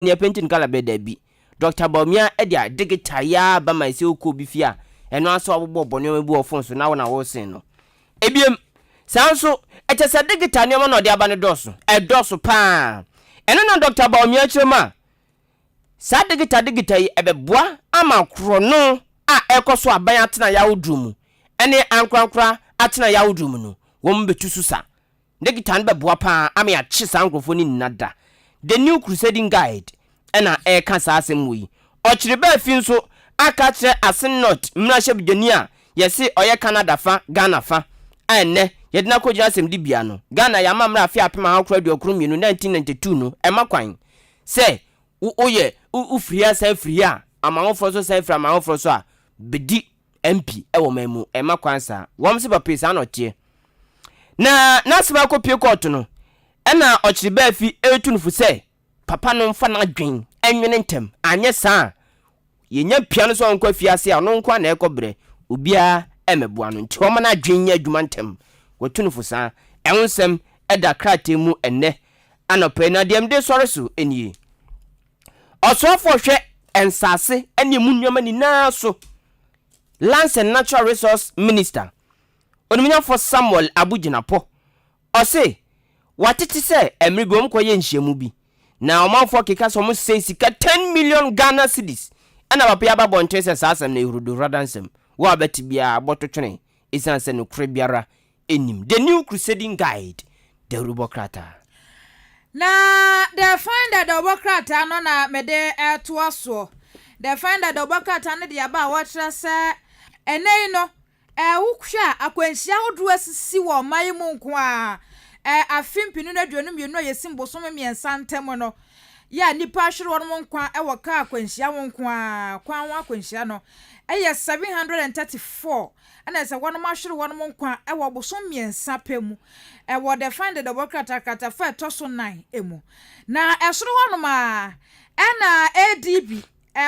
Nea painting colour bɛyɛ dabi. Doctor Bawumia de a digital yi ara ba ma ɛsɛ wokɔ obi fie a, ɛno ara nso abobɔbɔ nneɛma bi wɔ phone so na wo na wosen no. Ebiem, saa nso, ɛkyɛ sɛ digital nneɛma na ɔde aba no dɔɔso. Ɛdɔɔso paa. Ɛno na Doctor Bawumia kyerɛ mu a, saa digital digital yi ɛbɛboa ama korɔno a ɛrekɔ so aban atenaeɛ ahodoɔ mu ne ankorankora atenaeɛ ahodoɔ mu no, wɔbɛtu so sa. Digital no bɛboa paa ama yɛakye saa nkurɔfoɔ no nyina da. The New Crusading Guide na ɛreka saa asɛm wɔ yi. Ɔkyere baafi nso aka akyerɛ Asin North mmarahyɛbdwani a yɛse ɔyɛ Canada fa Ghana fa a ɛnnɛ yɛde no akɔgyina asɛmdibea no. Ghana yɛ amammerɛ afe 1992, 1992 no ɛma kwan sɛ woyɛ wofiri ha san firi ha a aman foforɔ so san firi aman foforɔ so a bɛdi MP wɔ man mu ɛmma kwan saa. Wɔn se papa yi saa na ɔteɛ. Na n'asɛm akɔpue kɔɔto no, ɛna Ɔkyeribaafi retu no fo sɛ papa no mfa n'adwen nwene ntɛm, anyɛ saa a yɛnya pia no sɛ ɔnkɔ afiase a ɔno nko ara na ɛrekɔ brɛ, obiara mmɛboa no. Nti ɔmma n'adwen nyɛ adwuma ntɛm. Watu no fo saa. Ɛho nsɛm da krataa mu ɛnnɛ anɔpa yi, na deɛ mede resɔre so nie. Ɔsoafoɔ hwɛ nsase ne emu nneɛma nyinaa so, Lands and Natural Resource Minister, Onimuonyamfoɔ Samuel Abu Jinapor, ɔse watete sɛ mmerɛ bi wɔn kɔyɛ nhyiamu bi na ɔmanfoɔ keka sɛ wɔn sɛe sika 10 million Ghana cedis ɛna papa yi aba abɔnten sɛ saa asɛm no ɛyɛ huruduhurada nsɛm, wo a wobɛte biara bɔto twene ɛsiane sɛ nokorɛ biara nnim. The New Crusading Guide, dawurubɔ krataa. Na The Finder dawurubɔ krataa no na mede retoa soɔ. The Finder dawurubɔ krataa no de aba a wɔkyerɛ sɛ ɛnnɛ yi no, wohwɛ a akwanhyia ahodoɔ asisi wɔ ɔman yi mu nko ara, afe mpenu ne 22 a yɛsim bosome mmiɛnsa ntam no, yɛ a nnipa ahwere wɔn nkwa wɔ kaa akwanhyia ho nko ara, kwan ho akwanhyia no, yɛ 734. Ɛna sɛ wɔnom ahwere wɔnom nkwa wɔ bosom mmiɛnsa pɛ mu wɔ The Find Dɔbɔ krataa kratafa a ɛtɔ so nan mu. Na ɛsoro hɔnom ara ɛna ADB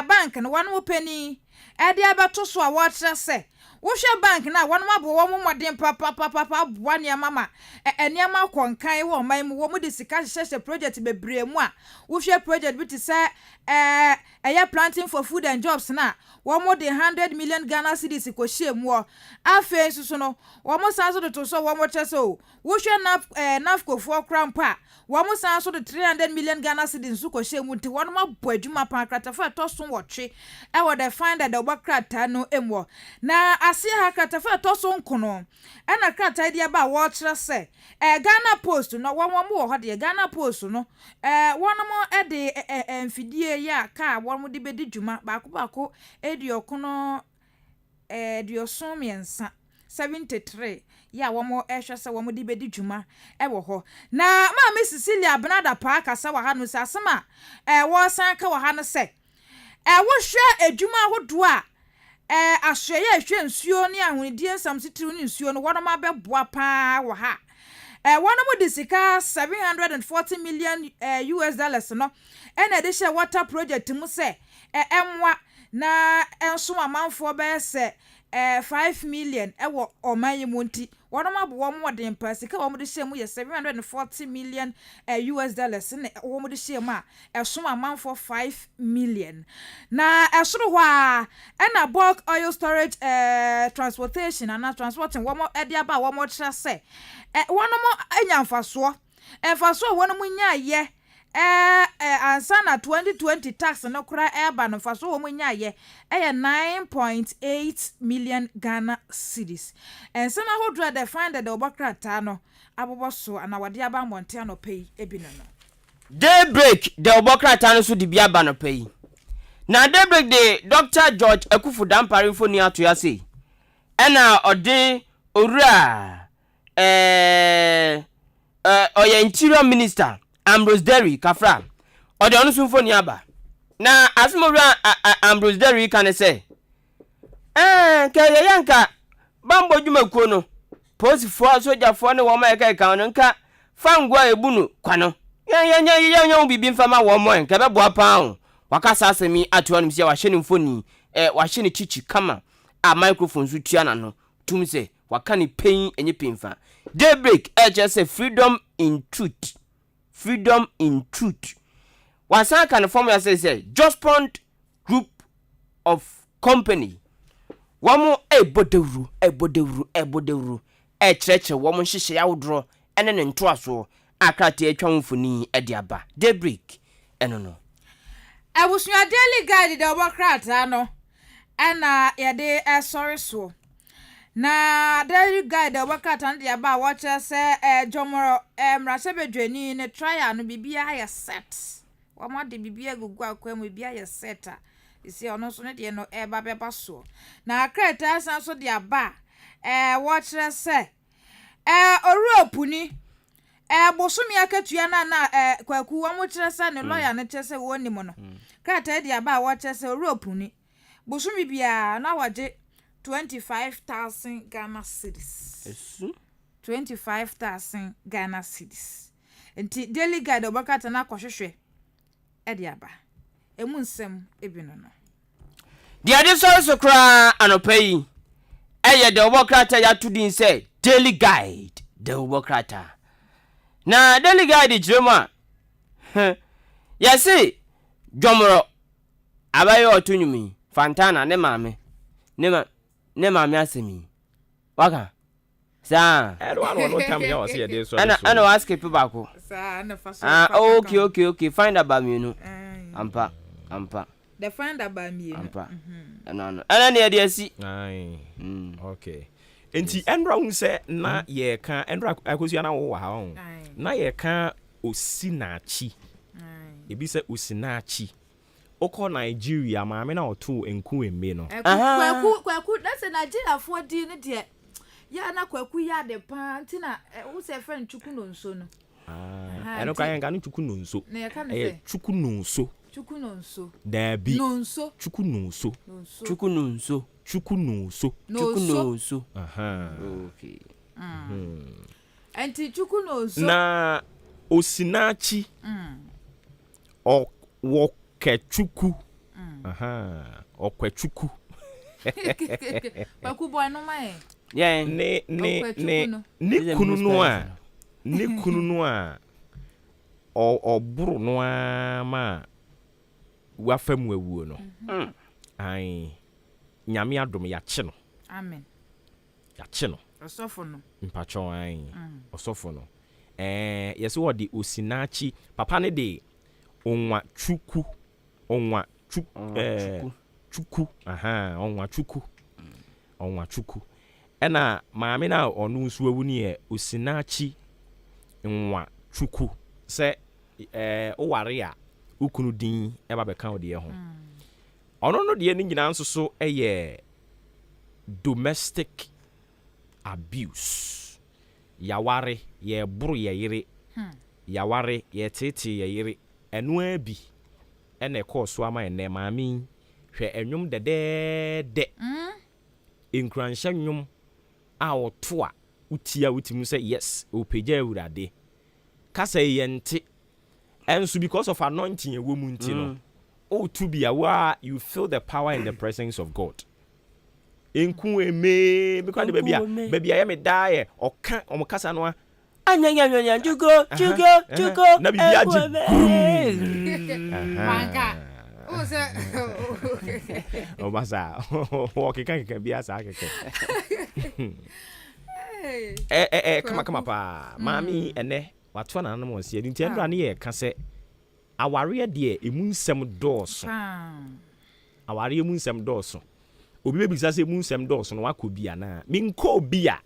bank no wɔnom panin de abɛto so a wɔrekyerɛ sɛ wohwɛ bank no a wɔnom abɔ wɔn mmɔden papapapapa aboa nneɛma ma nneɛma akɔ nkan wɔ ɔman mu. Wɔn de sika hyehyɛhyɛ project bebree mu a wohwɛ project bi te sɛ ɛyɛ Planting for Food and Jobs no a wɔde 100 million Ghana cedis kɔhyɛɛ mu hɔ. Afei nso so no, wɔn san so de to so a wɔkyerɛ sɛ o, wohwɛ NAF ɛɛ NAFCOfoɔ koraa mpo a, wɔn san so de 300 million Ghana cedis nso kɔhyɛɛ mu nti wɔn abɔ adwuma paa. Kratafa a ɛtɔ so 8 ɛwɔ The Finder dawubɔ krataa no mu hɔ. Na aseɛ ha kratafa a ɛtɔ so 9 ɛna krataa yi de aba a wɔrekyerɛ sɛ Ghana Post no wɔn wɔ hɔ deɛ Ghana Post no wɔn de mfidie yi a kaa wɔn de bɛdi dwuma baako baako 93, 73 yi a wɔn rehwɛ sɛ wɔn de bɛdi dwuma wɔ hɔ. Na Maame Cecilia Abena Dapaah kasa wɔ ha no sɛ asɛm a wɔresan ka wɔ ha no sɛ wohwɛ adwuma ahodoɔ a asoɛeɛ a ɛhwɛ nsuo ne ahonidie nsɛm titiriw ne nsuo no wɔn abɛboa paa wɔ ha. Wɔn de sika 740 million US dollars no ɛna ɛde hyɛ water project mu sɛ ɛmmoa na ɛnsom amanfoɔ bɛyɛ sɛ 5 million ɛwɔ ɔman yi mu nti wɔn abɔ wɔn mmɔden paa. Sika a wɔn de hyɛ mu yɛ 740 million US dollars na wɔn de hyɛ mu a ɛsom amanfoɔ 5 million. Na ɛsoro hɔ a ɛna bulk oil storage transportation anaa transporting wɔn de aba a wɔn kyerɛ sɛ wɔn anya mfasoɔ. Mfasoɔ a wɔn nyaayɛ ansa na 2020 tax no koraa ɛreba no, mfasoɔ wɔn nyaayɛ ɛyɛ 9.8 million Ghana cedis. Nsɛm ahodoɔ a The Finder dawubɔ krataa no abobɔ so anaa wɔde aba mmɔnten anɔpɛ yi ebi no. Daybreak dawubɔ krataa no nso de bi aba anɔpa yi. Na Daybreak de Dr. George Akuffo Dampare mfoni ato ase ɛna ɔde owura ɔyɛ Interior Minister Ambrose Dery kafra ɔde ɔno nso mfoni aba. Na asɛm owura Ambrose Dery ka ne sɛ nka yɛyɛ nka bambɔ dwumakuo no, polisifoɔ, sogyafoɔ ne wɔn a ɛka ɛka no nka fango a ebu no kwa no yɛnyɛ ho biribi mfa ma wɔn mɔ nka ɛbɛboa paa o. Waka saa asɛm yi ato anom sɛ wahyɛ ne mfoni, wahyɛ ne kyikyi kama a microphone nso tua n'ano tum sɛ waka ne pɛn ɛnyɛ pɛn fa. Daybreak ɛkyerɛ sɛ freedom in truth, freedom in truth. Wasan aka no fam ase sɛ Jospong Group of Company wɔn rebɔ dawuro, rebɔ dawuro, rebɔ dawuro, rekyerɛkyerɛ wɔn nhyehyɛe ahodoɔ ne ne ntoasoɔ a krataa atwa ho mfoni de aba. Daybreak ɛno no. Abusua Daily Guide deɛ ɔbɔ krataa no na yɛde sɔre soɔ. Na Daily Guide deɛ ɔbɔ krataa no de aba a wɔkyerɛ sɛ eh, Jɔmɔrɔ eh, mmarahyɛbadwani ne trial no biribiara yɛ set. Wɔn ade biribiara gugu akwan mu, biribiara yɛ set a sisi ɔno nso ne deɛ no ɛreba bɛba soɔ. Na krataa san so de aba a eh, wɔkyerɛ sɛ eh, Owura Opuni Eh, bosome akatua no a na eh, Kwaku wɔn kyerɛ sɛ ne lɔya no kyerɛ sɛ wɔnnim no. Krataa di aba a wɔkyerɛ sɛ Owura Opuni, bosome biara na wɔgye 25,000 Ghana cedis. Esu. 25,000 Ghana cedis. Nti Daily Guide ɔbɔ krataa no akɔhwehwɛ de aba. Emu nsɛm bi no no. Deɛ ɛde sɔre so koraa anɔpa yi yɛ dawubɔ krataa a yɛato din sɛ Daily Guide dawubɔ krataa. Na Daily Guide kyerɛ mu a, yɛse Dwɔmorɔ abayewa a ɔto nnwom yi, Fantana, ne maame, ne ma, ne maame asɛm yi, waka? Saa. Ɛna wa na ɔno tam yɛ ɔsɛ yɛde sɔre Ɛna so. ɛna wa skip baako. Saa ɛna fa so Ah fa ka okay ho. okay okay find aba mmienu. Aye. Ampa ampa The find aba mmienu. ampa. Ɛno ano. Ɛna ne yɛde asi. Aye. Mm. Okay. Nti ɛnora hu sɛ na yɛka ɛnora akosua na wowɔ ha ɔn. Aye. Na yɛka Osinachi. Aye. Ebi sɛ Osinachi. Wokɔ Nigeria maame no a ɔtoo Nkuembe no. Kwaku Ahaa. kwaku na sɛ Nigeriafoɔ din no deɛ yɛ a na kwaku yɛ ade paa nti na wo sɛ yɛfrɛ no Chukwu Nonso no. Ah, ɛno koraa yɛnka no Chukwu Nonso. Na yɛka no Ɛyɛ sɛ? Chukwu Nonso. Chukwu Nonso. Daabi. Nonso. Chukwu Nonso. Nonso. Chukwu Nonso. Chukwu Nonso. Chukwu Nonso. Nonso. Ahaa. Okay. Nti Chukwu Nonso. Na Osinachi. Ɔwɔkɛtwuku Ɔkwatwuku. Kwaku bɔ ɛno ma yɛn. Yɛn. Ne ne ne ne kunu no a ne kunu no a ɔboro no ara ma wafa mu awuo no. Ae Nyame adom yɛakye no. Amen. Yɛakye no. Ɔsɔfo no. Mpakyɛw ae ɔsɔfo no. Ɛɛ yɛse wɔde Osinachi papa no de Onwa Chukwu Onwa Chu ɛɛ Chukwu ahaa Onwa Chukwu Onwa Chukwu ɛna maame no a ɔno nso awu no yɛ Osinachi Nwa Chukwu sɛ ɛɛ woware a wo kunu din ɛba bɛka wo deɛ ho. Ɔno no deɛ no nyinaa nso so yɛ domestic abuse. Yaware, yɛboro yɛ yere, yaware, yɛteetee yɛ yere, ɛno ara bi na ɛkɔɔ so ama ɛnnɛ maame yi, hwɛ nnwom dɛdɛɛdɛ, nkuranhyɛ nnwom a ɔto a wotie a wotumi hu sɛ yes, ɔrepagya Awurade. Kasa yi yɛnte, ɛnso because of anointing ɛwɔ mu nti no, woto bi a wo ara you feel the power and the presence of God. Nku eme me kora de baabi a baabi a ɛyɛ me daa yɛ ɔka wɔn kasa no a. Anyanyanyanya jugo jugo jugo. Na biribi agye gurum. Manka. O sɛ. Ɔba saa ɔkeka keka bi asa kɛkɛ. Ɛ ɛ ɛ kama kama paa maame yi ɛnɛ wato anananom wɔn se ɛnu nti ɛnura ne yɛ ka sɛ awareɛ deɛ emu nsɛm dɔɔso. Awareɛ mu nsɛm dɔɔso. Obi bɛbisa sɛ emu nsɛm dɔɔso no wakɔ bi anaa? Menkɔɔ bi a.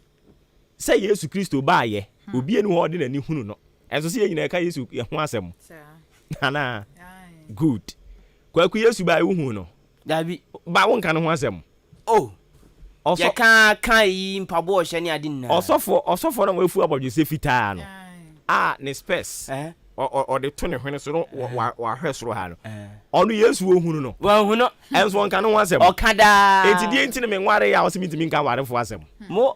Sɛ Yesu Kristo baeɛ, obi nni hɔ a ɔde n'ani hunu no. Ɛnso sɛ yɛn nyinaa yɛka Yesu ho asɛm. Anaa? Good. Kwaku Yesu baeɛ wohuu no? Dabi. Ba wonka ne ho asɛm. Oh. Ɔsɔ. Yɛka ka yi mpaboa ɔhyɛ ne ade nyinaa. Ɔsɔfoɔ ɔsɔfoɔ no a wafu abɔdwesɛ fitaa no a ne spɛs ɔde to ne hwene so no wahwɛ soro ha no ɔno Yesu ohunu no. Wanhu no. Ɛnso ɔnka ne ho asɛm. Ɔka daa. Enti deɛ nti na menware a ɔsɛ mentumi nka awarefoɔ asɛm. Mo.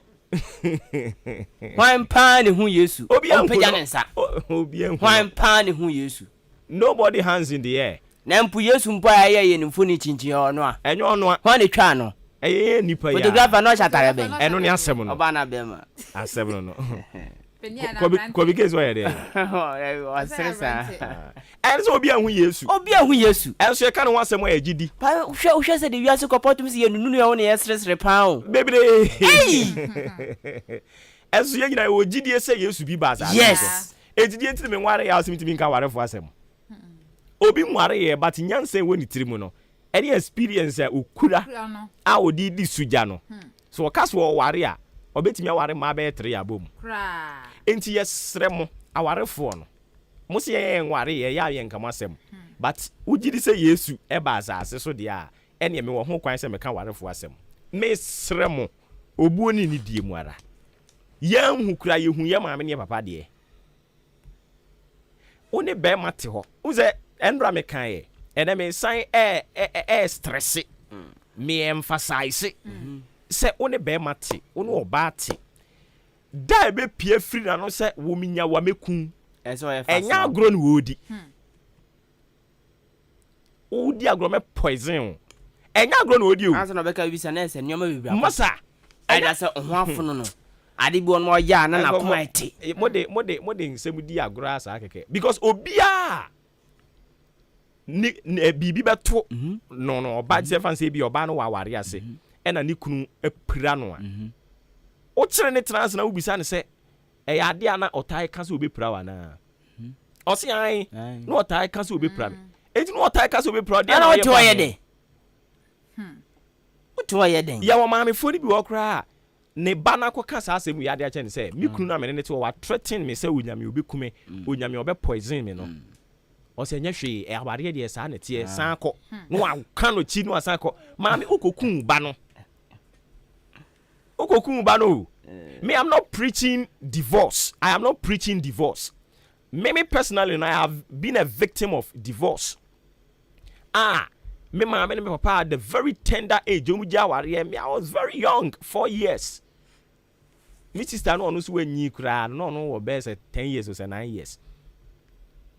Hwan paa ne hu Yesu? Obiara nhu Ɔmpagya no. ne nsa. Obiara nhu no. Hwan paa ne hu Yesu? Nobody hands in the air. Na mpo Yesu mpo a yɛyɛ yɛn mfoni kyinkyin ɛ ɔno a? Ɛnyɛ ɔno a. Hwan na etwaa no? Ɛyɛ yɛn nnipa yi ara. Photographer no ɔhyɛ atare bɛn? Ɛno ne asɛm no. Ɔbaa anaa bɛrima? Asɛm no no. Kobi case ɔyɛ dɛ. Ɔsere saa. Ɛne sɛ obi ahu Yesu. Obi ahu Yesu. Ɛnso yɛka ne ho asɛm a yɛgye di. Pa hwɛ wohwɛ sɛ de wiase kɔ pɔtum sɛ yɛnununu yɛn ho na yɛseresere paa o. Bebree. Ei! Ɛnso yɛn nyinaa yɛwɔ gyidie sɛ Yesu bi ba asase Yes. so. Enti deɛ nti na menware yɛ a wosɛ mentumi nka awarefoɔ asɛm. Obi nware yɛ but nyansa ɛwɔ ne tiri mu no ɛne experience a okura a ɔde di sugya no, sɛ ɔka sɛ ɔware a, ɔbɛtumi aware mmaa bɛyɛ tre abɔ mu. Enti yɛsrɛ mo, awarefoɔ no, mo se yɛn yɛnware, yɛyɛ a yɛnka mo asɛm, but wogye di sɛ Yesu ba asase so deɛ a, ɛneɛ mewɔ ho kwan sɛ meka awarefoɔ asɛm. Mesrɛ mo, obuo ne nidie mu ara. Yɛanhu koraa, yɛhu yɛn maame ne yɛn papa deɛ. Wo ne bɛrima te hɔ. Wohu sɛ ɛnora me kaeɛ, ɛnɛ me san ɛɛ ɛɛ stresse, me emphasize sɛ wo ne bɛrima te, wo ne ɔbaa te. Da a ɛbɛpue afiri n'ano sɛ wo menya wo a mɛku wo, ɛnyɛ agorɔ na wɔredi. Wodi agorɔ mɛ poison wo. Ɛnyɛ agorɔ na ɔdi o. Ansa na ɔbɛka biribi sa na ɛsɛ nneɛma bebree akɔ. Masa. Ɛda sɛ ɔho afono no. Ade bi wɔ no ɔyɛ a na n'akoma ɛte. Mo de mo de mo de nsɛm di agorɔ ara saa kɛkɛ because obiara ne ne biribi bɛto mhm. no no ɔba sɛ fa nsɛ bi ɔbaa no wɔ aware ase mhm. ɛna ne kunu apira no a mhm. wokyere ne tena ase na wobisa no sɛ ɛyɛ adeɛ a na ɔtae ka sɛ obɛpira wo anaa Ɔse ae na ɔtaa ka sɛ obɛpira me. Enti na ɔtaa ka sɛ obɛpira wo deɛ na ɔyɛ fa ho. Wote hɔ yɛ dɛn? Yɛwɔ maamefoɔ no bi wɔ hɔ koraa a ne ba no akɔka saa asɛm wei ade akyerɛ no sɛ me kunu no a me ne no te hɔ wa threaten me sɛ ɔnya me ɔbɛku me, ɔnya me ɔbɛ poison me no. Ɔse ɛnyɛ hwee, awareɛ deɛ saa na ɛteɛ, san kɔ. Na waka no akyi na wasan kɔ. Maame wokɔku wo ba no. Wokɔku wo ba no o. Me I'm not preaching divorce. I am not preaching divorce. Me me personally no, I have been a victim of divorce. Ah, me maame ne me papa at the very tender age, wɔn gya awareɛ. Me I was very young, 4 years. Me sister no ɔno nso wanyi koraa no, na ɔno wɔ bɛyɛ sɛ 10 years or sɛ 9 years.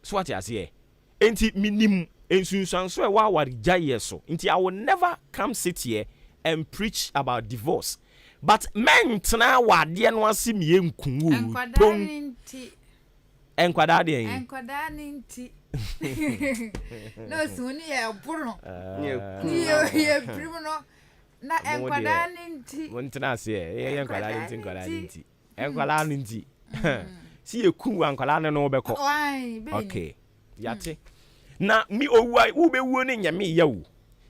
So wate aseɛ? Enti menim nsunsuanso a ɛwɔ awaregyaeɛ so. Nti I will never come sit here and preach about divorce. But mɛntena awadeɛ no ase mie nku wo Nkwadaa tong. ne nti. Nkwadaa deɛ yi. Nkwadaa ne nti. Na osi ne yɛ boro. Ne yɛ yɛ birim no. Na nkwadaa ne nti. Mo ntena aseɛ. Yɛ nkwadaa ne nti nkwadaa ne nti. Nkwadaa ne nti. Si yɛ ku wa nkwadaa ne no bɛkɔ. Okay. Yate. Na mi owu a wo bɛwuo ne nyɛ me yɛ o.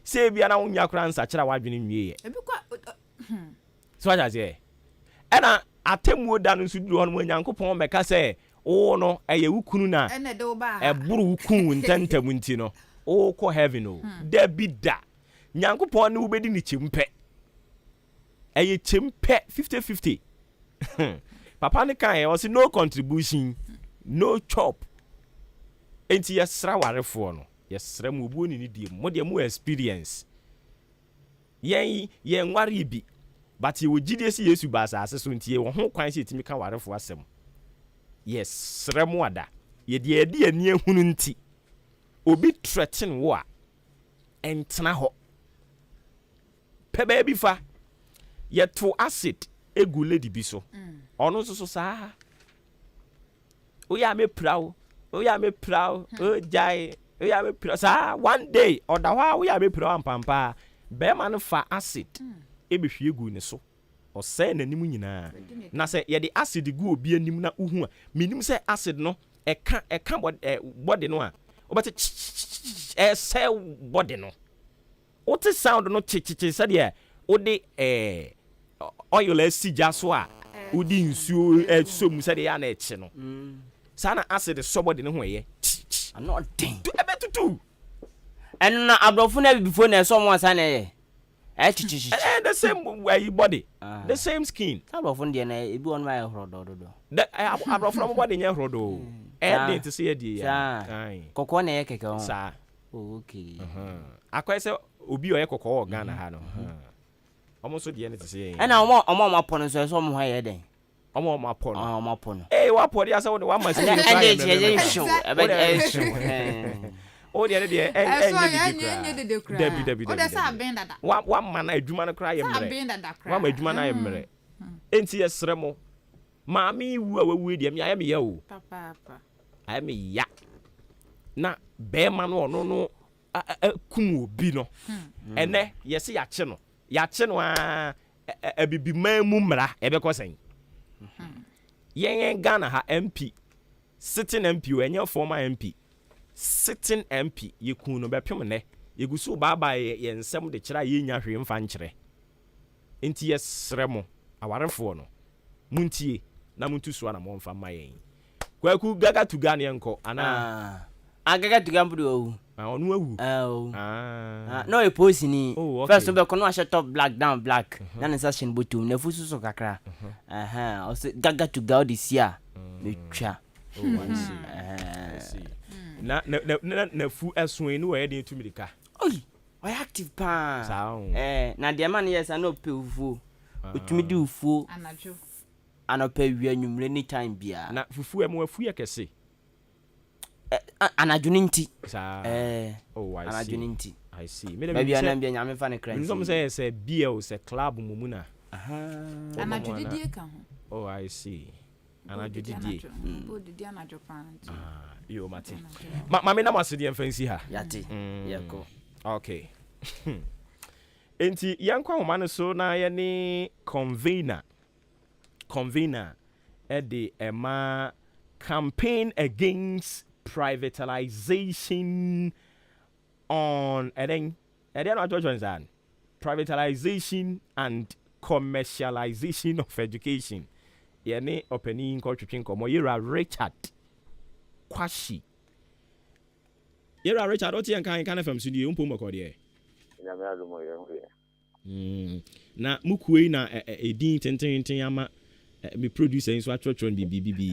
Sɛ ebia na wonya koraa nsakyera w'adwene nwie yɛ. Ebi kɔ. So wate aseɛ? Ɛna atemmuo da no nso duru hɔ no mu Onyankopɔn bɛka sɛ wo no ɛyɛ wo kunu na Ɛna ɛde wo baa ha. ɛboro wo kun wo ntɛmntɛm nti no wokɔ heaven o. Dabi da. Nyankopɔn ne wo bɛdi ne kyɛm pɛ. Ɛyɛ kyɛm pɛ 50-50. Papa no kaeɛ ɔse no contribution no chop. Enti yɛsrɛ awarefoɔ no yɛsrɛ mo obuo ne ne die mu mo deɛ mo experience yɛn yɛn nware bi but yɛwɔ gyidie sɛ Yesu ba asase so nti yɛwɔ ho kwan sɛ yɛtumi ka awarefoɔ asɛm. Yɛsrɛ mo ada yɛde yɛde yɛn ani ahunu nti obi threaten wo a ɛntena hɔ pɛ baabi fa yɛto acid egu lady bi so ɔno nso so saa woyɛ a mɛpira wo woyɛ a mɛpira wo ogyae woyɛ a mɛpira saa one day ɔda hɔ a woyɛ a mɛpira wo ampampaa bɛrima no fa acid ebɛhwie gu ne so ɔsɛe n'anim nyinaa na sɛ yɛde acid gu obi anim na wohu a menim sɛ acid no ɛka ɛka bɔde no a wobɛte kyikyikyikyi ɛsɛe bɔde no wote sound no kyekyekye sɛdeɛ wode ɛɛ oil asi gya so a wode nsuo ɛsɔ mu sɛdeɛ ɛyɛ a na ɛkye no saa na acid sɔ bɔde no ho ɛyɛ kyikyi Ano ɔden. ɛbɛtutu Ɛno na aborɔfo no abibifoɔ na ɛsɔ ɔmo ansa na ɛyɛ. Ɛyɛ kyikyikyi. ɛɛ the same ɛyi body Ah. the same skin Saa aborɔfo no deɛ na ebi wɔ no ayɛ horɔdɔɔ dodo. the ɛ aborɔfo no body nyɛ horɔdɔɔ ɛyɛ den te sɛ yɛ die yɛ Saa. Kɔkɔɔ na ɛyɛ kɛkɛ ho. saa Oh, okay. akɔyɛ sɛ obi a ɔyɛ kɔkɔɔ wɔ Ghana ha no ɔmo nso deɛ no te sɛ yɛn Ɛna ɔmo a ɔmo a ɔmo apɔ no nso ɛsɛ ɔmo ho ayɛ dɛn? ɔmo a ɔmo apɔ no Ɔmo a ɔmo apɔ no. ee wapɔ deɛ asɛ wode wama skin Ɛnɛ no koraa ɛnde yɛ kyerɛ sɛ mmerɛmmerɛ nhyew ɛbɛ ɛhyew. o deɛ ne deɛ ɛn Ɛso ɛnyɛ ɛnyɛ didi ɛnyɛ dede koraa koraa. dabi dabi O dabi de sɛ dabi aben dada. wa wama na adwuma no koraa yɛ Sɛ mmerɛ aben dada koraa. wama adwuma no ayɛ mmerɛ enti yɛsrɛ mo. Maame yi wu a wawu yi deɛ me ayɛ me ya o. Ayɛ me ya. Na bɛrima no ɔno no akum obi no. Hmm. Ɛnɛ yɛse yɛakye no. Yɛakye no aa abibiman mu mmara ɛbɛkɔ sɛn? Hmm. Yɛn yɛn Ghana ha MP sitting MP o ɛnyɛ former MP sitting MP yɛkuu no bɛpem nnɛ yɛgu so baabae yɛn nsɛm de kyerɛ a yɛnnya hwee mfa nkyerɛ. Enti yɛsrɛ mo, awarefoɔ no, montie na montu so anammɔn mfa mma yɛn. Kwaku, Gaga Tuga ne yɛnkɔ anaa? Ah, Gaga Tuga mpo de wawu. Ah, ɔno awu. Ah, owu. Ah. Ah, na ɔyɛ polisini. Oh, okay. First no bɛkɔ na wahyɛ top black down black. Na ne nsa hyɛ ne bɔtɔ mu, n'afu soso kakra. Aha, ɔsɛ Gaga Tuga ɔde si a, metwa. Oh, I see. I see. Na na na na n'afu ɛso yi ne wɔyɛ den tu mirika. Oi! Ɔyɛ active paa. Saa o. Ɛɛ na deɛ ɛma no yɛ saa na ɔpɛ fufuo. Ɔtumi di fufuo. Anadwo. Anɔpa awia anwummere any time biara. Na fufuo ɛma wafu yɛ kɛse. Ɛ anadwo no nti. Saa. Ɛɛ Oh I see. anadwo no nti. I see. Me de Baabi menim a sɛ nam bia Nyame fa ne kra menim sɛ nsie ɔmo sɛ yie. yɛ sɛ beer o sɛ club mmom na. Ahaa. Wɔnom Anadwo ana. didie ka ho. Oh I see. Anadwo didie. Wodidi anadwo paa nti. Ah, yo mate. Ma ma me na mo ase deɛ mfa nsi ha. Yate. Yɛkɔ. Okay. Enti yɛnkɔ ahoma no so na yɛne convener convener ɛde ɛma campaign against privatization on ɛdɛn ɛdeɛ na watwerɛtwerɛ no saa no privatization and commercialization of education yɛne ɔpanin yi nkɔtwetwe nkɔmmɔ yɛwura Richard Kwashi yɛwura Richard wote yɛn nka nka fam so nie wompom bɔkɔ deɛ. Nyame adom o yɛn ho yɛ. Mm, na mo kuo yi na edin tententen ama me producer yi nso atwerɛtwerɛ no biribi.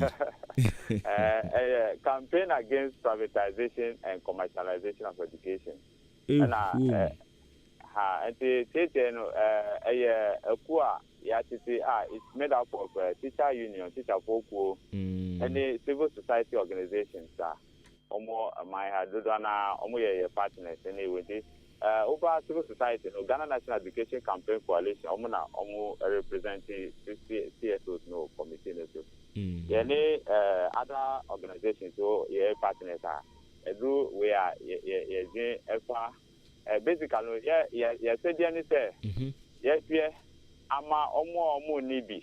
Ɛyɛ Campaign Against Privatization and Commercialization of Education. Ɛna ha nti tietie no ɛyɛ akuo a yɛatete a it's made up of teacher union, teacherfoɔ kuo, ɛne civil society organizations a wɔwɔ man ha dodoɔ no ara wɔyɛ yɛ partners ne wei nti woba civil society no Ghana National Education Campaign Coalition wɔn na wɔn represent CSOs no wɔ committee no so. Yɛne other organizations so yɛ partners a ɛduru wei a yɛdwen ɛfa basically no yɛ yɛ yɛsɛdeɛ ne sɛ yɛhwɛ ama wɔn a wɔn nni bi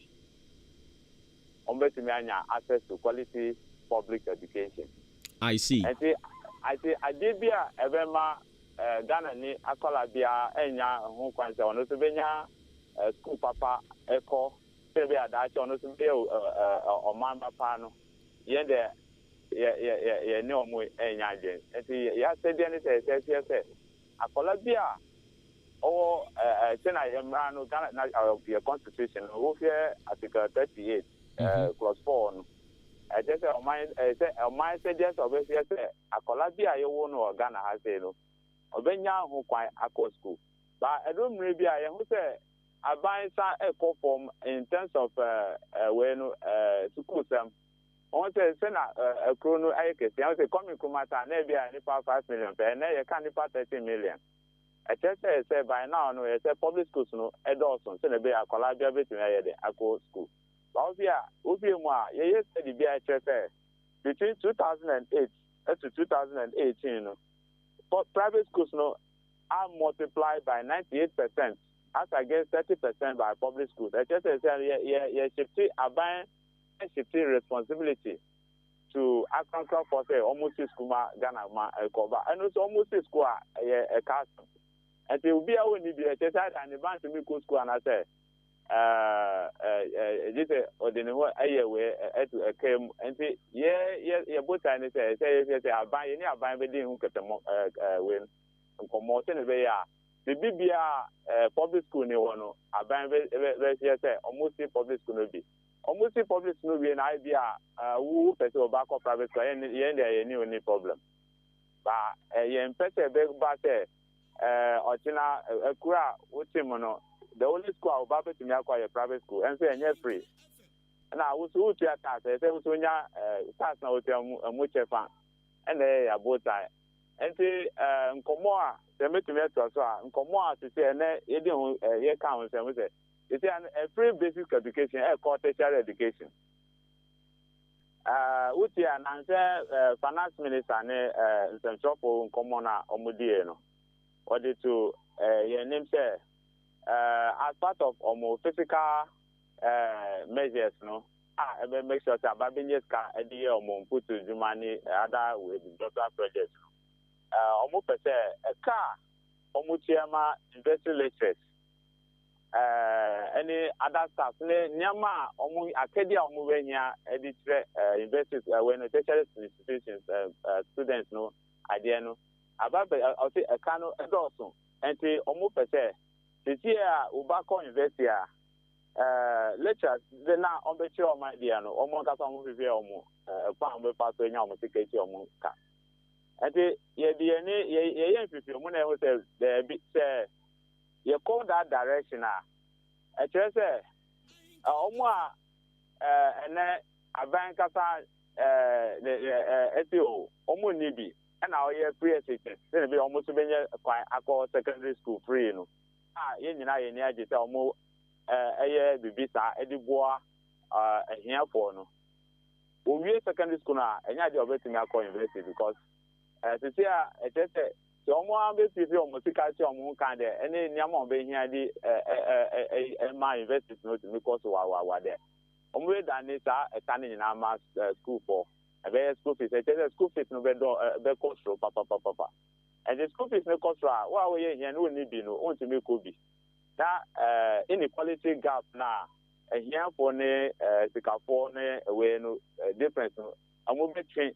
wɔbɛtumi anya access to quality public education. I see. Nti ati adeɛ bi a ɛbɛma Ghana ni akwadaa biara anya ho kwan sɛ ɔno nso bɛnya school papa kɔ sɛ ɛbɛyɛ a daakye ɔno nso bɛyɛ ɔman ba pa no, yɛn deɛ yɛ yɛ yɛ yɛne wɔn nnya adwene. Nti yɛn asɛdeɛ ne sɛ ɛsɛ sɛ sɛ akwadaa bi a ɔwɔ sɛnea yɛn mmara no Ghana na yɛ constitution no wohwɛ article 38 clause 4 no ɛkyerɛ sɛ ɔman sɛ ɔman sɛdeɛ sɛ ɔbɛhwɛ sɛ akwadaa bi a yɛwo no wɔ Ghana ha sei no ɔbɛnya ho kwan akɔ school ba ɛdo mmerɛ bi a yɛho sɛ aban sa ɛkɔ fam in terms of wei no sukuu sɛm wɔn sɛ sɛna ɛkuro no ayɛ kɛse wɔn sɛ Kwame Nkrumah ta na ebi a nipa 5 million pɛ, ɛnɛ yɛka nipa 30 million. Ɛkyerɛ sɛ by now no yɛ sɛ public schools no ɛdɔɔso sɛnɛ ɛbɛyɛ akwadaa bi abɛtumi ayɛ de akɔ school ba wofi a wofie mu a yɛyɛ study bi a ɛkyerɛ sɛ between 2008 to 2018 no private schools no are multiplied by 98% as against 30% by public schools. Ɛkyerɛ sɛ yɛ yɛ yɛ shift aban shift responsibility to akrankrafoɔ sɛ ɔmo si school ma Ghana ma ɛkɔba ɛno nso ɔmo si school a ɛyɛ ɛka asɛm nti obi a ɔnni bi ɛkyerɛ sɛ ada ne ba ntumi kɔ school anaasɛ ɛɛ ɛɛ gye sɛ ɔde ne ho ɛyɛ wei ɛto ɛka mu. Nti yɛ yɛ yɛ botae ne sɛ sɛ yɛhwɛ sɛ aban yɛne aban bɛdi ho kɛtɛmɔ ɛɛ ɛɛ wei nkɔmɔ sɛ ne bɛyɛ a biribi biara public school ni hɔ no aban bɛ bɛ bɛhwɛ sɛ ɔmo si public school no bi ɔmo si public school no wie na ayɛ bi a wo pɛ sɛ ɔba akɔ private school yɛn yɛn deɛ yɛn ni oni problem ba yɛn mpɛ sɛ ɛbɛba sɛ ɔkyena ɛkura a wote mu no the only school a ɔba bɛtumi akɔ yɛ private school ɛnso ɛnyɛ free ɛna woso wotua tax ɛsɛ woso nya tax na wotua mu ɛmu kyɛfa ɛna ɛyɛ abotan. Nti nkɔmɔ a sɛ mɛtumi atoa so a nkɔmɔ a sisi ɛnɛ yɛdi ho yɛka ho nsɛm sɛ sisi ɛfiri basic education ɛkɔ tertiary education. Wotie a, nansɛ Finance Minister ne nsɛmtwerɛfoɔ nkɔmmɔ no a wɔdiiɛ no, wɔde to yɛn anim sɛ as part of wɔn physical measures no a ɛbɛ make sure sɛ aba bɛnya sika de yɛ wɔn mputu dwuma ne other development projects no, wɔpɛ sɛ ɛka a wɔtua ma university lecturers ɛne other staff ne nneɛma a wɔn akɛdeɛ a wɔn bɛhia de kyerɛ universities wei no tertiary institutions students no adeɛ no aba bɛ ɔsi ɛka no ɛdɔɔso nti wɔn pɛ sɛ sisi a wɔba kɔ university a lecturers de na wɔn bɛkyerɛ wɔn adeɛ no wɔn ankasa wɔn hwehwɛ wɔn ɛkwan a wɔn bɛfa so anya wɔn sika akyi wɔn ka nti yɛde yɛn ni yɛyɛ nhwehwɛmu na ɛho sɛ dɛɛbi sɛ yɛkɔ that direction a, ɛkyerɛ sɛ wɔn a ɛnɛ aban kasa ɛsi o, wɔn nni bi ɛna ɔyɛ free SHS sɛnea bi wɔn nso bɛnya kwan akɔ secondary school free no a yɛn nyinaa yɛn ani agye sɛ wɔn ɛyɛ biribi saa ɛde boa ahiafoɔ no. Wɔwie secondary school no a, ɛnyɛ adeɛ a wɔbɛtumi akɔ university because sisi a ɛkyerɛ sɛ Sɛ wɔn ara bɛsiesie wɔn sika atua wɔn ho ka dɛ, ɛne nneɛma a wɔbɛhia de ma universities no tumi kɔ so wawawa dɛ, wɔbɛdane saa ɛka no nyinaa ama sukuufoɔ. Ɛbɛyɛ school fees. Ɛkyerɛ sɛ school fees no bɛdɔ bɛkɔ soro papapapapa. Ɛnti school fees no kɔ soro a, wo a woyɛ hia no wonni bi no, wontumi kɔ bi. Na inequality gap no a ahiafoɔ ne sikafoɔ ne wei no difference no, wɔbɛtwe.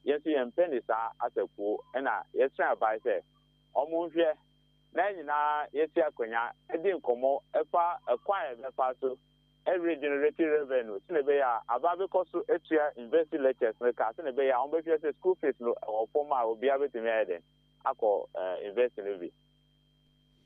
Yɛn nso yɛmpɛ ne saa asakuo ɛna yɛsrɛ aban sɛ ɔmo nhwɛ na yɛn nyinaa yɛsi akonya di nkɔmmɔ ɛfa ɛkwan a yɛbɛfa so regenerate revenue sɛnea ɛbɛyɛ a aban bɛkɔ so atua university lectures no ka sɛnea ɛbɛyɛ a wɔbɛhwɛ sɛ school fees no ɛwɔ fam a obiara bɛtumi ayɛ dɛn akɔ university no bi.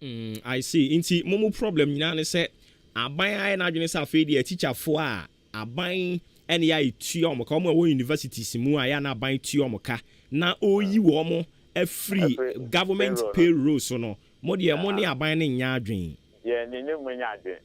Mm, I see. Nti mo mo problem nyinaa ne sɛ aban ayɛ n'adwene sɛ afei deɛ atikyafoɔ a aban ɛne yɛ a ɛtua wɔn ka, wɔn a ɛwɔ universities mu a yɛ a na aban tua wɔn ka na ɔreyi wɔn afiri government payroll so no, mo deɛ mo ne aban no nyɛ adwene. Yɛn ne mo nyɛ adwene.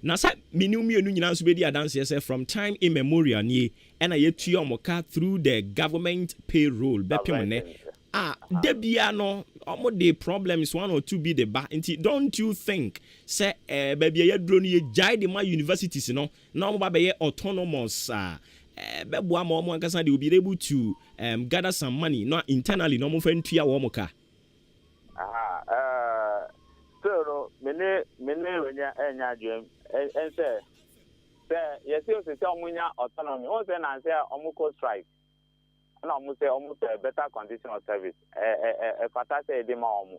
Na sɛ me ne wo mmienu nyinaa nso bɛdi adanseɛ sɛ from time immemorial nie ɛna yɛtua wɔn ka through the government payroll bɛpem nnɛ a da biara no wɔn de problems one or two bi de ba nti don't you think sɛ ɛɛ eh, baabi a yɛaduro no yɛgyae de ma universities no na wɔn ba bɛyɛ autonomous a ɛɛ bɛboa ma wɔn ankasa they will be able to um, gather some money na internally na wɔn fa ntua wɔn ka. Aha, uh, still no, me ne me ne wenya ɛnya adwene ɛnsɛ sɛ yɛsi ose sɛ wɔn nya autonomy wɔn sɛ nansi a wɔn kɔ strike ɛna wɔn sɛ wɔn pɛ better condition of service ɛ ɛ ɛ ɛfata sɛ yɛde ma wɔn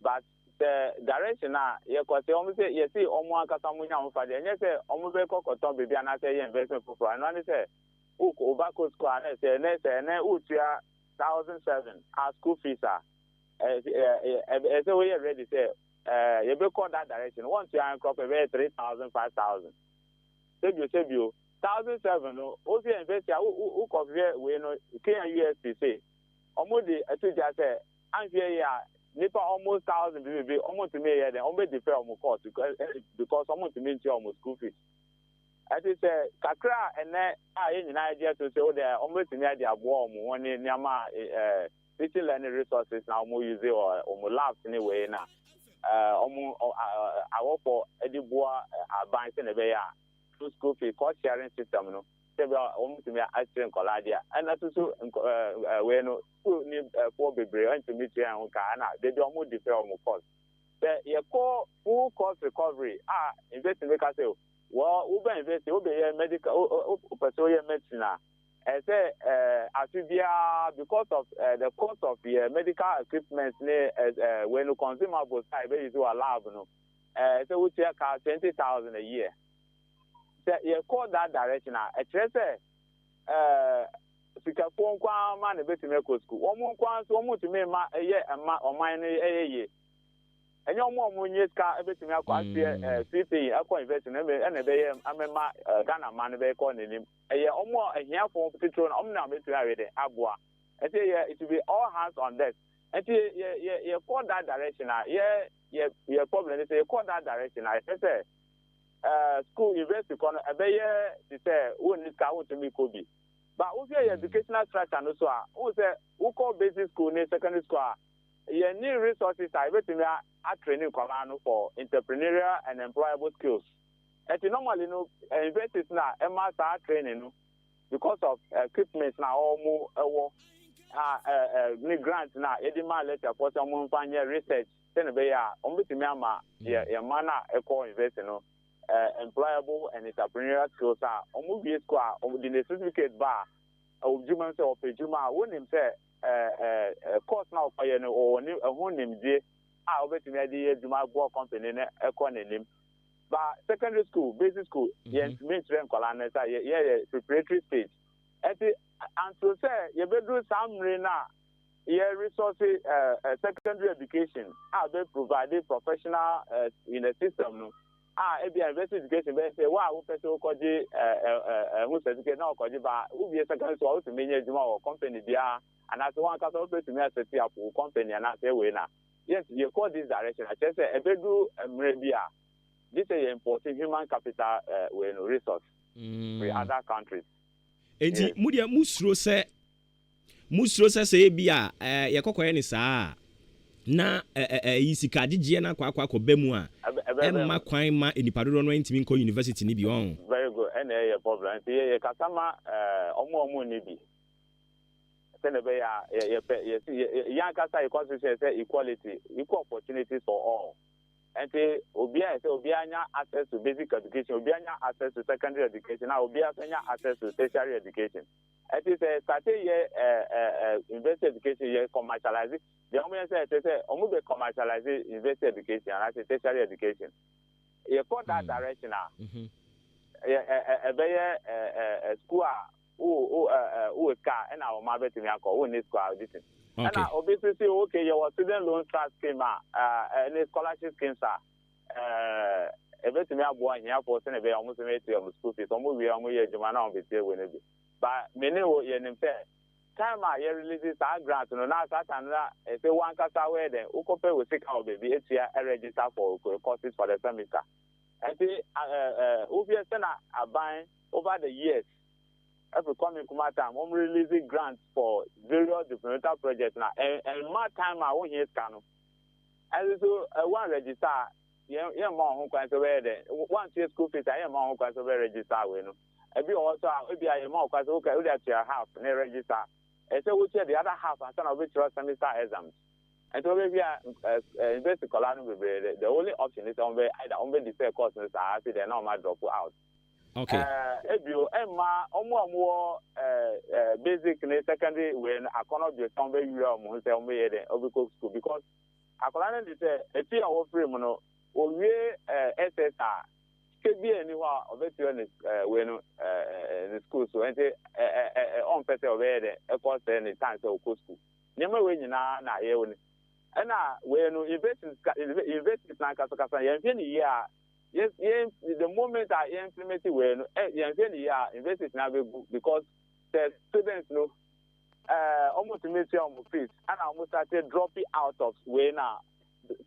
but sɛ direction a yɛkɔ sɛ wɔn sɛ yɛsi wɔn ankasa wɔn nya wɔn fa deɛ ɛnyɛ sɛ wɔn bɛ kɔ kɔtɔn beebi anaasɛ yɛ investment foforɔ ɛno ne sɛ wokɔ ɔba kɔ sukuu a na ɛsɛ ɛnɛ sɛ ɛnɛ wotua 1007 a school fees a ɛ ɛ ɛ ɛsɛ woyɛ ready sɛ ɛɛ yɛbɛkɔ that direction wɔn tua nkorɔfo ɛbɛyɛ 3000 5000 sɛbio sɛbio 1007 no wofi university a wo wokɔhwɛ wei no KNUST se ɔmo de ato gya sɛ anhwɛ yi a nipa almost thousand bibibi ɔmo ntumi yɛ dɛ ɔmo bɛ defer ɔmo course because ɔmo ntumi ntua ɔmo school fees. Ɛte sɛ kakra a ɛnɛ a yɛn nyinaa gye ato sɛ wo deɛ ɔmo bɛtumi ade aboa ɔmo ho ne nneɛma a ɛɛ teaching learning resources na ɔmo use wɔ ɔmo labs ne wei na ɛɛ ɔmo awɔfo de boa aban sɛ na ɛbɛyɛ a through school fee cost sharing system no sɛ bi a wɔn tumi akyerɛ nkɔlaa deɛ ɛna soso nkɔ ɛɛ wei no school ni ɛfoɔ bebree ɛntumi tua ɛho ka ɛna debi wɔn defer wɔn cost sɛ yɛkɔ full cost recovery a university ka sɛ wɔ wobɛ university wobɛyɛ medical wopɛ sɛ woyɛ medicine a ɛsɛ ɛɛ afe biara because of uh, the cost of yɛ medical equipment ne ɛɛ wei no consumables a yɛbɛyi so wɔ lab no ɛɛ sɛ wotua ka 20,000 a year. Sɛ yɛkɔ that direction a ɛkyerɛ sɛ ɛɛ sikafoɔ nko ara ma na ebetumi akɔ sukuu. Wɔn nko ara nso wɔn ntumi mma ɛyɛ ɛma ɔman no ɛyɛ yie. Ɛnyɛ wɔn a wɔn nye sika ebetumi akɔ aseɛ ɛɛ free paying akɔ university no ɛna ɛbɛyɛ amema ɛɛ Ghana man no bɛkɔ n'anim. Ɛyɛ wɔn a ahiafoɔ titiriw no wɔn na wɔbɛtumi ayɛ de aboa. Nti yɛ it will be all hands on deck. Nti yɛ yɛ yɛkɔ that direction a yɛ yɛ yɛ problem ne sɛ yɛkɔ that direction a yɛpɛ sɛ. School, university kɔ no, ɛbɛyɛ te sɛ wonni sika, wontumi kɔ bi. But wohwɛ yɛ educational structure no so a, wohu sɛ wokɔ basic school ne secondary school a, yɛnni resources a yɛbɛtumi atrain nkwadaa no for entrepreneurial and employable skills. Ɛnti normally no, universities na ɛma saa training no because of equipment na wɔn wɔ a ne grant na yɛde ma lecturefoɔ sɛ wɔn mfa nyɛ research, sɛnea ɛbɛyɛ a wɔn bɛtumi ama yɛ mma no a ɛkɔ university no employable and entrepreneurial skills a wɔn wie school a, wɔn de ne certificate ba a, ɛwɔ dwuma mu sɛ wɔpɛ dwuma a, wɔnim sɛ course na wɔkɔyɛ no, wɔwɔ ne ɛho nimdie a wɔbɛtumi de yɛ adwuma aboa company no ɛkɔ n'anim. Ba secondary school, basic school, yɛntumi nkyerɛ nkwadaa no sɛ yɛyɛ preparatory stage. Ɛnti until sɛ yɛbɛduru saa mmere no a yɛ resource secondary education a bɛ provide professional in the system no a, ebi university education bɛyɛ sɛ wo a wopɛ sɛ wokɔgye ɛho certificate na wɔkɔgye ba, wowie secondary school a, wotumi nyɛ adwuma wɔ company biara anaasɛ wɔn ankasa wobɛtumi aset up wo company anaasɛ wei na yɛn yɛkɔ this direction. Akyerɛ sɛ ɛbɛduru mmerɛ bi a, gye sɛ yɛ import human capital wei no resource with other countries. Enti mo deɛ, musuro sɛ ebi a yɛkɔkɔyɛ ne saa a, na ɛyi sika agyegyeɛ no akɔ akɔba mu a, ɛmma kwan ma nipa dodoɔ no ntumi nkɔ university ni bi ɔn. Very good. Ɛna ɛyɛ problem, nti yɛ kasa ma ɔmo a ɔmo ni bi sɛnɛ ɛbɛyɛ a yɛpɛ yɛsi yɛn ankasa yɛ constitution sɛ equality, equal opportunities for all. Nti obiara yɛ sɛ obiara nya access to basic education, obiara nya access to secondary education, na obiara nso nya access to tertiary education. Ɛti sɛ start yɛ ɛɛ ɛɛ university education yɛ commercialize deɛ, wɔn yɛ sɛ ɛsɛ sɛ wɔn bɛ commercialize university education anaasɛ tertiary education, yɛ kɔ that direction a, yɛ ɛ ɛ ɛbɛyɛ ɛ ɛ school a wo wo ɛ ɛ wo sika ɛna wɔn abɛtumi akɔ, wo ne school a odi ti. Ɛna obi nso si, okay, yɛwɔ student loan trust scheme a ɛne scholarship schemes a ɛbɛtumi aboa ahiafoɔ sɛnɛ ɛbɛyɛ wɔn nso bɛtua wɔn school fees, wɔn wie, wɔn yɛ adwuma na wɔn bɛtua wɔ no bi. Ba me ne wo yɛnim sɛ time a yɛ release saa grant no, na saa time no na ɛsɛ wɔn ankasa wɔyɛ dɛn, wokɔpɛ wɔ sika wɔ baabi etua, register for courses for the semester. Ɛnti ɛɛ ɛɛ wohwɛ sɛ na aban over the years, every Kwame Nkrumah time, wɔn release grant for various developmental projects, na ɛmma time a wohia sika no, ɛnso so wɔn register a, yɛn mma wɔn ho kwan sɛ wɔyɛ dɛ wɔn school fees a, yɛn mma wɔn ho kwan sɛ wɔbɛ register wei no. Ebi wɔ hɔ so a, ebi a yɛn mma wɔn kwan sɛ wɔka wɔde atua half ne register, ɛsɛ wotua the other half ansa na wɔbɛkyerɛ semester exams. Nti wɔbɛbi a ɛ ɛ university kɔla no bebree, the only option is sɛ wɔn bɛ either wɔn bɛ defer course no saa, afei deɛ na wɔn drop out. Ebio ɛmma ɔmo a ɔmo wɔ ɛɛ ɛɛ basic ne secondary wei no akɔnɔ bio sɛ ɔmo bɛ wura ɔmo ho sɛ ɔmo bɛyɛ dɛ ɔbɛkɔ school, because akwadaa no de sɛ efi a wɔfiri mu no, owie SS a, sika bi a ɛni hɔ a ɔbɛtua ne wei no ɛɛ ɛɛ ne school so. Nti ɛɛ ɛɛ ɔmpɛ sɛ ɔbɛyɛ dɛ ɛkɔ sɛ ne time sɛ ɔkɔ school. Nneɛma wei nyinaa na yɛwɔ ne ɛna wei no universities universities na nkasakasa yɛn hwɛ ne yie a, yɛn the moment a yɛn implement wei no, yɛn hwɛ ne yie a, universities na bɛgu, because the students no ɔmo tumi tua ɔmo fees, ɛna ɔmo start dropping out of wei na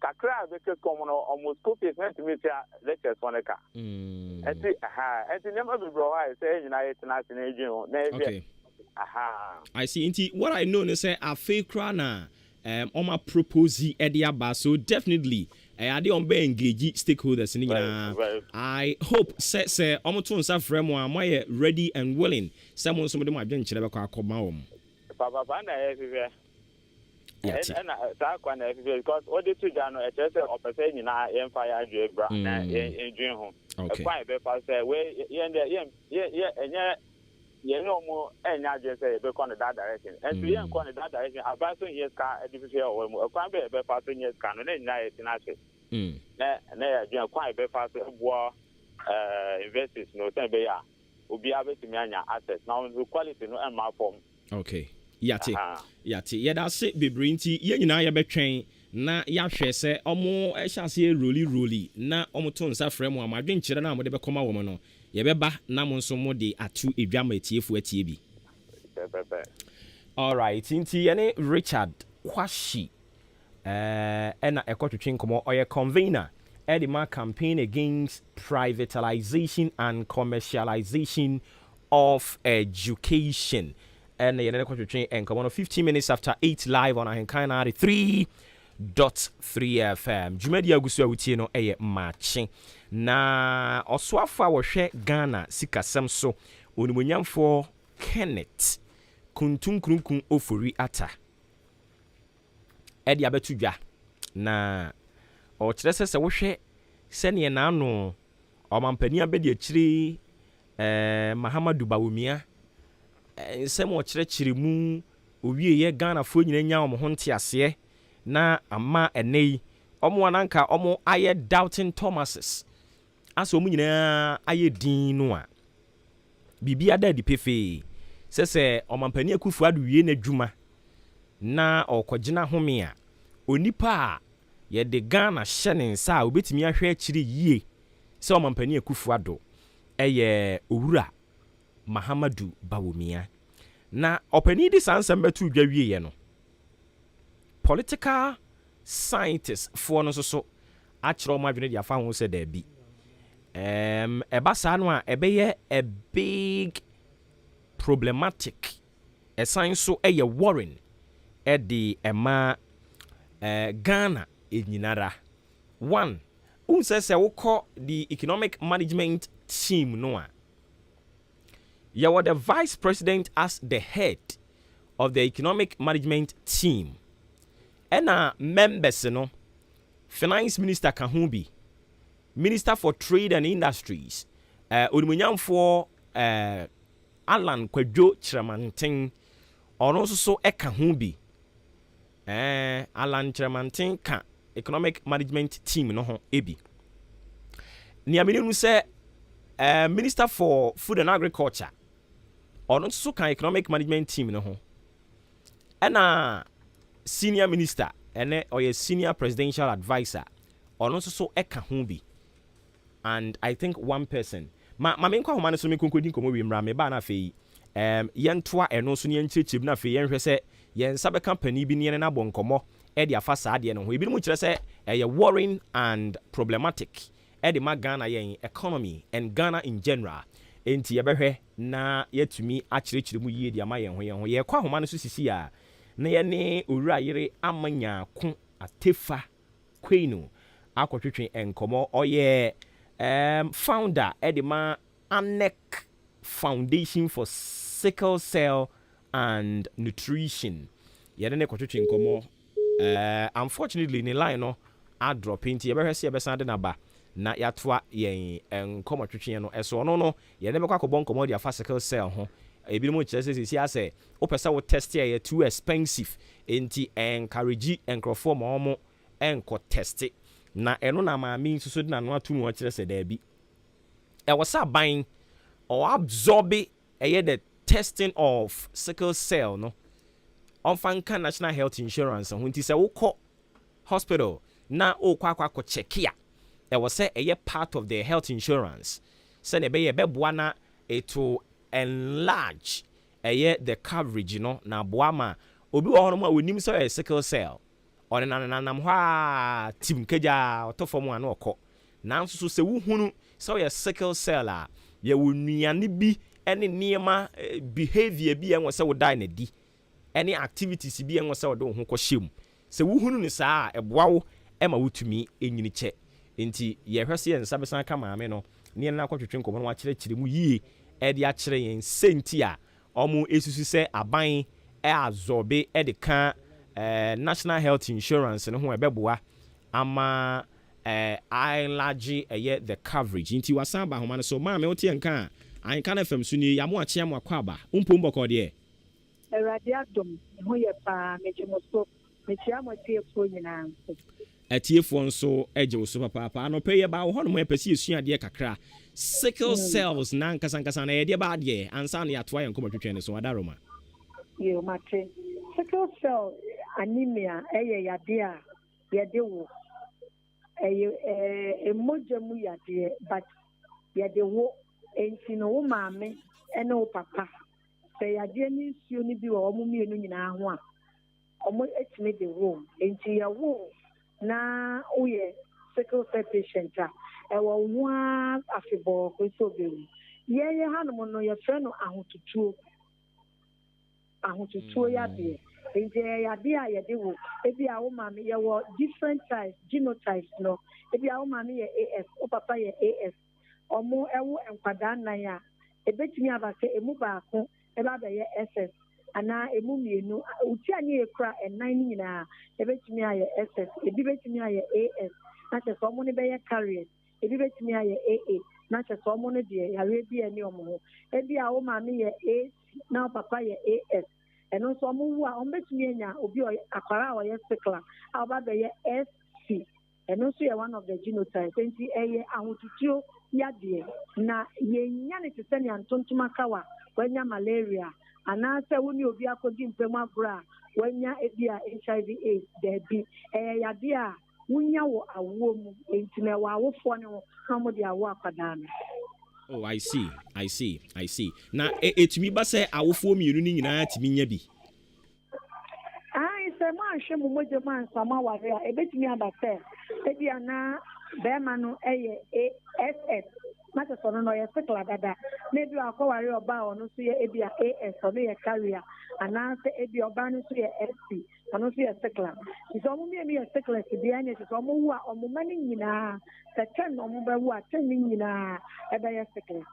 kakra a bɛka sukuu ɔmo no, ɔmo school fees na ntumi tua lectures fɔ ne ka. Ɛnti nneɛma bebree wɔ hɔ a sɛ yɛn nyinaa yɛ tena ase na edwin ho na ehwɛ. I see. Nti what I know ne sɛ afei koraa na ɔma propose ɛde aba, so definitely ɛyɛ adeɛ ɔmo bɛ engage stakeholders ne nyinaa. I hope sɛ ɔmo to nsa frɛ mo a, mo ayɛ ready and willing sɛ mo nso mo de mo adwenkyerɛ bɛkɔ akɔma wɔn. Papaapa na ɛyɛ hwehwɛ. Yɛte. Ɛna saa kwan na ɛhwehwɛ, because ɔde to dwa no, ɛkyerɛ sɛ ɔpɛ sɛ nyinaa yɛmfa yɛ adwene bra na yɛn dwen ho ɛkwan yɛbɛfa sɛ wei yɛn deɛ yɛn yɛ yɛ ɛnyɛ yɛn ne ɔmo ɛnyɛ adwene sɛ yɛbɛkɔ no that direction. Ɛnso yɛn kɔ no that direction, aban so nyɛ sika ɛde hwehwɛ wɔ mu. Ɛkwan bɛ yɛbɛfa so nyɛ sika no, ne nyinaa yɛ tena ase na yɛ adwene kwan yɛbɛfa so ɛboa universities no sɛn bɛyɛ a obiara bɛtumi anya access na ɔno nso quality no ɛmma fam. Okay, yate. Yate, yɛda ase bebree. Nti yɛn nyinaa yɛbɛtwɛn na yɛahwɛ sɛ ɔmo ɛhyɛ aseɛ roli roli na ɔmo to nsa frɛ mo a, mo adwenkyerɛ no a mode bɛkɔma wɔn no, yɛbɛba na mo nso mode ato edwa ma etiefoɔ atie bi. Pɛpɛpɛ. Alright, nti yɛne Richard Kwashi ɛna ɛkɔtwetwe nkɔmmɔ. Ɔyɛ convener de ma Campaign Against Privatalization and Commercialization of Education ɛna yɛne no kɔtwetwe nkɔmmɔ no 15 minutes after 8 live on Ahenkan 93.3 FM. Dwumadi agu so a wotie no ɛyɛ Maakye. Na ɔsoafo a wɔhwɛ Ghana sikasɛm so, Onimonyamfoɔ Kenneth Kuntunkurunkun Ofori Atta, ɛde abɛto dwa na ɔkyerɛ sɛ wohwɛ sɛneɛ n'ano ɔmampanin abɛdi akyire Mahamadu Bawumia nsɛm a ɔkyerɛkyerɛ mu owieɛ, Ghanafoɔ nyinaa nya wɔn ho nteaseɛ na ama ɛnɛ yi ɔmo ananka ɔmo ayɛ doubting Thomases asɛ ɔmo nyinaa ayɛ din no a, biribi ada adi pefee sɛ ɔmampanin Akufo Addo wie n'adwuma na ɔkɔgyina home a, onipa a yɛde Ghana hyɛ ne nsa a obetumi ahwɛ akyire yie sɛ ɔmampanin Akufo Addo ɛyɛ Owura Mahamadu Bawumia. Na ɔpanin de saa nsɛm bɛto dwa wieɛ no, political scientist foɔ no nso so akyerɛ wɔn adwene de afa ho sɛ daabi, ɛba saa no a, ɛbɛyɛ a big problematic, ɛsan so ɛyɛ worrying ɛde ɛma Ghana nyinara. One, wohu sɛ wokɔ the economic management team no a, yɛwɔ the vice president as the head of the economic management team, ɛna members no, finance minister ka ho bi, Minister for Trade and Industries, Onimunyamfoɔ Alan Kwadwo Kyerɛmanten, ɔno nso so ka ho bi. Alan Kyerɛmanten ka economic management team no ho bi. Nea menim sɛ Minister for Food and Agriculture, ɔno nso so ka economic management team no ho, ɛna senior minister, ɛnɛ ɔyɛ senior presidential adviser, ɔno nso so ka ho bi, and I think one person. Ma menkɔ ahoma no so menkɔnkɔdi nkɔmmɔ wie mmra. Mebaa no afei yɛntoa ɛno nso ne yɛnkyerɛkyerɛ mu, no afei yɛnhwɛ sɛ yɛn nsa bɛka panin bi ne yɛne no abɔ nkɔmmɔ ɛde afa saa adeɛ no ho. Ebinom kyerɛ sɛ ɛyɛ worrying and problematic ɛde ma Ghana yɛn economy and Ghana in general, enti yɛbɛhwɛ na yɛatumi akyerɛkyerɛ mu yie de ama yɛn ho yɛn ho. Yɛkɔ ahoma no so sisi a, na yɛne Owura Yere Ama Nyaako Atefa Kwenu akɔtwetwe nkɔmmɔ. Ɔyɛ founder ɛde ma Anek Foundation for Sickle Cell and Nutrition. Yɛne ne kɔtwetwe nkɔmmɔ. Unfortunately ne line no adrop, nti yɛbɛhwɛ sɛ yɛbɛsan de naba na yɛatoa yɛn nkɔmmɔtwetwe no ɛso. Ɔno no yɛne bɛkɔ akɔbɔ nkɔmmɔ de afa sickle cell ho. Ebinom kyerɛ sɛ sɛsi asɛ wopɛ sɛ wo test a, ɛyɛ too expensive, nti encourage nkurɔfoɔ ma wɔn nkɔ test. Na ɛno na maame nso so de n'ano ato mu ɔkyerɛ sɛ daabi, ɛwɔ sɛ aban ɔ absorb ɛyɛ the testing of sickle cell no, ɔmfa nka National Health Insurance ho. Nti sɛ wokɔ hospital na wokɔ akɔ check a, ɛwɔ sɛ ɛyɛ part of the health insurance, sɛnea ɛbɛyɛ ɛbɛboa na it will enlarge ɛyɛ the coverage no, na aboa ma obi wɔ hɔnom a onim sɛ ɔyɛ sickle cell, ɔne nanam hɔ a tim kagya ɔtɔ fam a na ɔkɔ. Nanso so sɛ wohunu sɛ ɔyɛ sickle cell a, yɛwɔ nnuane bi ne nneɛma, behavior bi a ɛwɔ sɛ wodae n'adi ne activities bi a ɛwɔ sɛ wɔde wo ho kɔhyɛ mu. Sɛ wohunu no saa a, ɛboa wo ma wotumi nyini kyɛ. Nti yɛhwɛ sɛ yɛn nsa bɛsan ka maame no ne yɛn akɔtwetwe nkɔmmɔ no, wakyerɛkyerɛ mu yie ɛde akyerɛ yɛn sɛnti a ɔmo esusu sɛ aban ɛabsorb ɛde ka National Health Insurance no ho, ɛbɛboa ama enlarge ɛyɛ the coverage. Nti wasan aba ahoma no so. Maame, wote yɛn ka a, Ahenka no FM so nie. Yɛamo akye mo, akɔ aba wompom bɔkɔ deɛ? Awurade adom, me ho yɛ paa. Megye mo so, mekyia mo atiefoɔ nyinaa nso. Atiefoɔ nso gye wo so papaapa. Anɔpɛ yɛbaa wɔ hɔnom, yɛpɛ sɛ yɛsua adeɛ kakra, sickle cells na nkasankasa na yɛdeɛ ba adeɛ ansa na yɛatoa yɛn nkɔmmɔtwetwɛn no so adaroma. Yo, mate. Sickle cell anemia ɛyɛ yadeɛ a yɛde wo. Ɛyɛ mogya mu yadeɛ, but yɛde wo. Nti no wo maame ne wo papa, sɛ yadeɛ ne nsuo no bi wɔ wɔn mmienu nyinaa ho a, wɔn atumi de wo. Nti yɛwo na woyɛ. sickle cell patient a, ɛwɔ wo ho ara afebɔɔ kɔsi sɛ wobɛwu. Yɛn yɛn hanom no, yɛfrɛ no ahotutuo. Ahotutuo yadeɛ. Nti ɛyɛ yadeɛ a yɛde wo. Ebi a wo maame, yɛwɔ different types, genotypes no. Ebi a wo maame yɛ AS, wo papa yɛ AS. Wɔwo nkwadaa nnan a, ɛbɛtumi aba sɛ ɛmu baako bɛba abɛyɛ SS anaa ɛmu mmienu, wo ti anyɛ yie koraa a, nnan no nyinaa ɛbɛtumi ayɛ SS. Ɛbi bɛtumi ayɛ AS, na kyerɛ sɛ wɔn no bɛyɛ carriers. Ɛbi bɛtumi ayɛ AA, na kyerɛ sɛ wɔn no deɛ yareɛ biara nni wɔn ho. Ɛbi a wo maame yɛ AC na wo papa yɛ AS, ɛno nso wɔn wu a, wɔbɛtumi anya obi a ɔyɛ akwadaa a ɔyɛ sickler a ɔba abɛyɛ SC. Ɛno nso yɛ one of the genotypes. Enti ɛyɛ ahotutuo yadeɛ. Na yɛnnya no te sɛ nea ntontom aka wo a woanya malaria anaasɛ wo ne obi akɔdi mpa mu agorɔ a woanya ebia HIV AIDS. Daabi. Ɛyɛ yadeɛ a wonya wɔ awoɔ mu. Enti no ɛwɔ awofoɔ no ho na wɔde awo akwadaa no. Oh, I see, I see, I see. Na ɛtumi ba sɛ awofoɔ mmienu no nyinaa tumi nya bi? Aane, sɛ moanhwɛ mo mogya mu ansa moaware a, ɛbɛtumi aba sɛ ebia na barima no yɛ ASS, na kyerɛ sɛ ɔno no ɔyɛ sikla dada, na ebia wakɔware ɔbaa a ɔno nso yɛ ebia AS, ɔno yɛ carrier, anaasɛ ebia ɔbaa no nso yɛ SC, ɔno nso yɛ sikla. Nti sɛ wɔn mmienu yɛ siklɛs deɛ, ɛnneɛ kyerɛ sɛ wɔwo a, wɔn mma no nyinaa, sɛ ten na wɔbɛwo a, ten no nyinaa ɛbɛyɛ siklɛs.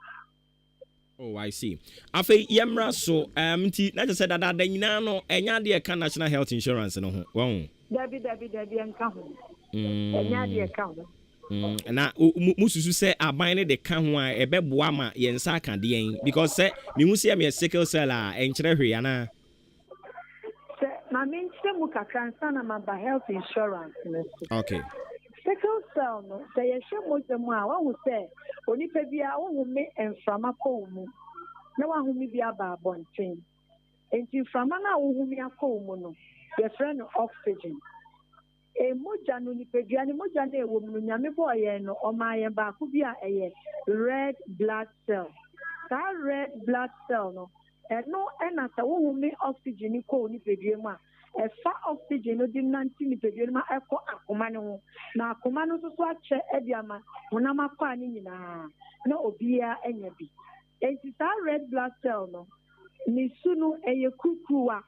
Oh, I see. Afei yɛmmra so, um, nti na kyerɛ sɛ dadaada nyinaa no ɛnyɛ adeɛ ɛka National Health Insurance no ho, wahu? Dabi, dabi, dabi, ɛnka ho. Ɛnyɛ adeɛ ɛka ho. Na mo susu sɛ aban no de ka ho a, ɛbɛboa ma yɛn nsa aka deɛn? Because sɛ mehu sɛ meyɛ sickle cell a, ɛnkyerɛ hwee anaa? Sɛ ma menkyerɛ mu kakra ansa na maba health insurance no so. Sickle cell no, sɛ yɛhwɛ mogya mu a, woahu sɛ onipa biara wohome mframa kɔ wo mu na woahome bi aba abɔnten. Enti mframa no a wohome akɔ wo mu no, yɛfrɛ no oxygen. Mogya no, nipadua no, mogya no a ɛwɔ mu no, Nyame bɔɔ yɛn no, ɔmaa yɛn baako bi a ɛyɛ red blood cell. Saa red blood cell no, ɛno na sɛ wohome oxygen no kɔ wo nipadua mu a, ɛfa oxygen no de nante nipadua no mu kɔ akoma no ho, na akoma no nso so akyɛ de ama honam akwaa no nyinaa na obiara anya bi. Enti saa red blood cell no, ne su no, ɛyɛ kurukuruwa.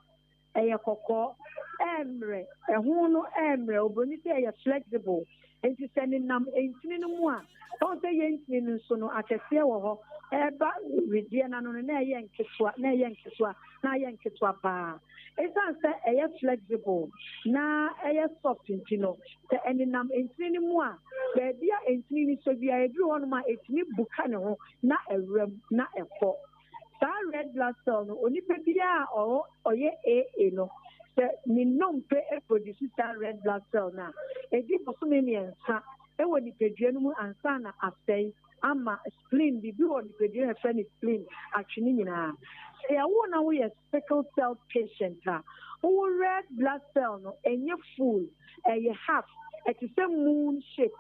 Ɛyɛ kɔkɔɔ, ɛremmrɛ, ɛho no ɛremmrɛ, oburoni sɛ ɛyɛ flexible, nti sɛ nenam ntini no mu a, wahu sɛ yɛn ntini no nso no akɛseɛ wɔ hɔ, ɛreba wedeɛ no ano no na ɛyɛ nketewa, na ɛyɛ nketewa, na ayɛ nketewa paa. Ɛsiane sɛ ɛyɛ flexible na ɛyɛ soft nti no, sɛ ɛnenam ntini no mu a, baabi a ntini no sɔ biara, ɛduru hɔnom a, ɛtumi buka ne ho na awura mu na ɛkɔ. Saa red blood cell no, onipa biara a ɔwɔ ɔyɛ AA no, sɛ ne nnompe produce saa red blood cell no a, ɛdi bosome mmiɛnsa wɔ nipadua no mu ansa na asɛe ama spleen, biribi wɔ nipadua no yɛfrɛ no spleen, atwe ne nyinaa. Sɛ yɛwo na woyɛ sickle cell patient a, wowɔ red blood cell no ɛnyɛ full, ɛyɛ half, ɛte sɛ moon shape.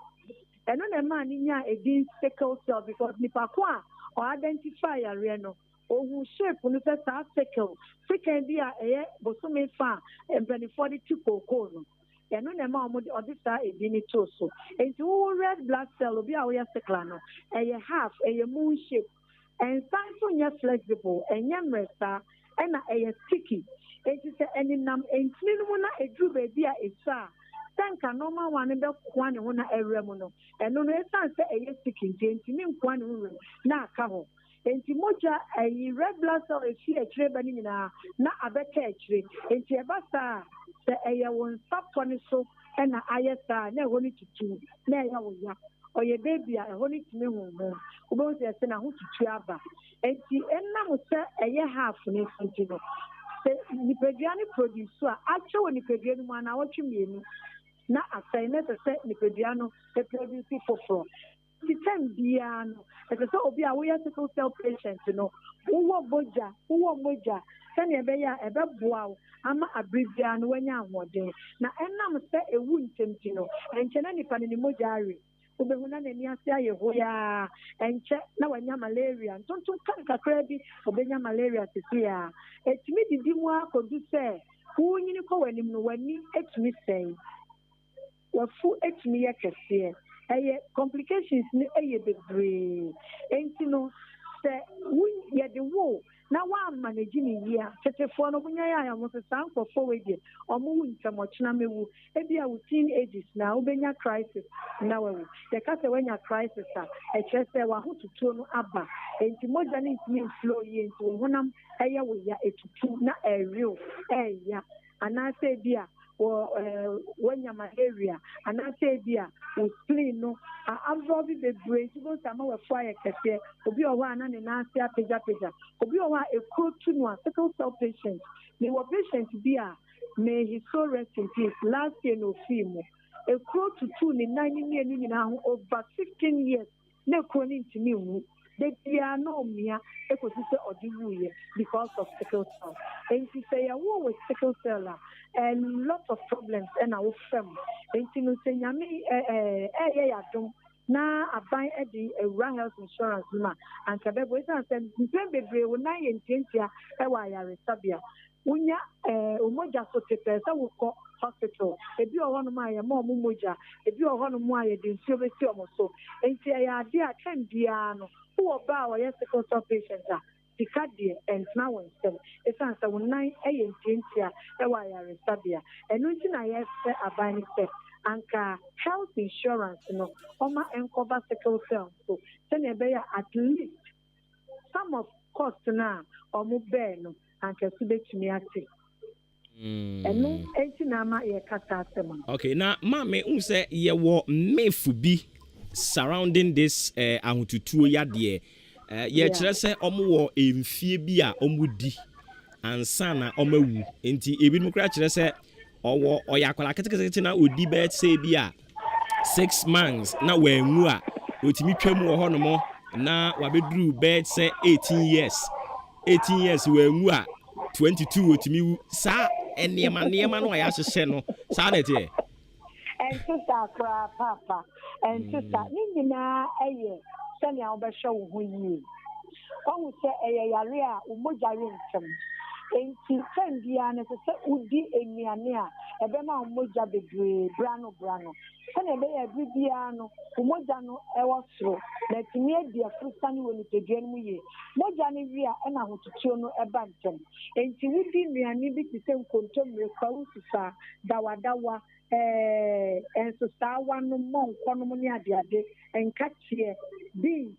Ɛno na ɛmaa no nyaa edin sickle cell because nipa ko a ɔ identify yareɛ no, ɔhuu shape no sɛ saa sickle, sekan bi a ɛyɛ bosome fa a mpaninfoɔ de te kookoo no. Ɛno na ɛma wɔde ɔde saa edin no too so. Enti wowo red blood cell, obi a woyɛ sickler no, ɛyɛ half, ɛyɛ moon shape. Ɛnsan nso nyɛ flexible, ɛnyɛ mmerɛ saa, ɛna ɛyɛ sticky. Enti sɛ ɛnenam ntini no mu na ɛduru baabi a ɛsua a, sɛ nka normal one no bɛkoa ne ho na awura mu no, ɛno no ɛsiane sɛ ɛyɛ sticky nti ɛntumi nkoa ne ho nwura mu na aka hɔ. Enti mogya, ɛyi, red blood cell a ɛfiri akyire ba no nyinaa na abɛka akyire. Enti ɛba saa a, sɛ ɛyɛ wo nsa pɔ no so na ayɛ saa a, na ɛhɔ no tutu na ɛyɛ wo ya. Ɔyɛ baby a, ɛhɔ no tumi honhon. Wobɛhu sɛ yɛse n'ahotutuo aba. Enti ɛnam sɛ ɛyɛ half no nso nti no, sɛ nipadua no produce a, akyɛ wɔ nipadua no mu anaawɔtwe mmienu na asɛe, na ɛsɛ sɛ nipadua no produce foforɔ. Nti term biara no, ɛsɛ sɛ obi a woyɛ sickle cell patient no, wowɔ mogya, wowɔ mogya sɛnea ɛbɛyɛ a ɛbɛboa wo ama abere biara no woanya ahoɔden. Na ɛnam sɛ ɛwu ntɛm nti no, ɛnkyɛ na nipa no ne mogya awe. Wobɛhu na n'ani ase ayɛ hoyaa, ɛnkyɛ na wanya malaria. Ntontom ka no kakraa bi, ɔbɛnya malaria seesei ara. Ɛtumi didi mu ara kɔdu sɛ worenyini kɔ w'anim no, w'ani tumi sɛe. W'afu tumi yɛ kɛseɛ. Ɛyɛ complications no yɛ bebree. Enti no sɛ wo yɛde wo na woammanage no yie a, tetefoɔ no wɔnyae a wɔn sɛ saa nkurɔfoɔ wei deɛ wɔn wu ntɛm, ɔkyena mɛwu. Ebia wo teen ages na wobɛnya crisis na wawu. Yɛka sɛ woanya crisis a, ɛkyerɛ sɛ w'ahototoɔ no aba. Enti mogya no ntumi mflow yie nti wo honam yɛ wo ya, ɛtutu na ɛrew, ɛreya. Anaasɛ ebia wɔ ɛɛ woanya malaria, anaasɛ ebia wo spleen no a absorb bebree nti wobɛhu sɛ ama w'afu ayɛ kɛseɛ. Obi wɔ hɔ a na ne nan ase apagyapagya. Obi wɔ hɔ a ekuro tu no a, sickle cell patient. Mewɔ patient bi a, may his soul rest in peace, last year na ofii mu. Ekuro tutuu ne nan ne mmienu nyinaa ho over 15 years. Na kuro no ntumi nwu. Da biara na ɔmia kɔsi sɛ ɔde wuiɛ because of sickle cell. Enti sɛ yɛwo wo with sickle cell a, a lot of problems na wo fa mu. Enti no sɛ Nyame ɛyɛ yɛ adom na aban de awura health insurance no mu a, anka ɛbɛboa. Ɛsiane sɛ mpɛn bebree wo nan yɛ ntiantia wɔ ayaresabea. Wonya eh, wo mogya so te pɛɛ sɛ wokɔ hospital. Ebi wɔ hɔnom a yɛma wɔn mogya, ebi wɔ hɔnom a yɛde nsuo bɛsi wɔn so. Enti ɛyɛ adeɛ a term biara no, wowɔ ba a ɔyɛ sickle cell patient a, sika deɛ ɛntena wo nsam ɛsiane sɛ wo nan yɛ ntiantia wɔ ayaresabea. Ɛno nti na yɛsrɛ aban no sɛ anka health insurance no wɔma ɛnkɔba sickle cell nso sɛdeɛ ɛbɛyɛ a at least some of cost no a wɔn bear no anka ɛso bɛtumi ate. Ɛno nti na ama yɛka saa asɛm no. Okay, na maame n sɛ yɛwɔ myth bi surrounding this ahotutuo yadeɛ. Yɛkyerɛ sɛ ɔmo wɔ mfie bi a ɔmo di ansa na ɔmo awu. Nti ebinom koraa kyerɛ sɛ ɔwɔ ɔyɛ akwadaa ketekete na odi bɛyɛ sɛ bi a 6 months na wanwu a, otumi twam wɔ hɔnom na wabɛduru bɛyɛ sɛ 18 years, 18 years wanwu a, 22 otumi wu. Saa nneɛma nneɛma no a yɛahyehyɛ no saa na ɛteɛ? Ɛnte saa koraa, paapa. Ɛnte saa. Ne nyinaa ɛyɛ sɛnea wobɛhwɛ wo ho yie. Wahu sɛ ɛyɛ yare a wo mogya we ntɛm. Enti fɛn biara no, ɛsɛ sɛ wodi nnuane a ɛbɛma wo mogya bebree bra no bra no. Sɛnea ɛbɛyɛ a bere biara no, wo mogya no ɛwɔ soro na atumi adi afurusane wɔ nipadua no mu yie. Mogya no wie a, ɛna ahotutuo no ɛba ntɛm. Enti wodi nnuane bi te sɛ nkontommire, kwawu susaa, dawadawa, nsosaawa no, mɔnkɔ nom ne adeade, nkateɛ, beans.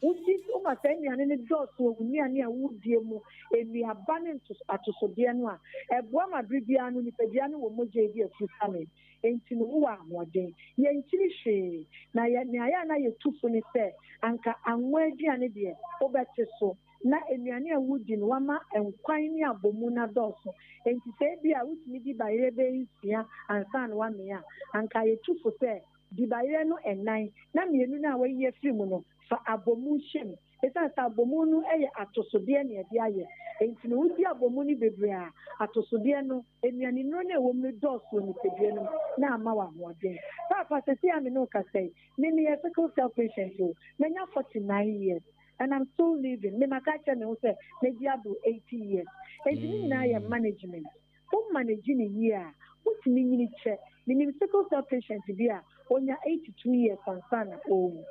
Wodi woma saa nnuane no dɔɔso wɔ wo nnuane a wodie mu, nnuaba ne atosodeɛ no a, ɛboa ma bere biara no nipadua no wɔ mogya edi afurusane. Enti no wowɔ ahoɔden. Yɛnkyiri hwee. Na yɛ nea yɛ a na yɛtu fo ne sɛ anka anwa aduane deɛ wobɛte so na nnuane a wodi no wama nkwan ne abomu no adɔɔso. Enti sɛ ebi a wotumi di bayerɛ bɛyɛ 6 ansa na wamee a, anka yɛtu fo sɛ di bayerɛ no ɛnan na mmienu no a wayi afiri mu no fa abomu hyɛ mu. Ɛsiane sɛ abomu no yɛ atosodeɛ na yɛde ayɛ. Enti no wodi abomu no bebree a, atosodeɛ no, nnuane nnuro no a ɛwɔ mu no dɔɔso wɔ nipadua no mu na ama wo ahoɔden. Paapa, sɛsi a me ne wo kasa yi, me meyɛ sickle cell patient o. Manya 49 years and I'm still living. Me maka kyerɛ me ho sɛ mɛgye aboro 80 years. Enti ne nyinaa yɛ management. Wo manage ne yie a, wotumi nyini kyɛ. Menim sickle cell patient bi a onya 82 years ansa na ɔrewu.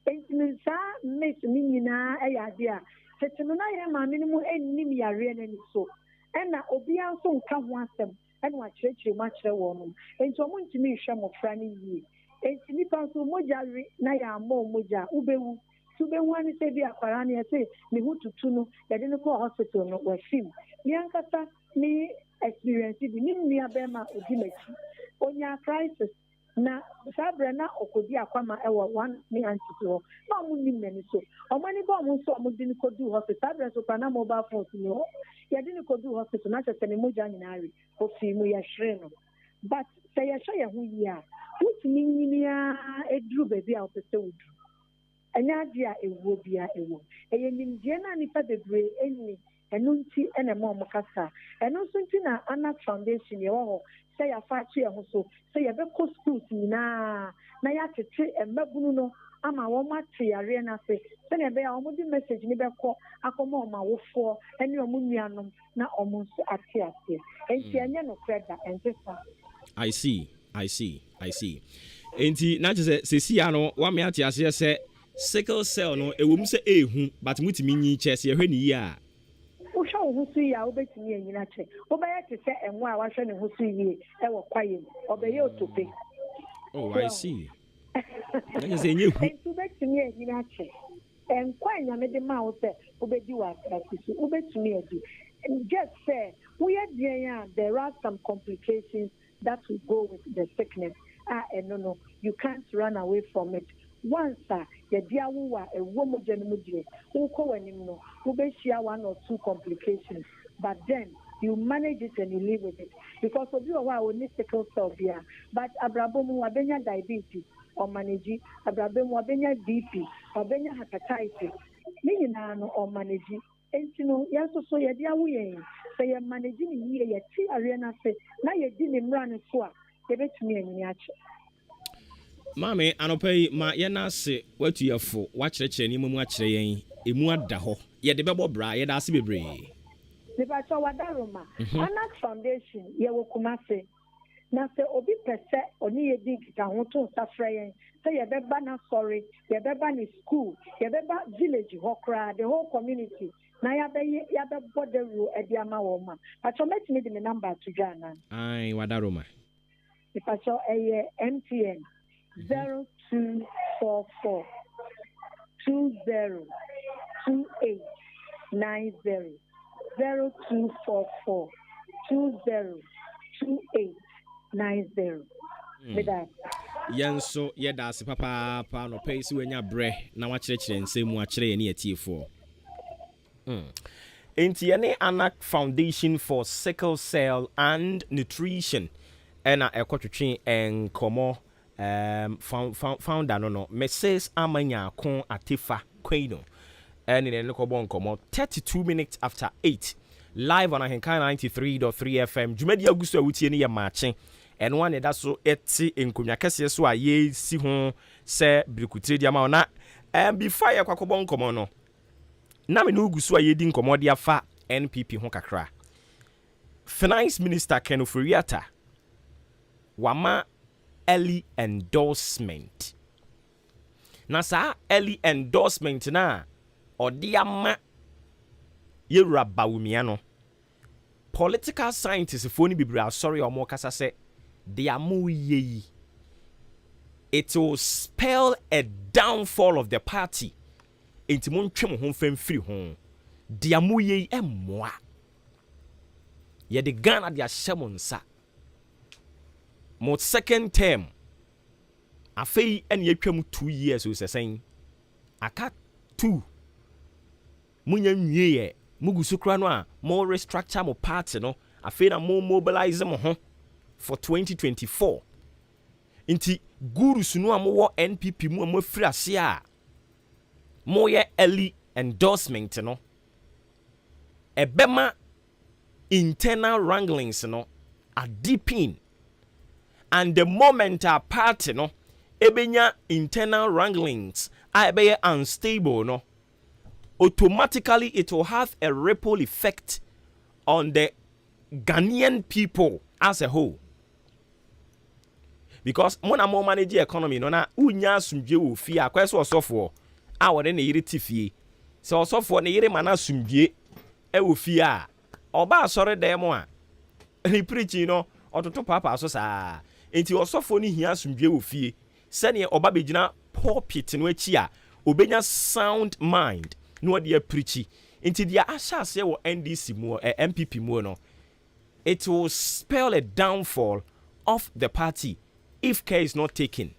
Enti no saa myth ne nyinaa yɛ adeɛ a tete no na yɛn maame no mu nnim yareɛ no ani so. Ɛna obiara nso nka ho asɛm ɛna wakyerɛkyerɛ mu akyerɛ wɔn nom. Enti wɔn ntumi nhwɛ mmɔfra no yie. Enti nipa nso mogya we na yɛammɔ wo mogya a, wobɛwu. Nti wobɛhu ane sɛ bi akwaraa no yɛse ne ho tutu no, yɛde no kɔɔ hospital no, wafim. Me ankasa me experience bi, me nua bɛrima a odi m'akyi, onyaa crisis. Na saa berɛ na ɔkɔdi akwama wɔ one me auntie hɔ na ɔmo nim n'ani so. Ɔmo ani ba ɔmo nso ɔmo de no kɔduu hospital. Saa berɛ nso koraa na mobile phones ni hɔ. Yɛde no kɔduu hospital na kyerɛ sɛ ne mogya nyinaa we. Ofii mu, yɛhweree no. But sɛ yɛhwɛ yɛn ho yie a, wotumi nyini ara eduru baabi a wopɛ sɛ woduru. Ɛnyɛ adeɛ a ewuo biara ɛwɔ mu. Ɛyɛ nimdeɛ no a nnipa bebree nni. Ɛno nti ɛna ɛma ɔmo kasa. Ɛno nso nti na Anak Foundation yɛwɔ hɔ sɛ yɛafa ato yɛn ho so sɛ yɛbɛkɔ schools nyinaa na yɛatete mmabunu no ama wɔn ate yareɛ no ase sɛnea ɛbɛyɛ a wɔde message no bɛkɔ akɔma wɔn awofoɔ ne wɔn nuanom na wɔn nso ate aseɛ. Enti ɛnyɛ nokorɛ da, ɛnte saa. I see. I see, I see. Enti na kyerɛ sɛ seesei ara no woame ate aseɛ sɛ sickle cell no ɛwɔ mu sɛ ɛɛhu but motumi nyin kyɛ sɛ yɛhwɛ no yie a. Wohwɛ wo ho so yie a wobɛtumi anyin akyɛ. Wobɛyɛ te sɛ ɛnwa a wahwɛ ne ho so yie wɔ kwaeɛ mu. Ɔbɛyɛ otope. Oh, I see. Na kyerɛ sɛ ɛnyɛ hu. Enti wobɛtumi anyin akyɛ. Nkwa a Nyame de maa wo sɛ wobɛdi wɔ asase so, wobɛtumi adi. Just sɛ woyɛ deɛn a there are some complications that will go with the sickness a ɛno no you can't run away from it. Once a yɛde awo wo a ɛwɔ mogya no mu deɛ, wokɔ w'anim no wobɛhyia one or two complications but then you manage it and you live with it because obi wɔ hɔ a ɔnni sickle cell biara but abrabɔ mu wabɛnya diabetes, ɔmanegyi, abrabɔ mu wabɛnya BP, wabɛnya hepatitis, ne nyinaa no ɔmanegyi. Enti no, yɛn nso so yɛde awo yɛn yi, sɛ yɛ manegyi no yie, yɛte yareɛ no ase na yɛdi ne mmara no so a, yɛbɛtumi anyini akyɛ. Maame, anɔpa yi, ma yɛnna ase, woatu yɛn fo, woakyerɛkyerɛ nneɛma mu akyerɛ yɛn, ɛmu ada hɔ. Yɛde bɛbɔ bra, yɛda ase bebree. Mepakyɛw Wadaroma, Anak Foundation, yɛwɔ Kumasi. Na sɛ obi pɛ sɛ ɔne yɛn di nkitaho to nsa frɛ yɛn sɛ yɛbɛba n'asɔre, yɛbɛba ne school, yɛbɛba village hɔ koraa, the whole community, na yɛabɛyɛ yɛabɛbɔ dawuro de ama wɔn a, pakyɛw mɛtumi de me number ato dwa anaa? Ae, Wadaroma. Mepakyɛw ɛyɛ MTN 0244 20 28 90, 0244 20 28 90. Meda ase. Yɛn nso yɛda ase papaapa anɔpa yi sɛ woanya berɛ na woakyerɛkyerɛ nsɛm mu akyerɛ yɛne atiefoɔ. Enti yɛne Anak Foundation for Sickle Cell and Nutrition ɛna ɛkɔtwetwe nkɔmmɔ. Founder no, Mrs. Ama Nyarko Atefa Quainoo, ɛne ne kɔbɔ nkɔmmɔ 32 minutes after 8 live on Ahenkan 93.3 FM. Dwumadi agu so a wotie no yɛ Maakye. Ɛno a na ɛda so ɛte nkonnwa kɛseɛ so a yɛsi ho sɛ birikutire di ama wo. Na before yɛkɔ akɔbɔ nkɔmmɔ no, na me ne wogu so a yɛdi nkɔmmɔ de afa NPP ho kakra. Finance Minister Ken Ofori-Atta wama early endorsement, na saa early endorsement na ɔde ama yɛwura Bawumia no, political scientists foɔ no bebree asɔre a wɔn kasa sɛ deɛ mo yɛ yi, it will spell a downfall of the party, nti montwe mo ho mfa mfiri ho. Deɛ moyɛ yi mmoa yɛde Ghana de ahyɛ mo nsa. Mo second term afei ɛna yɛtwa mu 2 years o, sɛ sɛn aka two, monya nwie yɛ mugu so kora no a mo restructure mo party no. Afei na mo mobilize mo ho for 2024. Nti gurus no a mowɔ NPP mu a moafiri ase a moyɛ early endorsement no, ɛbɛma internal wranglings no adeepen, and the moment a party no ebenya internal wranglings a ɛbɛyɛ unstable no, automatically it will have a ripple effect on the Ghanaian people as a whole, because mo na mo manage economy no na wonya asomdwe wɔ fie a akɔyɛ sɛ ɔsɔfoɔ a wɔde ne yere te fie, sɛ ɔsɔfoɔ ne yere ma no asomdwe wɔ fie a, ɔba asɔre dan mu a ne preaching no ɔtoto paapaa so saa. Nti ɔsɔfoɔ no hia asomdwe wɔ fie sɛneɛ ɔba bɛgyina pulpit no akyi a obɛnya sound mind na ɔde apreach. Nti deɛ ahyɛ aseɛ wɔ NDC mu, NPP mu no, it will spell a downfall of the party if care is not taken.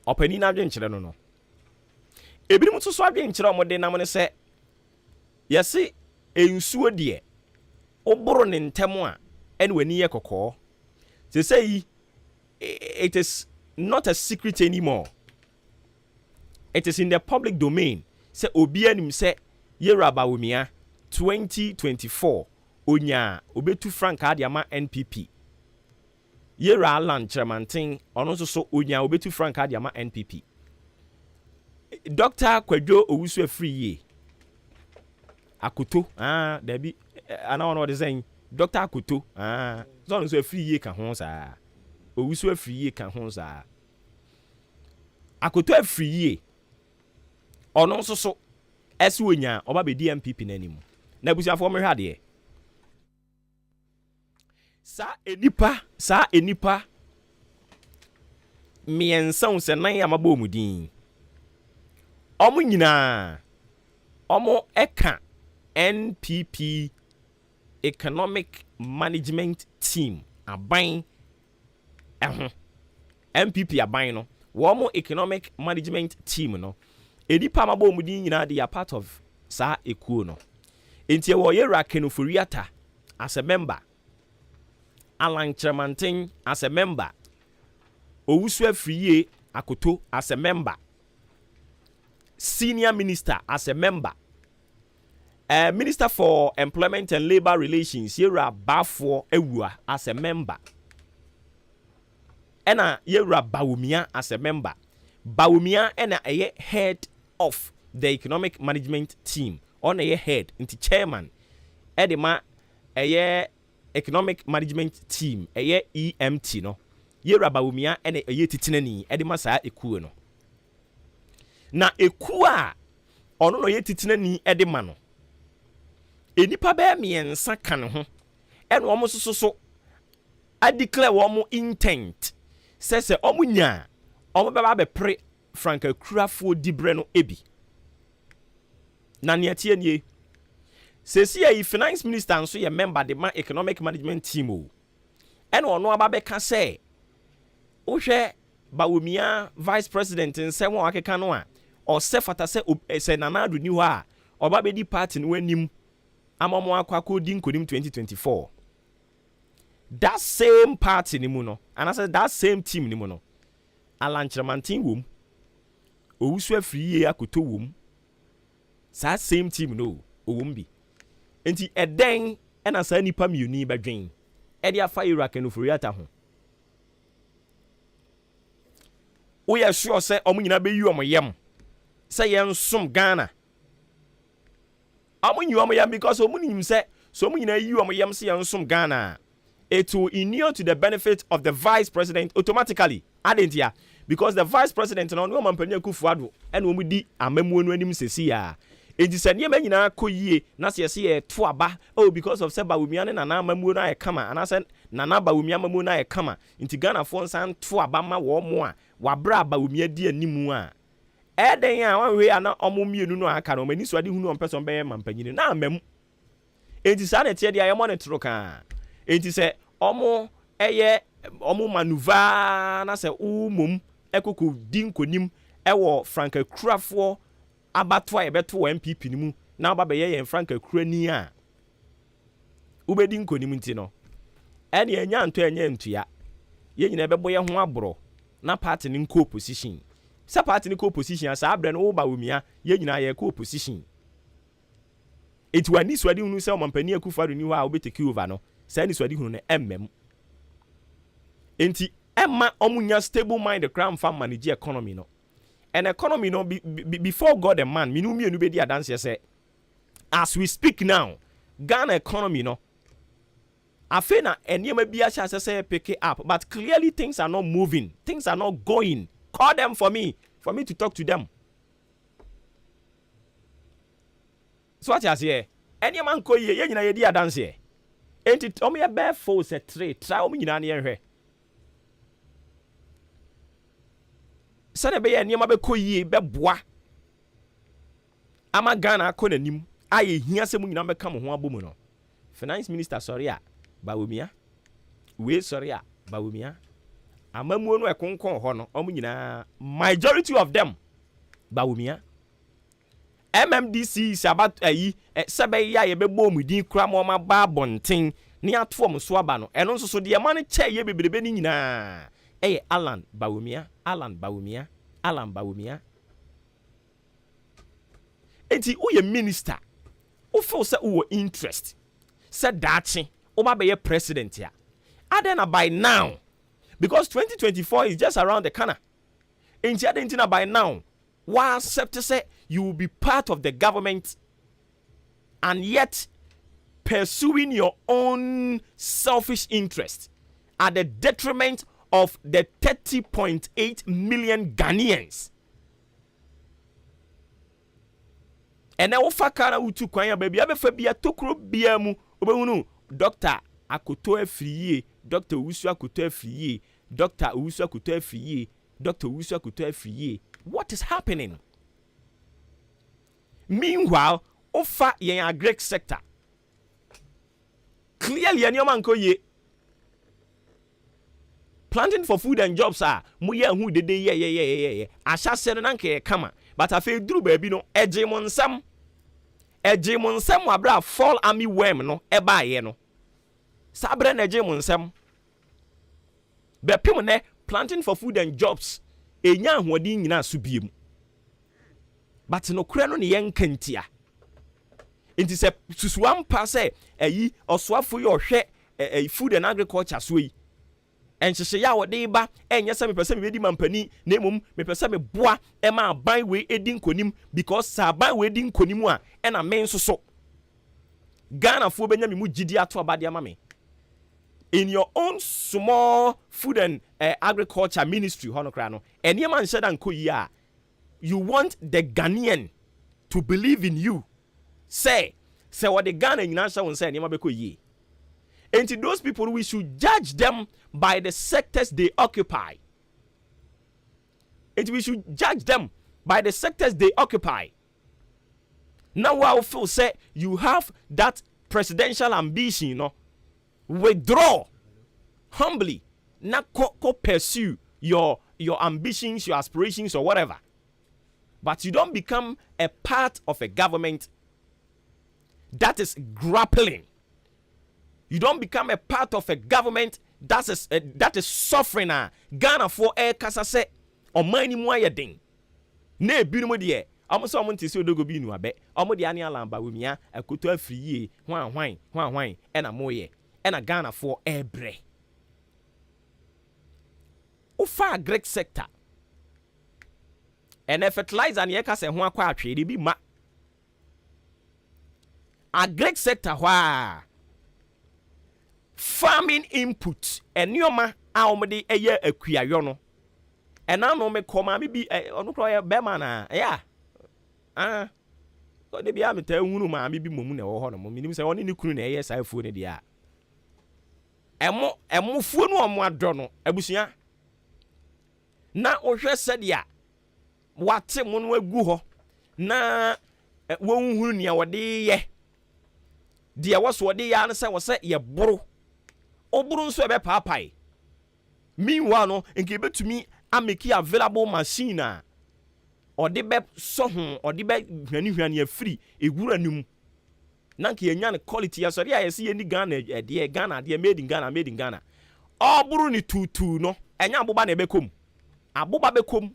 Ɔpanin no adwenkyerɛ no, ebinom nso so adwenkyerɛ a wɔde nam no sɛ yɛse nsuo deɛ woboro ne ntɛm a ɛne w'ani yɛ kɔkɔɔ. Sɛ yi, it is not a secret anymore, it is in the public domain sɛ obi anim sɛ yɛwura Bawumia 2024 onyaa obetu frankaa de ama NPP. Yɛwura Alan Kyerɛmanten, ɔno nso so onyaa obetu frankaa de ama NPP. Dr Kwadwo Owusu afiri yie Akoto, ah dabi, ana ɔno ɔde sɛn Dr Akoto, ah sɛ ɔno nso afiri yie ka ho saa. Owusu Afriyie ka ho saa. Akoto Afriyie, ɔno nso so ɛsɛ onya ɔba bɛdi NPP n'anim. Na abusuafoɔ, mehwɛ adeɛ. Saa enipa mmiɛnsa wo sɛ nan a mabɔ wɔn din, wɔn nyinaa wɔn ɛka NPP Economic Management Team aban ɛho. NPP aban no, wɔn Economic Management Team no, enipa a mabɔ wɔn din nyinaa de yɛ part of saa ekuo no. Nti ɛwɔ Yɛwura Ken Ofori-Atta as a member, Alan Kyerɛmanten as a member, Owusu Afriyie Akoto as a member, senior minister as a member, Minister for Employment and Labour Relations, Yɛwura Baafoɔ Awua as a member, ɛna Yɛwura Bawumia as a member. Bawumia ɛna ɛyɛ head of the Economic Management Team. Ɔna ɛyɛ head, nti chairman ɛde ma ɛyɛ Economic Management Team, ɛyɛ EMT no, Yɛwura Bawumia ɛna ɛyɛ titenani ɛde ma saa ekuo no. Na ekuo a ɔno na ɔyɛ titenani ɛde ma no, enipa bɛyɛ mmiɛnsa ka ne ho, ɛna wɔn nso so adeclare wɔn intent sɛ wɔn nya a, wɔn bɛba abɛpere frankakurafoɔ dibrɛ no ebi. Na nea tie nie, sɛsi yi, Finance Minister nso yɛ member de ma Economic Management Team o. Ɛna ɔno aba bɛka sɛ wohwɛ Bawumia, Vice President, nsɛm a wakeka no a, ɔsɛ fata sɛ sɛ Nana Addo ni hɔ a, ɔba bɛdi party no anim ama ɔmo akɔ akɔdi nkonim 2024. That same party ni mu no, anaasɛ that same team ni mu no, Alan Kyerɛmanten wom, Owusu Afriyie Akoto wom. Saa same team no owom bi. Nti ɛdɛn ɛna saa nipa mmienu yi bɛdwen ɛde afa Ira Ken Ofori-Atta ho? Woyɛ sure sɛ ɔmo nyinaa bɛyi ɔmo yam sɛ yɛnsom Ghana? Ɔmo nyi ɔmo yam, because ɔmo nim sɛ ɔmo nyinaa yi ɔmo yam sɛ yɛnsom Ghana a, it will inure to the benefit of the Vice President automatically. Adentia, because the Vice President na ɔno Ɔmampanin Akufo Addo ɛna wɔn di amamuo no anim sɛsi a. Eti sɛ nneɛma nyinaa kɔ yie na sɛ yɛsɛ yɛto aba, oh, because of sɛ Bawumia ne Nana amamuo no ayɛ kama, anaasɛ Nana Bawumia amamuo no ayɛ kama, nti Ghanafoɔ nsan to aba ma wɔn mo a wabere a Bawumia di anim a, ɛɛdɛn a wɔn a na wɔn mmienu no aka no, wɔn ani so ade hunu wɔn pɛ sɛ wɔn bɛyɛ mampanyin na ama mu. Eti saa na ɛteɛ deɛ, yɛmɔ ne toro kaa. Eti sɛ wɔn ɛyɛ wɔn manoeuvre na sɛ wɔn mom ɛkoko di nkonim ɛwɔ frankakurafoɔ abato a yɛbɛto wɔ NPP no mu na ɔba bɛyɛ yɛn frankakurani a wobɛdi nkonim, nti no ɛne ɛnya ntɔ ɛnyɛ ntua, yɛn nyinaa bɛbɔ yɛn ho aborɔ na party no nkɔ opposition. Sɛ party no kɔ opposition a, saa berɛ no woba wɔ yɛn nyinaa yɛkɔ opposition. Eti wani suade hunu sɛ Ɔmampanin Akufo Addo ni hɔ a wobɛtake over no, saa ni suade hunu no ɛmmɛm. Enti ɛma ɔmo nya stable mind koraa mfa manage economy no. And economy no be, before God and man, minu mmienu bɛdi adanseɛ sɛ as we speak now, Ghana economy no, afei na nneɛma bi ahyɛ asɛ sɛ pick up, but clearly things are not moving, things are not going. Call them for me to talk to them. So ate aseɛ, nneɛma nkɔ yie, yɛn nyinaa yɛdi adanseɛ. Enti wɔn yɛ bɛɛ fo sɛ tere tra wɔn nyinaa ne yɛn hwɛ sɛdeɛ ɛbɛyɛ nneɛma bɛkɔ yie, bɛboa ama Ghana akɔ n'anim a yɛhia sɛ mu nyinaa bɛka mo ho abɔ mu no. Finance Minister sɔre a, Bawumia. Wei sɔre a, Bawumia. Amamuo no ɛkonkɔn hɔ no, wɔn nyinaa, majority of them, Bawumia. MMDC aba ayi sɛ bɛyɛ a yɛbɛbɔ wɔn din kura ma wɔn aba abɔnten ne ato wɔn so aba no, ɛno nso so deɛ ɛma no kyɛ yɛ bebrebe no nyinaa ɛyɛ Alan Bawumia, Alan Bawumia, Alan Bawumia. Nti woyɛ minister, wofeel sɛ wowɔ interest sɛ daakye woba bɛyɛ president a, adɛn na by now, because 2024 is just around the corner, nti adɛn nti na by now wa accept sɛ you will be part of the government and yet pursuing your own selfish interest at the detriment of the 30.8 million Ghanaians. Ɛnɛ wofa car na wotu kwan a baabi abɛfa bia tokuro biara mu wobɛhunu Doctor Akoto afiri yie, Doctor Owusu Akoto afiri yie, Doctor Owusu Akoto afiri yie, Doctor Owusu Akoto afiri yie. What is happening? Meanwhile, wofa yɛn agric sector clearly nneɛma nkɔ yie. Planting for Food and Jobs a moyɛ ho dede yɛyɛyɛyɛyɛ ahyɛseɛ no na nka yɛ kama, but afei duru baabi no ɛgye mo nsɛm, ɛgye mo nsɛm wɔ abere a fall army worm no ɛbaayɛ no. Saa berɛ na ɛgye mo nsɛm bɛpem nɛ. Planting for Food and Jobs ɛnya ahoɔden nyinaa so bie mu, but nokorɛ no ne yɛnka ntia. Nti sɛ susua mpa sɛ ɛyi ɔsoafo yi ɔhwɛ ɛyi food and agriculture so yi, nhyehyɛeɛ a wɔde ba ɛnyɛ sɛ mepɛ sɛ mebɛdi mampanin, na mmom mepɛ sɛ meboa ɛma aban wei ɛdi nkonim, because sɛ aban wei di nkonim a, ɛna me nso so Ghanafoɔ bɛnya me mu gyidi ato aba de ama me. In your own small food and agriculture ministry hɔ no koraa no, nneɛma nhyɛ da nkɔ yie a, you want the Ghanaian to believe in you sɛ wɔde Ghana nyinaa hyɛ wɔn nsa, nneɛma bɛkɔ yie. Nti those people, we should judge them by the sectors they occupy. Nti we should judge them by the sectors they occupy. Now wo feel sɛ you have that presidential ambition no, withdraw humbly na kɔ pursue your ambitions, your aspirations or whatever, but you don't become a part of a government that is grappling. You don't become a part of a government that is suffering a Ghanafoɔ ɛrekasa sɛ ɔman ni mu ayɛ den, na ebinom deɛ ɔmo sɛ ɔmo nte sɛ odogo bi nuabɛ ɔmo deɛ ane alamba womia akoto afiri yie hwan hwan hwan hwan ɛna moyɛ ɛna Ghanafoɔ ɛrebrɛ. Wofa agric sector ɛnɛ, fertilizer ne yɛka sɛ ho akɔ atwere bi ma agric sector hɔ a, farming input, nneɛma a wɔde ɛyɛ akuayɔ no, ɛna no mekɔ maame bi ɛ ɔno koraa ɔyɛ bɛrima na ɛyɛ a ah ɔde bi a metaa hunu maame bi mmom na ɛwɔ hɔ nom. Menim sɛ ɔne ne kunu na ɛyɛ saa afuo no deɛ a ɛmo fuo no ɔmo adɔ no abusua na wohwɛ sɛdeɛ wate mo no agu hɔ na wɔnhunu nea wɔde yɛ deɛ wɔ so wɔde yɛ ano sɛ wɔ sɛ yɛboro woboro nso ɛbɛpaapae. Meanwhile no, nka ebɛtumi amake available machine a ɔde bɛ sɔ ho, ɔde bɛ hwanihwani afiri ewura no mu na nka yɛnya no quality. Yɛsɔre a yɛsɛ yɛni Ghana ɛdeɛ, Ghana adeɛ, made in Ghana, made in Ghana. Ɔboro ne tuutuu no, ɛnyɛ aboba na ɛbɛkɔ mu, aboba bɛkɔ mu.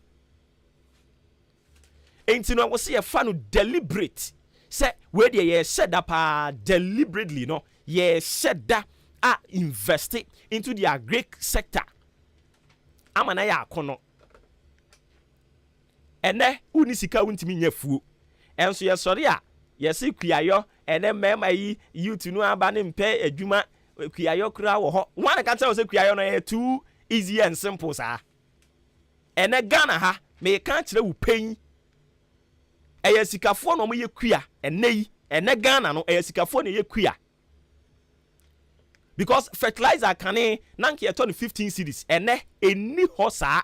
Nti no ɛwɔ sɛ yɛfa no deliberate sɛ wei deɛ yɛhyɛ da paa, deliberately no yɛhyɛ da a invest into the agric sector ama na yɛ akɔnɔ. Ɛnɛ wonni sika, wontumi nyɛ fuo. Ɛnso yɛsɔre a yɛse kuayɔ. Ɛnɛ mmarima yi, youth no aba ne mpɛ adwuma, kuayɔ koraa wɔ hɔ. Wɔn a ka kyerɛ wo sɛ kuayɔ no yɛ too easy and simple saa. Ɛnɛ Ghana ha, meka kyerɛ wo pɛn, ɛyɛ sikafoɔ na wɔyɛ kua. Ɛnɛ yi, ɛnɛ Ghana no, ɛyɛ sikafoɔ na ɛyɛ kua, because fertilizer kane na nka yɛtɔ no 15 cedis, ɛnɛ ɛnni hɔ saa.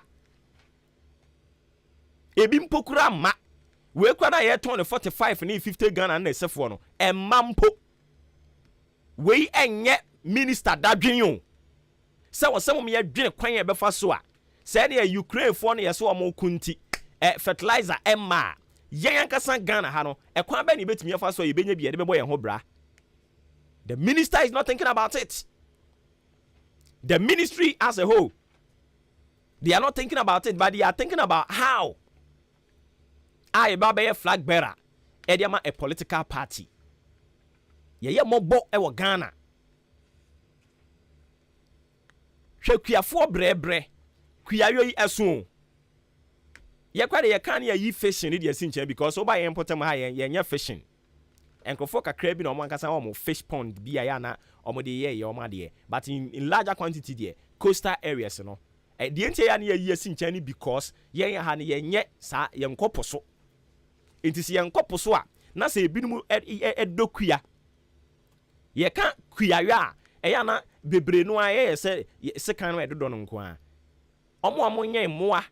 Ebi mpo kura mma wei kura na yɛtɔn no 45 ne 50 Ghana na ɛsɛfoɔ no ɛmma mpo. Wei ɛnyɛ minister dadwen o sɛ wɔ sɛ mo yɛ dwene kwan yɛ bɛfa so a sɛ ɛne Ukraine foɔ no yɛ sɛ wɔn ko nti ɛ fertilizer ɛmma a, yɛn ankasa Ghana ha no, ɛkwan bɛn na yɛbɛtumi afa so a yɛbɛnya bi yɛde bɛbɔ yɛn ho bra? The minister is not thinking about it. The ministry as a whole, they are not thinking about it, but they are thinking about how a yɛba bɛyɛ flag bearer ɛde ama a political party. Yɛyɛ mmɔbɔ ɛwɔ Ghana. Hwɛ, kuafoɔ brɛbrɛ, kuayɔ yi ɛso o. Yɛkora de yɛka ne yɛyi fishing ne deɛ si nkyɛn, because woba yɛn mpɔtam ha, yɛn yɛnyɛ fishing. Nkurɔfoɔ kakra bi na wɔn ankasa wɔn fish pond bi a yɛ ana wɔn de yɛ wɔn adeɛ, but in larger quantity deɛ, coastal areas no. Deɛ nti a ɛyɛ a na yɛyi asi nkyɛn ne because yɛn ha no yɛnyɛ saa, yɛnkɔ po so. Nti sɛ yɛnkɔ po so a, na sɛ ebinom dɔ kua. Yɛka kuayɔ a, ɛyɛ a na bebree no ara yɛyɛ sɛ sekan no a yɛdodɔ no nko ara. Wɔn a wɔnyɛ mmoa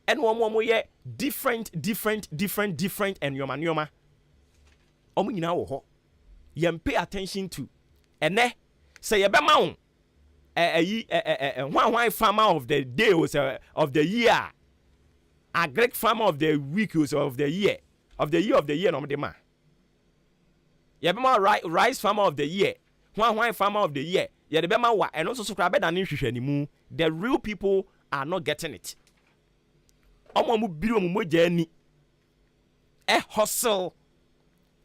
ɛne wɔn a wɔyɛ different different different different nneɛma nneɛma, wɔn nyinaa wɔ hɔ. Yɛn pay attention to ɛnɛ sɛ yɛbɛma wo ɛyi ɛ hwan hwan farmer of the day o, sɛ of the year, agric farmer of the week o, sɛ of the year, of the year, of the year na wɔn de ma. Yɛbɛma rice farmer of the year, hwan hwan farmer of the year, yɛde bɛma wa. Ɛno nso so koraa bɛda ne nhwehwɛnimu. The real people are not getting it. Ɔmo a ɔmo biri ɔmo mogya ani ɛhɔsel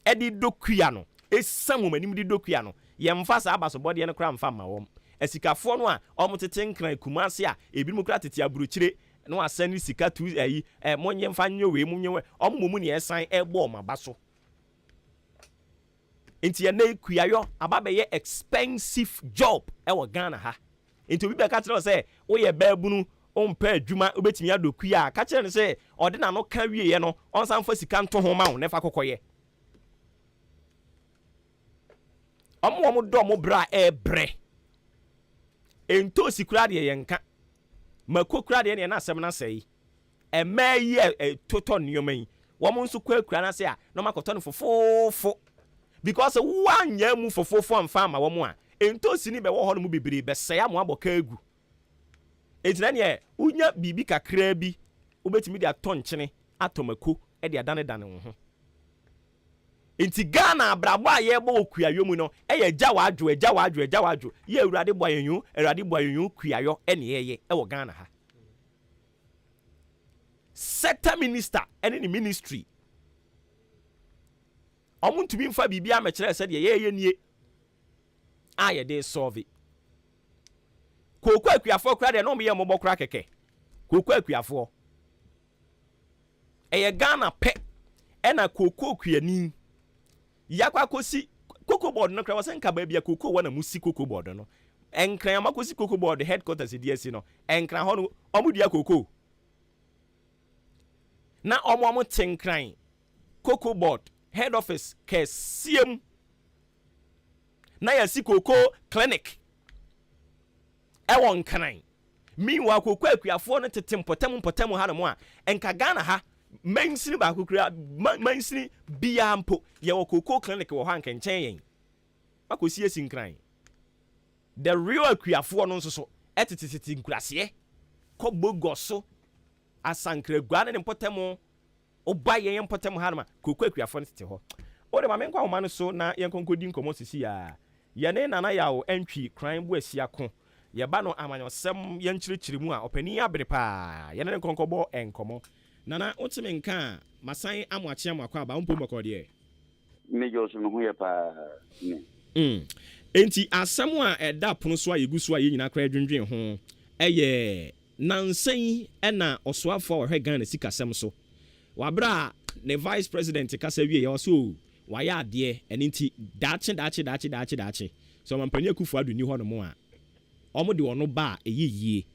ɛde dɔ kua no, esam wɔn anim de dɔ kua no, yɛmfa saa abasobɔdeɛ no koraa mfa mma wɔn. Asikafoɔ no a wɔn tete Nkran, Kumase, a ebinom koraa tete aburokyire na wasɛn ne sika tu ɛyi ɛ mo nye mfa nye wei, mo nye wei, wɔn mo mu nea ɛsan ɛbɔ wɔn aba so. Nti ɛnɛ kuayɔ aba bɛyɛ expensive job ɛwɔ Ghana ha. Nti obi bɛka kyerɛ wo sɛ woyɛ baabunu, wompɛ adwuma, wobɛtumi adɔ kua a, ka kyerɛ no sɛ ɔde n'ano ka wieɛ no, ɔnsan fa sika nto ho ma wo na ɛfa kɔkɔyɛ. Ɔmo wɔn dɔ ɔmo brɛ a ɛɛbrɛ ntoosi koraa deɛ, yɛnka mako koraa deɛ, neɛ na asɛm no asɛe. Mmaa yi a ɛtotɔ nneɛma yi, wɔn nso kɔ akura no ase a, na wɔn akɔtɔ no fofoofo, because woanyɛ mu fofoofo amfa ama wɔn a, ntoosi ni bɛwɔ hɔ no mu bebree bɛsɛe ama abɔ kaa egu. Enti na neɛ wonya biribi kakraa bi, wobɛtumi de atɔ nkyene, atɔ mako, de adanedane wo ho. Nti Ghana abrabɔ a yɛrebɔ wɔ kuayɔ mu no ɛyɛ agya w'adwo, agya w'adwo, agya w'adwo yɛ. Awurade boa yɛn yo, Awurade boa yɛn yo. Kuayɔ ɛne yɛyɛ ɛwɔ Ghana ha. Sector minister ɛne ne ministry, ɔmo ntumi nfa biribi amɛkyerɛ sɛdeɛ yɛyɛ nie a yɛde solve kooko. Akuafoɔ koraa deɛ, na ɔmo yɛ mmɔbɔ koraa kɛkɛ. Kooko akuafoɔ, ɛyɛ Ghana pɛ ɛna kooko kuani yakɔ akɔsi Cocoa Board no koraa. Wɔsɛ nka baabi a kooko wɔ na mo si Cocoa Board no. Nkran a makɔsi Cocoa Board headquarters di asi no, Nkran hɔ no, ɔmo dua kooko na ɔmo te Nkran Cocoa Board head office kɛseɛ mu na yɛsi cocoa clinic ɛwɔ Nkran. Meanwhile, kooko akuafoɔ no tete mpɔtam mpɔtam ha nom a, nka Ghana ha mansini baako kura mansini biara mpo yɛwɔ cocoa clinic wɔ hɔ a, nkɛnkyɛn yɛn akɔsi esi Nkran. The real akuafoɔ no nso so ɛtetetete nkuraseɛ kɔ Bogɔ so, Asankragua ne ne mpɔtam. Woba yɛn mpɔtam ha nom a, kooko akuafoɔ no tete hɔ. Wode ma menkɔ ahoma no so na yɛnkɔ nkɔdi nkɔmmɔ sisi a yɛne Nana Yaw Antwi Kran Boasia ko. Yɛba no amanyɔsɛm yɛnkyerɛkyerɛ mu a, ɔpanin abere paa. Yɛne ne nkɔnkɔbɔ nkɔmmɔ. Nana, wote me nka a, masan amoakye amoakɔ aba wo mpom bɔkɔɔ deɛ? Megye so, me ho yɛ paa ne. Enti asɛm a ɛda pono so a yɛgu so a yɛn nyinaa koraa dwendwen ho ɛyɛ nansa yi ɛna ɔsoafoɔ a wɔhwɛ Ghana sikasɛm so wabrɛ a ne vice president kasa wie yɛ, ɔsɛ o wayɛ adeɛ. Ɛno nti daakye daakye daakye daakye daakye sɛ Ɔmampanin Akufo Addo ni hɔ nom a, ɔmo de ɔno ba a, ɛyɛ yie.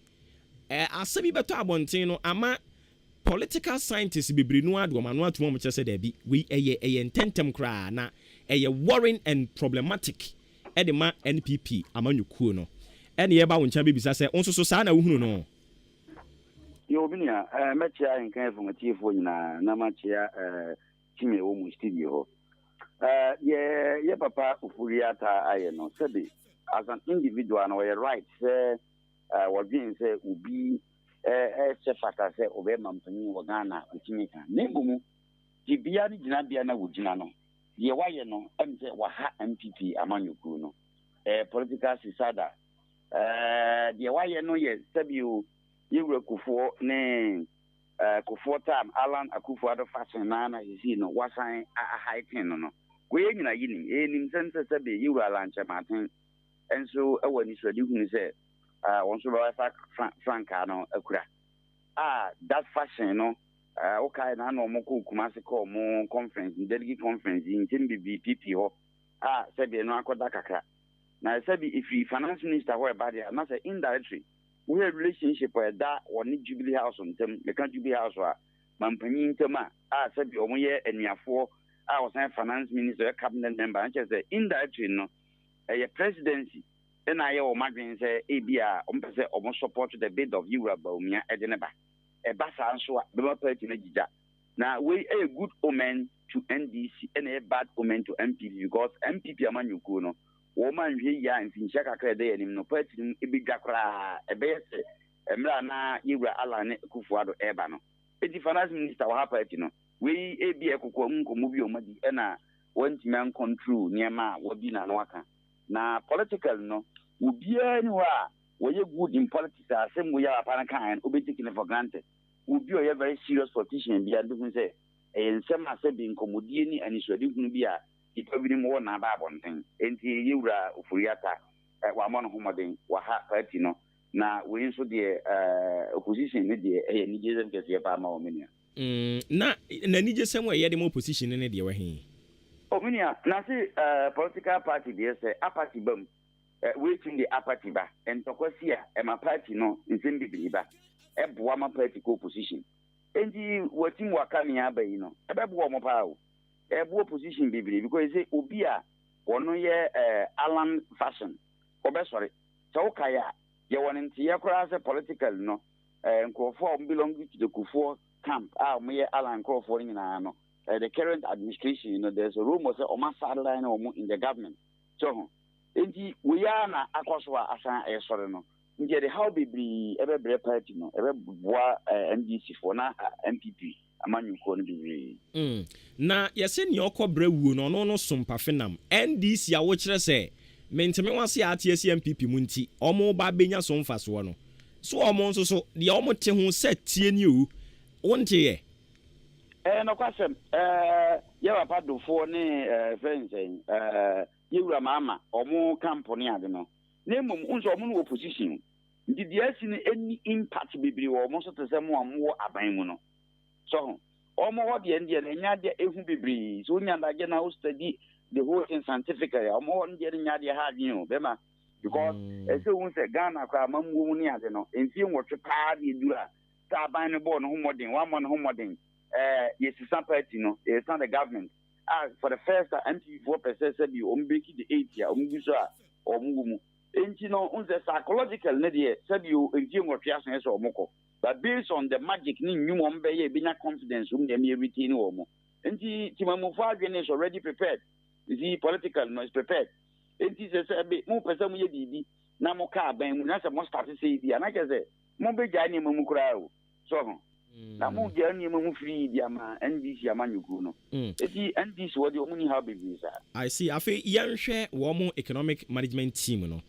Asɛm yi bɛtɔ abɔnten no ama political scientists bebree no ade wɔn ano atum. Wɔn kyerɛ sɛ daabi, wei ɛyɛ ntɛntɛm koraa na ɛyɛ worrying and problematic ɛde ma NPP amanyɔkuo no. Ɛne yɛba wo nkyɛn bɛbisa sɛ wo nso so saa na wohunu no? Yɛ obi nua, mɛkyea Nkan FM atiefoɔ nyinaa na makyea team a ɛwɔ mu studio hɔ. Deɛ yɛ papa Ofori Ata ayɛ no, sɛbe as an individual no, ɔyɛ right sɛ wɔdwen sɛ obi ɛsɛ fata sɛ ɔbɛyɛ mampanyin wɔ Ghana, ɔtumi ka. Na mmom dibea ne gyinabea na wɔgyina no, deɛ wayɛ no ɛm sɛ waha NPP amanyɔkuo no, political suicide. Deɛ wayɛ no yɛ sɛbio yɛwura Kufuɔ ne Kufuɔ time, Alan Akufo Addo fashion na sisi no wasan ahaeten no. Kò yɛ nyina yɛnim ɛnim sɛm sɛ sɛbe yɛwura Alan Kyerematen nso wɔ anisoade hunu sɛ wɔn nso bɛfa frankaa no akura a, that fashion no. Wokae na na ɔmo kɔ Kumase kɔ ɔmo conference, delegate conference yi, nsɛm bebree piepie hɔ a sɛdeɛ no akɔda kakra. Na sɛbi ɛfiri Finance Minister hɔ ɛba deɛ a, na sɛ indirectly wohwɛ relationship a ɛda wɔne Jubilee House ntam, meka Jubilee House a, mampanyin ntam a, a sɛbi wɔn yɛ anuafoɔ a wɔsan yɛ Finance Minister, ɔyɛ Cabinet member, na kyerɛ sɛ indirectly no, ɛyɛ Presidency na ayɛ wɔn adwene sɛ ebia wɔn pɛ sɛ wɔn support the bid of Yewura Bawumia de ne ba. Ɛba saa nso a, ɛbɛma party no agyigya. Na wei yɛ good omen to NDC ɛna ɛyɛ bad omen to NPP because NPP amanyɔkuo no, wɔn anhwɛ yie a mfinhyia kakra a ɛda yɛn anim no, party no mu ɛbɛdwa koraa. Ɛbɛyɛ sɛ mmerɛ a na Yewura Allan ne Akufo Addo ɛreba no. Enti Finance Minister wɔ ha party no, wei ebia ɛkokoa mu nkɔmmɔ bi a wɔn adi ɛna wɔantumi ancontrol nneɛma a wɔadi n'ano aka. Na politically no, obiara nni hɔ a wɔyɛ good in politics a asɛm wei a papa no kaeɛ no, wobɛtake no for granted. Obi a ɔyɛ very serious politician biara no bɛhu sɛ ɛyɛ nsɛm a sɛbe nkɔmmɔdie ne anisoadehunu bi a nnipa binom wɔ na aba abɔnten. Enti Yɛwura Ofori-Atta, wammɔ ne ho mmɔden, waha party no. Na wei nso deɛ, opposition no deɛ, ɛyɛ anigyesɛm kɛseɛ paa ma wɔn, me nua. Na n'anigyesɛm a ɛyɛ de ma opposition no ne deɛ wɔ he? Oh, me nua, na se political party deɛ sɛ apathy ba mu, wei tumi de apathy ba, ntɔkwa si a, ɛma party no nsɛm bebree ba, ɛboa ma party kɔ opposition. Enti watim waka nea aba yi no, ɛbɛboa wɔn paa o. Ɛboa opposition bebree because sɛ obi a ɔno yɛ Alan fashion, ɔbɛsɔre. Sɛ wokae a, yɛwɔ no nteeɛ koraa sɛ politically no, nkurɔfoɔ a wɔn belong to the Kufuor camp a wɔyɛ Alan nkurɔfoɔ no nyinaa no, the current administration no, there's a rumor sɛ wɔn asideline wɔn in the government. So ho. Enti wei ara na akɔ so a asan ɛresɔre no. Nti ɛde haw bebree ɛbɛbrɛ party no, ɛbɛboa NDC foɔ na NPP amanyɔkuo no bebree. Na yɛse nea ɔkɔ brɛ wuo no ɔno no so mpafenam. NDC a wokyerɛ sɛ menteme wase a ate asi NPP mu nti ɔmo ba abɛnya so mfasoɔ no, so ɔmo nso so deɛ ɔmo te ho sɛ tie nie o, wonteeɛ? Ɛyɛ nɔkwasɛm, ɛɛ yɛ papa Dofoɔ ne ɛɛ fɛn sɛn ɛɛ yɛ wura Mahama ɔmo camp ne ade no, na mmom wohu sɛ ɔmo no wɔ opposition o, nti deɛ asi no ɛnni impact bebree wɔ ɔmo so te sɛ mo a mowɔ aban mu no. So ho? Ɔmo hɔ deɛ no deɛ no ɛnyɛ adeɛ a ɛhu bebree, sɛ wonya adagye na wo study the whole thing scientifically a, ɔmo hɔ no deɛ no nyɛ adeɛ ha adwene o, bɛma because ɛsɛ wohu sɛ Ghana koraa amammuo mu ne ade no, mfie 8 paa deɛ duru a, sɛ aban no bɔɔ ne ho mmɔden, wammɔ ne ho mmɔden, ɛɛ yɛsesa party no, yɛsesa the government, a for the first time NPP foɔ pɛ sɛ sɛbi wɔn break the eight a wɔn gu so a wɔn wɔ mu. Enti no, wohu sɛ psychological ne deɛ sɛbi o mfie 8 aso yɛ sɛ wɔn kɔ. But based on the magic ne nnwuma wɔn bɛyɛ ebenya confidence wɔn na ɛmi retain wɔn. Enti timamufoɔ adwene is already prepared. You see, political no is prepared. Enti sɛ sɛ ɛbe mo pɛ sɛ mo yɛ biribi na mo ka aban mu na sɛ mo start sɛ bi a na kyerɛ sɛ mo bɛgyae nneɛma mu koraa o. So ho. Na mo gyae nneɛma mu firi di ama NDC amanyɔkuo no. Eti NDC wɔ deɛ wɔn ni haw bebree saa. I see. Afei yɛnhwɛ wɔn economic management team no.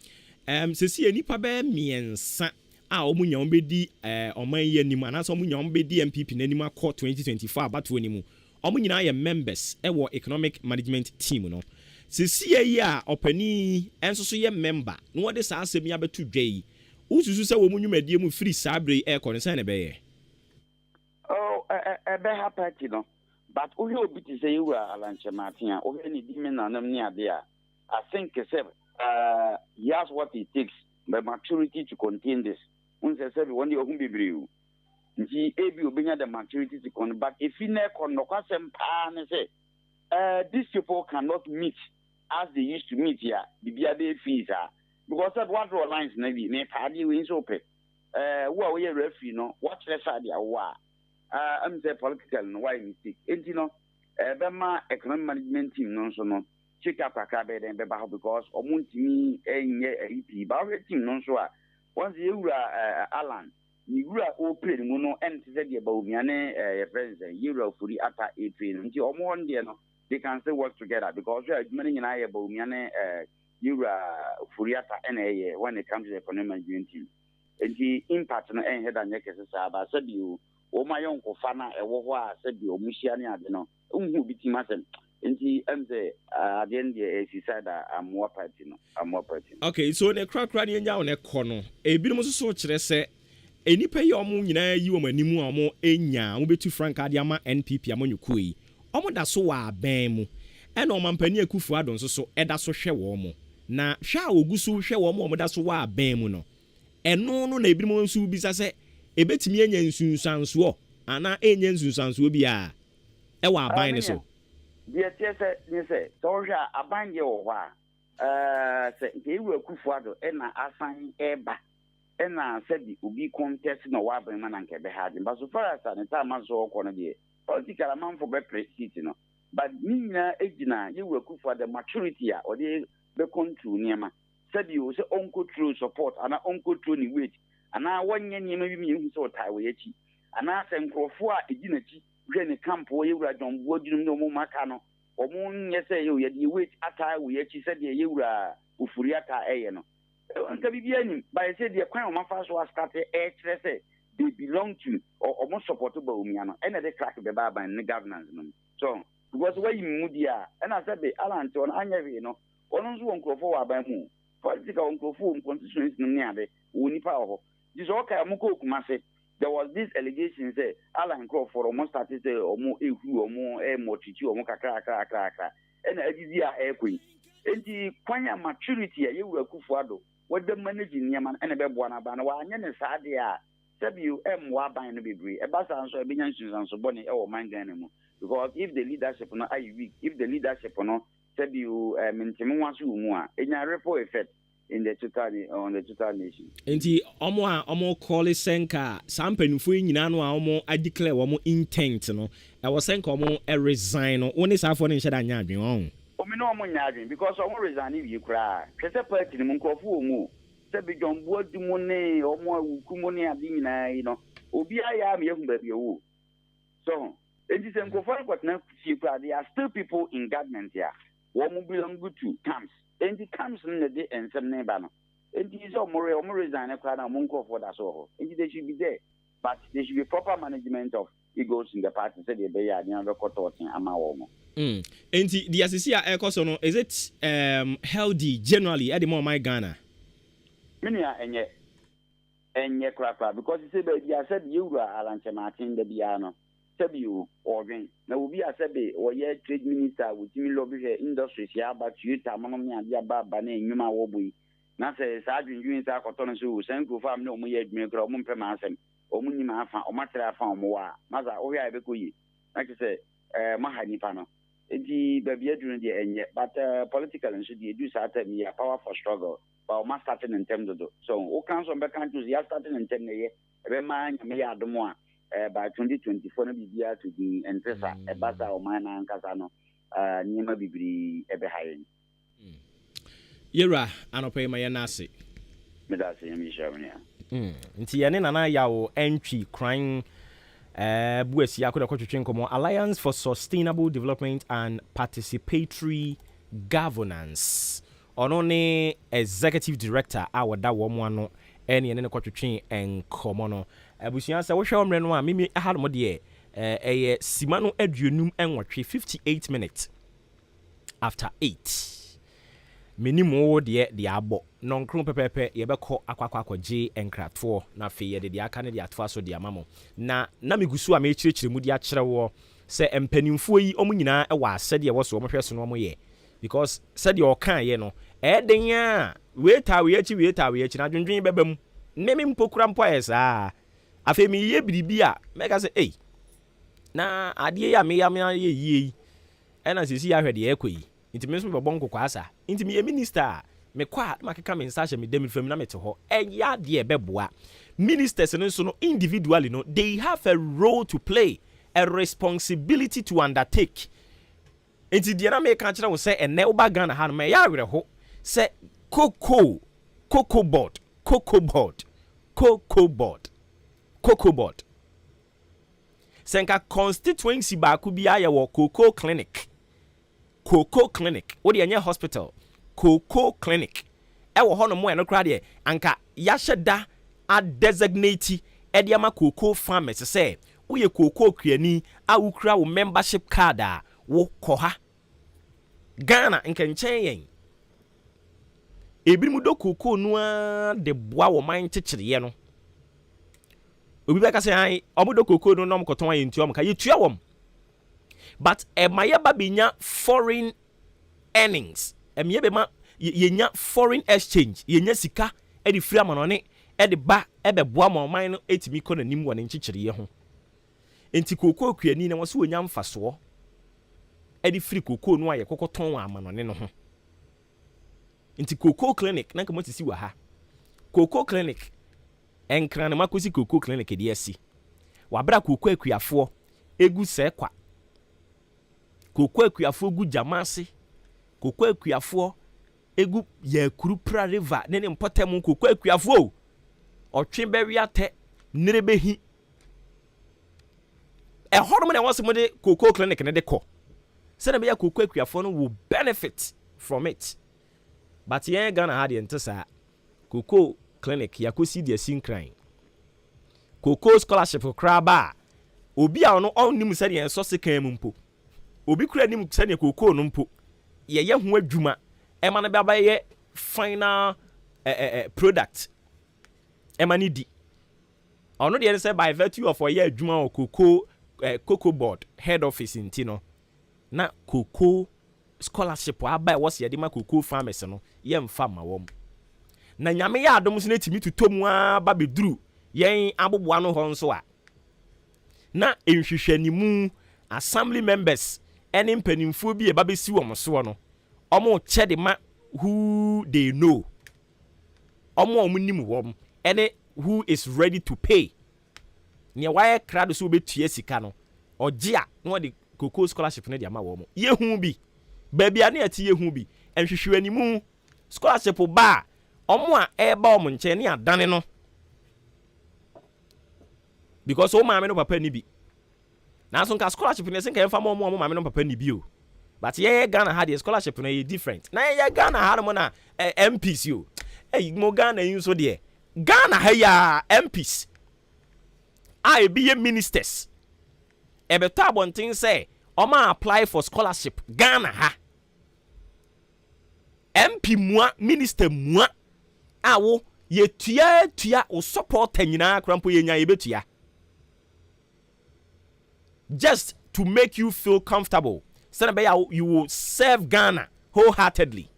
Sɛsi yɛ nnipa bɛyɛ mmiɛnsa a wɔn nya wɔn bɛdi ɔman yi anim anaasɛ wɔn nya wɔn bɛdi NPP n'anim akɔ 2024 abatoɔ no mu. Wɔn nyinaa yɛ members wɔ economic management team no. Sɛsi yɛ yi a ɔpanin yi nso so yɛ member na wɔde saa asɛm yi abɛto dwa yi, wosusu sɛ wɔn nnwumadie mu firi saa berɛ yi ɛrekɔ no sɛn na ɛbɛyɛ? Oh, ɛbɛha party no. But wohwɛ obi te sɛ Yewura Alan Kyerematen a, wohwɛ ne di me nanom ne ade a, I think sɛ he has what it takes, the maturity to contain this. Wohu sɛ sɛbi wɔn deɛ ɔho bebree o. Nti ebi obenya the maturity to contain, but efi na ɛkɔ no, nɔkwasɛm paa ne sɛ these people cannot meet as they used to meet a biribiara bɛyɛ free saa. Because sɛ woadraw lines na bi, mepa adeɛ wei nso wopɛ. Wo a woyɛ referee no, woakyerɛ side a wowɔ a, ɛm sɛ political no wayɛ mistake. Enti no, ɛbɛma economic management team no nso no, shake up kakra bɛyɛ dɛn bɛba hɔ because ɔmo ntumi nyɛ ayi pii. Ba wohwɛ team no nso a, wɔn sɛ yɛwura Alan, ne wura a ɔrepire ne mu no ɛnte sɛ deɛ Bawumia ne yɛfrɛ no sɛ yɛwura Ofori Atta ɛrepire no. Nti ɔmo hɔ no deɛ no, they can still work together because hwɛ adwuma no nyinaa yɛ Bawumia ne yɛwura Ofori Atta ɛna ɛyɛ when it comes to the economic management team. Nti impact no ɛnhɛ da nyɛ kɛse saa ba sɛbi o wɔn ayɔnkofa no a ɛwɔ hɔ a sɛbi wɔn hyia ne ade no nhu obi tim asɛm. Nti ɛm sɛ adeɛ no deɛ ɛsi side a amoa party no, amoa party no. Okay, so ne korakora ne yɛnya wo ne kɔ no, ebinom nso so kyerɛ sɛ nnipa yi a wɔn nyinaa yi wɔn anim a wɔn anya a wɔbɛtu frankaa de ama NPP amanyɔkuo yi, wɔn da so wɔ abɛn mu, ɛna ɔmampanin Akufo-Addo nso so ɛda so hwɛ wɔn. Na hwɛ a wɔgu so hwɛ wɔn a wɔda so wɔ aban mu no, ɛno no na ebinom nso bisa sɛ ebetumi anya nsunsuansoɔ anaa ɛnyɛ nsunsuansoɔ biara ɛwɔ aban no so. Deɛ teɛ sɛ ne sɛ wohwɛ a, aban deɛ wɔ hɔ a, sɛ nka Ewura Akufo Addo ɛna asan ɛreba ɛna sɛbi obi contest na ɔwɔ aban mu na nka ɛbɛha adwene, but so far as a ne time aso ɔkɔ no deɛ, political amanfo bɛpere seat no, but ne nyinaa gyina Yɛwura Akufo Addo maturity a ɔde bɛ control nneɛma, sɛbi o sɛ ɔnkɔ support anaa ɔnkɔ ne weight anaa wɔnyɛ nneɛma bi mu yɛhu sɛ ɔtae wɔ akyi, anaa sɛ nkurɔfoɔ a ɛdi n'akyi hwɛ ne camp wɔ Yɛwura John Boadunum ne ɔmo maka no, ɔmo nyɛ sɛ yɛ yɛde yɛ weight ataa wɔ akyi sɛdeɛ Yɛwura Ofori Ata ɛyɛ no, nka biribi anim bayɛ sɛ deɛ kwan a ɔmo afa so astart ɛkyerɛ sɛ they belong to ɔmo support Bawumia no, ɛna ɛde crack bɛba aban ne governance no mu so, because wayi mu di a, ɛna sɛ be Alan te ɔno anyɛ hwee no, ɔno nso wɔ nkurɔfoɔ wɔ aban mu, political wɔ nkurɔfoɔ wɔ constituency no ne ade wɔ nipa wɔ hɔ. Nti sɛ ɔka ɔmo kɔ Kumase, there was this allegation sɛ Alan nkurɔfoɔ no, ɔmo start sɛ ɔmo ehuru ɔmo ɛmɔtwitwi ɔmo kakra kakra kakra, ɛna adidi a ɛrekɔ yi. Nti kwan a maturity a Yɛwura Akufo Addo wɔde manage nneɛma no ɛna ɛbɛboa n'aban no. Wanyɛ ne saa deɛ a, sɛbi, ɛmmoa aban no bebree. Ɛba saa nso, ɛbɛnya nsunsuanso bɔne ɛwɔ ɔman Ghana mu, because if the leadership no ayɛ weak, if the leadership no, sɛbi, menteme ho ase wɔ mu a, ɛnya ripple effect in the total on the total nation. Nti ɔmo a ɔmo kɔɔle sɛ nka saa mpanimfoɔ yi nyinaa no a ɔmo adeclare wɔn intent no, ɛwɔ sɛ nka ɔmo resign no, wo ne saafoɔ no nhyɛ da nyɛ adwene ɔn? Omi ne ɔmo nyɛ adwene, because ɔmo resign wie koraa, hwɛ sɛ party no mu nkurɔfoɔ wɔ mu o, sɛ John Boadu mu ne ɔmo awuku mu ne ade nyinaa yi no, obiara yɛ ama yɛhu baabi ɛwɔ so. Nti sɛ nkurɔfoɔ no kɔtena fie koraa, they are still people in government a wɔn belong to camps. Nti camps no na de nsɛm ne ba no. Nti sɛ ɔmo resign koraa na ɔmo nkurɔfoɔ da so wɔ hɔ, nti they should be there, but there should be proper management of egos in the party sɛdeɛ ɛbɛyɛ a nneɛma bɛkɔ tɔɔten ama wɔn mo. Nti deɛ asisi a ɛkɔ so no, is it healthy generally ɛde ma ɔman Ghana? Me nua, ɛnyɛ korakora, because sɛ baabi a sɛbi Yɛwura Alan Kyerematen da biara no, sɛbi o ɔdwen na obi a sɛbi ɔyɛ trade minister a wɔtumi lobby, hwɛ industries yɛ aba, Toyota monom ne adeɛ aba aba ne nnwuma a wɔbɔ yi, na sɛ saa adwendwen sɛ akɔtɔ no so o, saa nkurɔfoɔ a mene ɔmo yɛ adwuma kora, ɔmo mpɛ ma asɛm, ɔmo nim afa, ɔmo akyerɛ afa ɔmo wɔ a masa wohwɛ a ɛbɛkɔ yie na kyerɛ sɛ maha nipa no. Nti baabi aduru no deɛ, ɛnyɛ, but political nso deɛ, ɛdu saa time yi a, power for struggle, but ɔma start ne ntɛm dodo so woka nso ɔmbɛka nto so yɛastart ne ntɛm na ɛyɛ ɛbɛma Nyame yɛ adom a, by 2024 no biribiara to din. Ɛnte sa ɛba sa ɔman no ankasa no, nneɛma bebree ɛbɛha yɛn. Yɛwura, anɔpɛ yi ma yɛn ase. Meda ase, Nyame nhyira wo nua. Nti yɛne Nana Yaw Antwi Kran Buasi akɔda kɔtwetwe nkɔmmɔ, Alliance for Sustainable Development and Participatory Governance. Ɔno ne executive director a wɔda wɔn ano, ɛne yɛne no kɔtwetwe nkɔmmɔ no. Abusua, sɛ wohwɛ mmerɛ no a, mimi ha nom deɛ, ɛyɛ sima no 58, 58 minutes after 8. Menim wo deɛ deɛ abɔ nɔnkron pɛpɛɛpɛ, yɛbɛkɔ akɔ akɔgye nkratoɔ na afei yɛde deɛ aka ne de atoa so de ama mo. Na megu so a mekyerɛkyerɛ mu de akyerɛ woɔ sɛ mpanimfoɔ yi, ɔmo nyinaa ɛwɔ asɛdeɛ ɛwɔ so ɔmo hwɛ so no ɔmo yɛ, because sɛdeɛ ɔkaeɛ no, ɛyɛ den a wei taa wei akyi, wei taa wei akyi na adwendwen bɛba mu. Meme mpo kura mpo ayɛ saa. Afei meyɛ biribi a mɛka sɛ, ei, na adeɛ yi a meyɛ ayɛ yie yi, ɛna sɛsi ahwɛ deɛ ɛkɔ yi, nti me nso mebɛbɔ nkokɔ asa. Nti meyɛ minister a, mekɔ a na makeka me nsa ahyɛ me dam fam na mete hɔ. Ɛyɛ adeɛ ɛbɛboa ministers no nso no individually no, they have a role to play, a responsibility to undertake. Nti deɛ na meka kyerɛ wo sɛ ɛnɛ woba Ghana ha no ma ɛyɛ awerɛho sɛ cocoa board, Cocoa Board, Cocoa Board, Cocoa Board, sɛ nka constituency baako bi ayɛ wɔ cocoa clinic, cocoa clinic, wode ɛnyɛ hospital, cocoa clinic ɛwɔ hɔ nom. Ɛno koraa deɛ, anka yɛahyɛ da adesignate ɛde ama cocoa farmers sɛ woyɛ cocoa kuani a wokura wo membership card a, wokɔ ha. Ghana nkɛnkyɛn yɛn ebinom dɔ cocoa no ara de boa wɔ man nkyekyereyɛ no. Obi bɛka sɛ an ɔmo dɔ cocoa no na ɔmo kɔtɔn ayɛ ntua ɔmo ka yɛtua wɔm, but ɛma yɛba bɛnya foreign earnings, ɛma yɛbɛma Yɛnya foreign exchange, yɛnya sika de firi amanɔne de ba bɛboa ma ɔman no tumi kɔ n'anim wɔ ne nkyekyereeɛ ho. Enti kookoo kuani no, ɛwɔ sɛ ɔnya mfasoɔ de firi kookoo no a yɛkɔkɔtɔn wɔ amanɔne no ho. Nti kookoo clinic na nka moasisi wɔ ha. Kookoo clinic, Nkran na moakɔsi kookoo clinic de asi. Wɔ aberɛ a kookoo akuafoɔ gu sɛɛ kwa. Kookoo akuafoɔ gu gyama ase. Kookoo akuafoɔ gu Yaakuru Pra River ne ne mpɔtam. Kookoo akuafoɔ o, ɔtwe bɛwe atɛ, nnere bɛhi. Ɛhɔnom na ɛwɔ sɛ mode kookoo clinic no de kɔ. Sɛdeɛ ɛbɛyɛ a kookoo akuafoɔ no will benefit from it. But yɛn Ghana ha deɛ nte saa. Kookoo clinic yɛakɔsi de asi Nkran. Kookoo scholarship koraa ba a, obi a ɔno ɔnnim sɛdeɛ yɛsɔ sekan mu mpo, obi koraa nnim sɛdeɛ kookoo no mpo yɛyɛ ho adwuma ɛma no ba bɛyɛ final eh, eh, eh, product ɛma no di. Ɔno deɛ ne sɛ by virtue of ɔyɛ adwuma wɔ cocoa eh, cocoa board head office nti no, na cocoa scholarship aba a ɛwɔ sɛ yɛde ma cocoa farmers no yɛmfa mma wɔn. Na Nyame yɛ adom nso na ɛtumi totɔ mu ara ba bɛduru yɛn aboboano hɔ nso a, na nhwehwɛnimu, assembly members ne mpanimfoɔ bi a ɛba bɛsi wɔn soɔ no, wɔkyɛ de ma who they know, wɔn a wɔnim wɔn ne who is ready to pay. Nea wayɛ krado sɛ ɔbɛtua sika no, ɔgye a na wɔde cocoa scholarship no de ama wɔn. Yɛhu bi, baabi a na yɛte yɛhu bi, nhwehwɛanimu scholarship ba a, wɔn a ɛreba wɔn nkyɛn ne adane no. Because wo maame no papa ni bi. Nanso nka scholarship no yɛsɛ nka yɛmfa ma wɔn a wɔn maame no papa ni bi o. But yɛyɛ Ghana ha deɛ scholarship no yɛ different. Na yɛyɛ Ghana ha no mo na eh, MPs o. Ɛyi mo Ghana yi nso deɛ Ghana ha yi a MPs a ebi yɛ ministers ɛbɛtɔ abɔnten sɛ wɔn apply for scholarship Ghana ha. MP mua, minister mua a wo yɛtua tua wo supporter nyinaa koraa mpo yɛnya yɛbɛtua just to make you feel comfortable sɛdeɛ ɛbɛyɛ a you will serve Ghana wholeheartedly.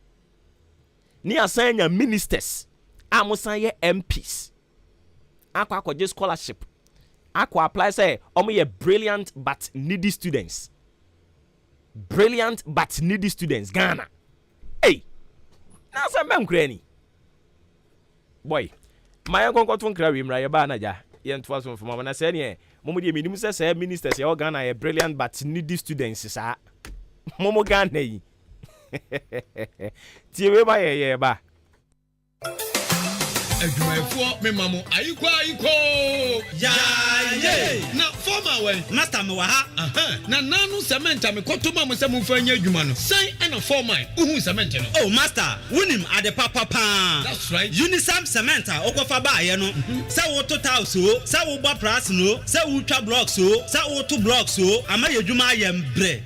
Ne asan anya ministers a mo san yɛ MPs akɔ akɔgye scholarship akɔ apply sɛ wɔn yɛ brilliant but needy students. Brilliant but needy students Ghana ei na asɛm bɛn koraa ni boy ma yɛn nkɔnkɔto nkra wei mmra yɛbaa na gya yɛntoa so mfama na sɛ neɛ mo mo deɛ menim sɛ sɛ ministers yɛwɔ Ghana yɛ brilliant but needy students saa mo mo Ghana yi tie wei ma yɛ yɛba. Adwumayɛfoɔ mema mo ayikɔ ayikɔoo Yaayee! Na foreman wɛn? Master mewɔ ha. Ahaa, na naano cement a mekɔtɔ maa mo sɛ momfa nyɛ adwuma no, sɛn ɛna foreman wohuu cement no? Oh master, wonim ade papa paa. That's right. Unisem cement a wokɔfa baeɛ no, sɛ woto tiles oo, sɛ wobɔ prasene oo, sɛ wotwa blocks oo, sɛ woto blocks oo, ama yɛdwuma ayɛ mbrɛ.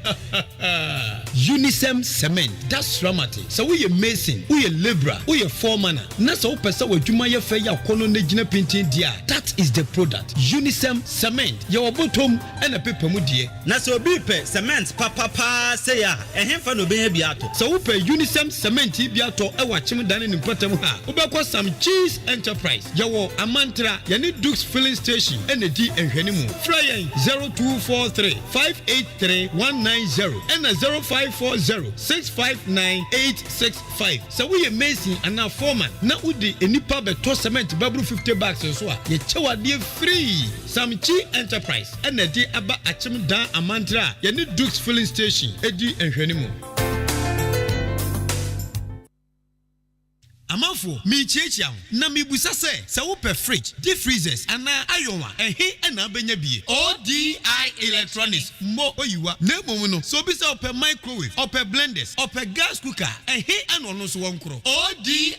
Unisem Cement, that's ramate. Sɛ woyɛ mason, woyɛ labourer, woyɛ foreman a, na sɛ wopɛ sɛ w'adwuma yɛ fɛ yɛ akɔnnɔ na egyina pintinn deɛ a, that is the product. Unisem Cement, yɛwɔ bɔtɔ mu ɛna pepa mu deɛ. Na sɛ obi repɛ cement papa paa sei a, ɛhenfa na obenya bi atɔ? Sɛ wopɛ Unisem Cement yi bi atɔ wɔ Akyem Dan ne ne mpɔtam ha a, wobɛkɔ Sam Cheese Enterprise. Yɛwɔ Amantra, yɛne Dukes Filling Station na ɛdi nhwɛnimu. Frɛ yɛn 0243 583 190 ɛna 0540 659 865. Sɛ woyɛ mason anaa foreman na wode nnipa bɛtɔ cement bɛboro 50 bags nso a, yɛkyɛ wo adeɛ free. Samchi Enterprise na ɛde aba Akyem Dan Amantra a yɛne Dukes Filling Station di nhwɛnimu. Amanfoɔ, merekyiakyia mo, na merebisa sɛ, sɛ wopɛ fridge, deep freezers anaa iron a, ɛhe na wobɛnya bie? ODI Electronics, mo oyiwa. Na mmom no, sɛ obi sɛ ɔpɛ microwave, ɔpɛ blenders, ɔpɛ gas cooker a, ɛhe na ɔno nso wɔnkorɔ? ODI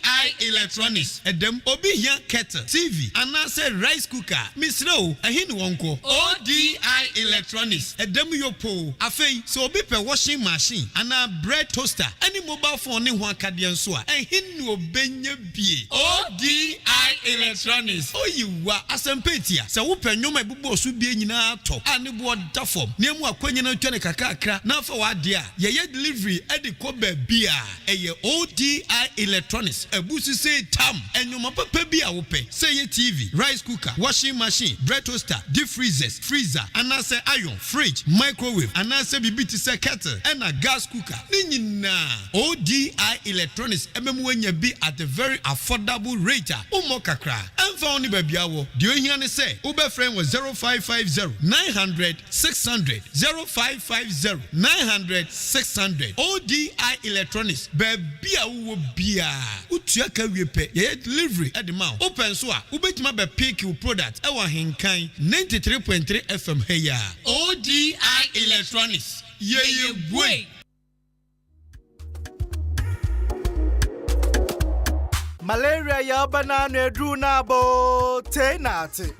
Electronics, ɛdam, obi hia kettle, TV, anaasɛ rice cooker a, mesrɛ o, ɛhe ne wɔnkɔ? ODI Electronics, ɛdam yopoo. Afei, sɛ obi pɛ washing machine anaa bread toaster ne mobile phone ne ho akadeɛ nso a, ɛhe na ɔbɛnya? Ɛnyɛ bie. ODI Electronics, Oyi wa asɛmpa etia. Sɛ wopɛ nnoɔma a ɛbobɔ so bie nyinaa tɔ a ne boɔ da fam na emu akwanya no atwa no kakrakra na afa w'adeɛ a, yɛyɛ delivery de kɔ baabiara. Ɛyɛ ODI Electronics abusu sei tam. Nnoɔma papa bi a wopɛ, sɛ ɛyɛ TV, rice cooker, washing machine, bread toaster, deep freezers, freezer, anaasɛ iron, fridge, microwave, anaasɛ biribi te sɛ kettle ɛna gas cooker, ne nyinaa ODI Electronics bɛma woanya bi at a very affordable rate a wommɔ kakra. Ɛmfa ho ne baabi a wowɔ, deɛ ohia ne sɛ wobɛfrɛ yɛn wɔ 0550 900 600, 0550 900 600. ODI Electronics, baabi a wowɔ biara, wotua ka wie pɛ, yɛyɛ delivery de ma wo. Wopɛ nso a, wobɛtumi abɛpick wo product wɔ Ahenkan 93.3 FM ha yi ara. ODI Electronics, yɛyɛ buei! Malaria yarba n'ano edur no aba o, tsei na atse.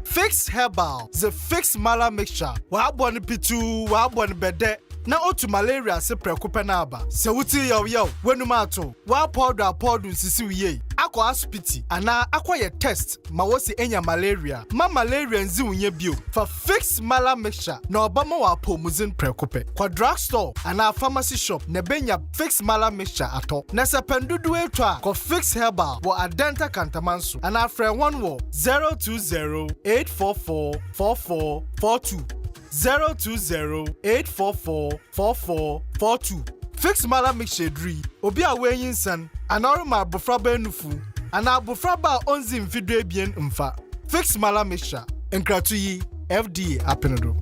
Fix Herbal dze Fix Mala Mixture wɔabɔ no pituu, wɔabɔ no bɛdɛ na otu malaria ase prɛko pɛ no aba. Sɛ wo tsir yɛ wo yaw, w'enum atow, w'apɔw do apɔw do nsisi wo yie, akɔ asopitsi anaa akɔyɛ test ma wosi enya malaria, ma malaria nndzi wo nya bio. Fa Fix Mala Mixture na ɔbɛma wo apɔwmudzen prɛko pɛ. Kɔ drugstore anaa pharmacy shop na ebenya Fix Mala Mixture atɔ. Na sɛ pɛn dodow etɔ a, kɔ Fix Herbal wɔ Adenta Kantamanso anaa frɛ hɔn wɔ 020 844 4442, 020 844 4442. Fix Mala Mixture edur yi, obi a oenyinsan anaa ɔrema abofraba enufu anaa abofraba a onndzii mfe duebien mmfa. Fix Mala Mixture, nkrato yi, FDA apen do.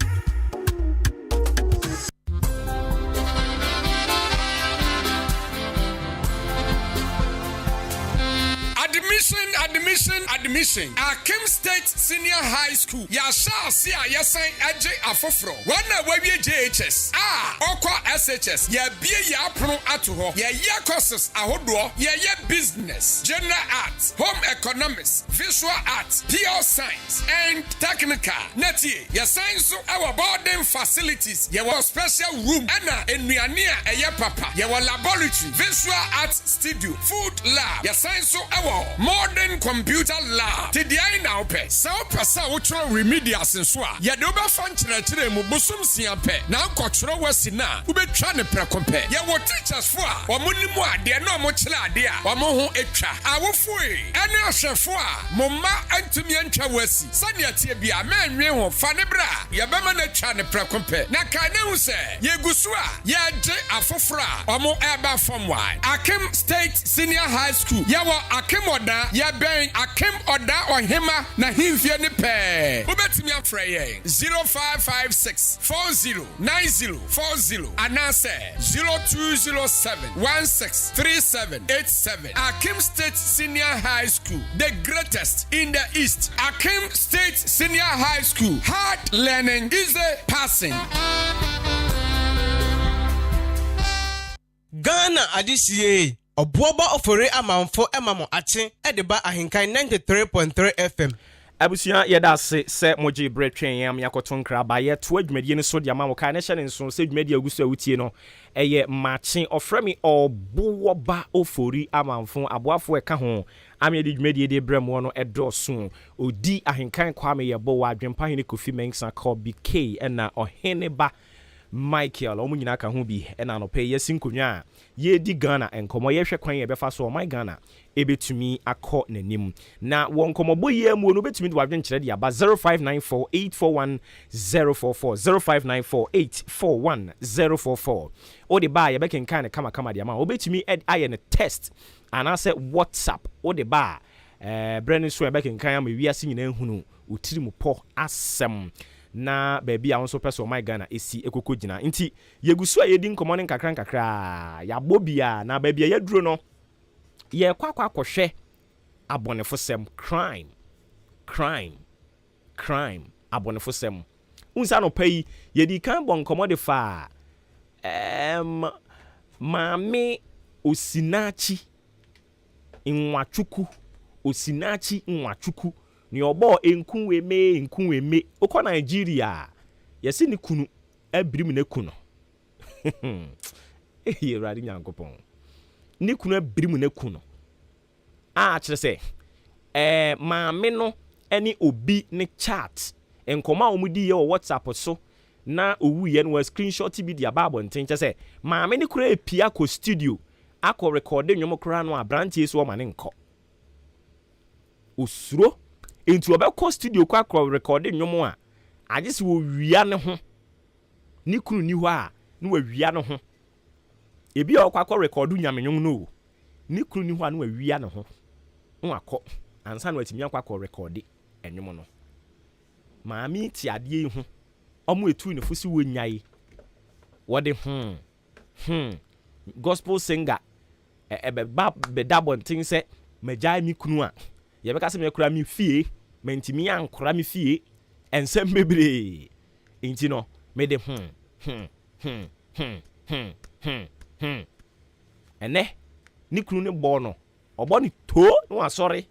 Admission, admission, admission. Akim State Senior High School. Yɛahyɛ ase a yɛsan agye afoforɔ. Wɔn a wɔawie JHS a ɔkɔ SHS, yɛabue yɛn apono ato hɔ. Yɛyɛ courses ahodoɔ. Yɛyɛ Business, General Arts, Home Economics, Visual Arts, Pure Science, and Technical. Na tie, yɛsan nso wɔ boarding facilities. Yɛwɔ special room ɛna nnuane a ɛyɛ papa. Yɛwɔ laboratory, visual arts studio, food lab. Yɛsan nso wɔ modern computer lab. Te deɛn na wopɛ? Sɛ wopɛ sɛ wotwerɛ remedials nso a, yɛde wo bɛfa nkyerɛkyerɛ mu bosom nsia pɛ na ankɔtwerɛ w'asi no a, wobɛtwa no prɛko pɛ. Yɛwɔ teachers foɔ a wɔn nim adeɛ na wɔn kyerɛ adeɛ a wɔn ho twa. Awofoe ɛne ahwɛfoɔ a mo mma antumi antwa w'asi, sɛdeɛ ɛteɛ biara mɛnnwen ho, fa no bra, yɛbɛma no atwa no prɛko pɛ. Na kae na hu sɛ yɛgu so a yɛregye afoforɔ a wɔn reba fam wɔ Akim State Senior High School. Yɛwɔ Akim Ɔdaa, yɛbɛn Akim Ɔdaa Ɔhema n'ahemfie no pɛɛ. Wobɛtumi afrɛ yɛn 0556 40 90 40 anaasɛ 0207 16 37 87. Akim State Senior High School, the greatest in the East. Akim State Senior High School, hard learning, easy passing. Ghana adehyeɛ Ɔboɔba Ofori Amanfo ma mo akye de ba Ahenkan 93.3 FM. Abusua yɛda ase sɛ mogyee berɛ twɛn yɛn ama yɛakɔto nkra ba. Yɛtoa dwumadie no so de ama wo. Kae na hyɛ no nso sɛ dwumadie a wogu so a wotie no ɛyɛ Makye. Ɔfrɛ me Ɔboɔba Ofori Amanfo. Aboafoɔ a ɛka ho ama yɛde dwumadie de rebrɛ moɔ no dɔɔso. Odi Ahenkan Kwame Yeboah, Adwempa Hene Kofi Mensah, Kobe Kay ɛna Ɔheneba Michael, wɔn nyinaa ka ho bi na anɔpa yi yɛasi nkonnwa a yɛredi Ghana nkɔmmɔ, yɛrehwɛ kwan a yɛbɛfa so a ɔman Ghana ɛbɛtumi akɔ n'anim. Na wɔ nkɔmmɔbɔ yi ara mu no, wobɛtumi de w'adwenkyerɛ de aba 0594 841 044, 0594 841 044. Wode ba a yɛbɛkenkan no kamakama de ama wo. Wobɛtumi ayɛ no text anaasɛ WhatsApp. Wode ba a, berɛ no so a yɛbɛkenkan ama wiase nyinaa ahunu wo tirimupɔ asɛm. na baabi a wo nso wopɛ sɛ ɔman Ghana si kɔkɔ gyina. Nti yɛgu so a yɛredi nkɔmmɔ no nkakra nkakra a, yɛabɔ bi a, na baabi a yɛaduro no, yɛrekɔ akɔ akɔhwɛ abɔnefosɛm, crime, crime, crime, abɔnefosɛm. Wohu sɛ anɔpa yi, yɛdii kan bɔ nkɔmmɔ de faa ɛɛm, Maame Osinachi Nwachukwu, Osinachi Nwachukwu, nea ɔbɔɔ Nkuweme Nkuweme. Wokɔ Nigeria a, yɛse ne kunu abirim no aku no. Ei Awurade Nyankopɔn. Ne kunu abirim no aku no. A kyerɛ sɛ, ɛɛ maame no ne obi ne chat, nkɔmmɔ a wɔdiiɛ wɔ WhatsApp so na ɔwuiɛ no, wɔascreenshot bi de aba abɔnten. Kyerɛ sɛ, maame no koraa repue akɔ studio akɔ rekɔɔde nnwom koraa no a, aberanteɛ yi so ɔma no nkɔ. Ɔsuro. Enti ɔbɛkɔ studio kɔ akɔ rekɔɔde nnwom a, agye sɛ ɔwia ne ho. Ne kunu nni hɔ a, na wawia ne ho. Ebi a ɔkɔ akɔ rekɔɔdo nyame nnwom no o, ne kunu nni hɔ a na wawia ne ho na wakɔ ansa na watumi akɔ akɔ rekɔɔde nnwom no. Maame yi te adeɛ yi ho, wɔn etuu ne fo sɛ wɔnyae. Wɔde hmm hmm gospel singer ɛbɛba bɛda abɔnten sɛ magyae me kunu a, yɛbɛka sɛ mekora me fie, mantumi ankora me fie, nsɛm bebree nti no mede hmm hmm hmm hmm hmm hmm hmm. Ɛnnɛ, ne kunu no bɔɔ no, ɔbɔ no too na wasɔre,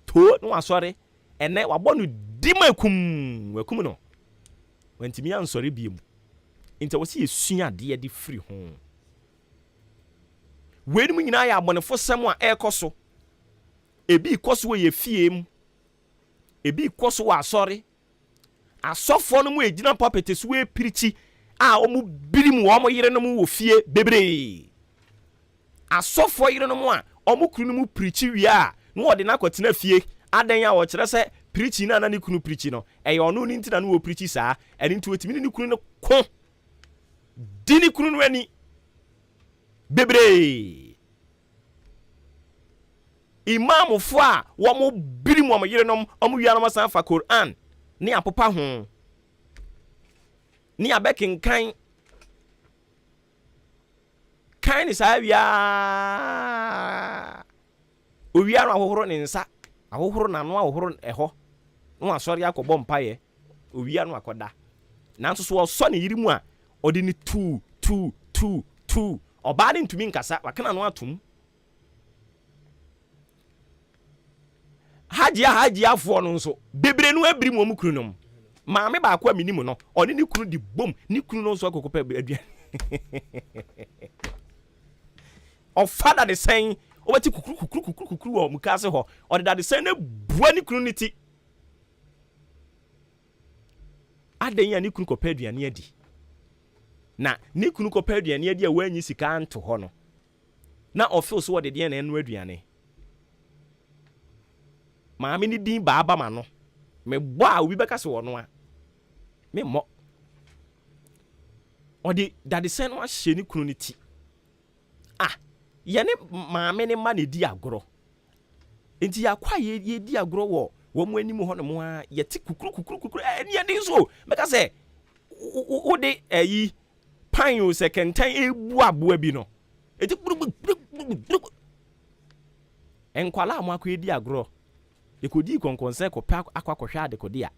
too na wasɔre. Ɛnnɛ, wabɔ no di ma akum, wakum no. Wantumi ansɔre bio. Nti ɛwɔ sɛ yɛsua adeɛ de firi ho. Weinom nyinaa yɛ abɔnefosɛm a ɛrekɔ so. Ebi rekɔ so wɔ yɛn fie mu, ebi rekɔ so wɔ asɔre. Asɔfoɔ no mu egyina pulpit so repirikyi a wɔbirim wɔn yerenom wɔ fie bebree. Asɔfoɔ yerenom a wɔn kunu no mu pirikyi wie a na wɔde no akɔtena fie. Adɛn a wɔkyerɛ sɛ pirikyi no a na ne kunu pirikyi no, ɛyɛ ɔno no nti na na wɔpirikyi saa. Ɛno nti wɔtumi ne ne kunu no ko di ne kunu no ani bebree. Imaamfoɔ a wɔbirim wɔn yerenom, wɔn wia no wɔsan fa Qur'an ne apopa ho ne abɛkenkan kan ne saa wia owia no ahohoro ne nsa ahohoro n'ano ahohoro ɛhɔ na wasɔre akɔbɔ mpaeɛ owia no akɔda nanso so ɔsɔ ne yere mu a ɔde ne tuu tuu tuu tuu ɔbaa no ntumi nkasa waka n'ano atom Hajia Hajiafoɔ no nso, bebree no abirim wɔn kununom. Maame baako a menim no, ɔne ne kunu de bom, ne kunu no nso akɔkɔpɛ aduane. Ɔfa dadesɛn, wobɛte kukuru kukuru kukuru kukuru wɔ mukaase hɔ. Ɔde dadesɛn no abua ne kunu no ti. Adɛn a ne kunu kɔpɛ aduane adi? Na ne kunu kɔpɛ aduane adi a wanyi sika anto hɔ no, na ɔfeel so wɔde deɛn na ɛnoa aduane? Maame no din baa ba m'ano. Mebɔ a obi bɛka sɛ ɔnoa. Memmɔ. Ɔde dadesɛn no ahyɛ ne kunu no ti. Ah, yɛne maame no mma na ɛdi agorɔ. Nti yɛakɔ a yɛdi agorɔ wɔ wɔn anim hɔ nom a yɛte kukuru kukuru kukuru ɛni ɛdi nso mɛka sɛ wode ɛyi pan o sɛ kɛntɛn ebu aboa bi no eti gbrugbrugbrugbru nkwalaa a mo akɔ edi agorɔ yɛkɔdii kɔnkɔnsɛ kɔpɛ akɔ akɔhwɛ adekode a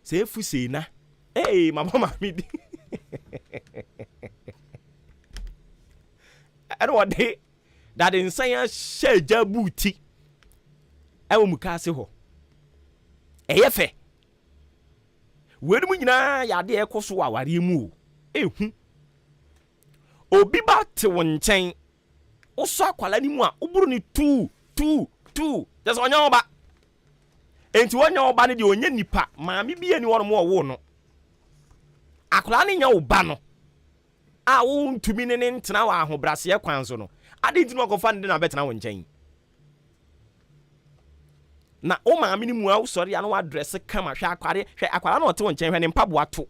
sɛ efu sei na ee mabɔ maame di ɛna ɔde dade nsan ahyɛ agya buuti ɛwɔ mukaase hɔ ɛyɛ fɛ Weinom nyinaa yɛ adeɛ a ɛkɔ so wɔ awareɛ mu o. Ehu. Obi ba te wo nkyɛn, wosɔ akwadaa no mu a, woboro no tuu, tuu, tuu. Kyerɛ sɛ ɔnyɛ wo ba. Enti ɔnyɛ wo ba no deɛ ɔnyɛ nipa. Maame bi ani hɔnom ɔwoo no. Akwadaa no nyɛ wo ba no a wontumi ne ne ntena wɔ ahobrɛaseɛ kwan so no, adɛn nti na wakɔfa no de no abɛtena wo nkyɛn? Na wo maame no mua wo sɔre a na wadrɛse kama hwɛ akware hwɛ akwadaa na ɔte wo nkyɛn hwɛ ne mpaboa to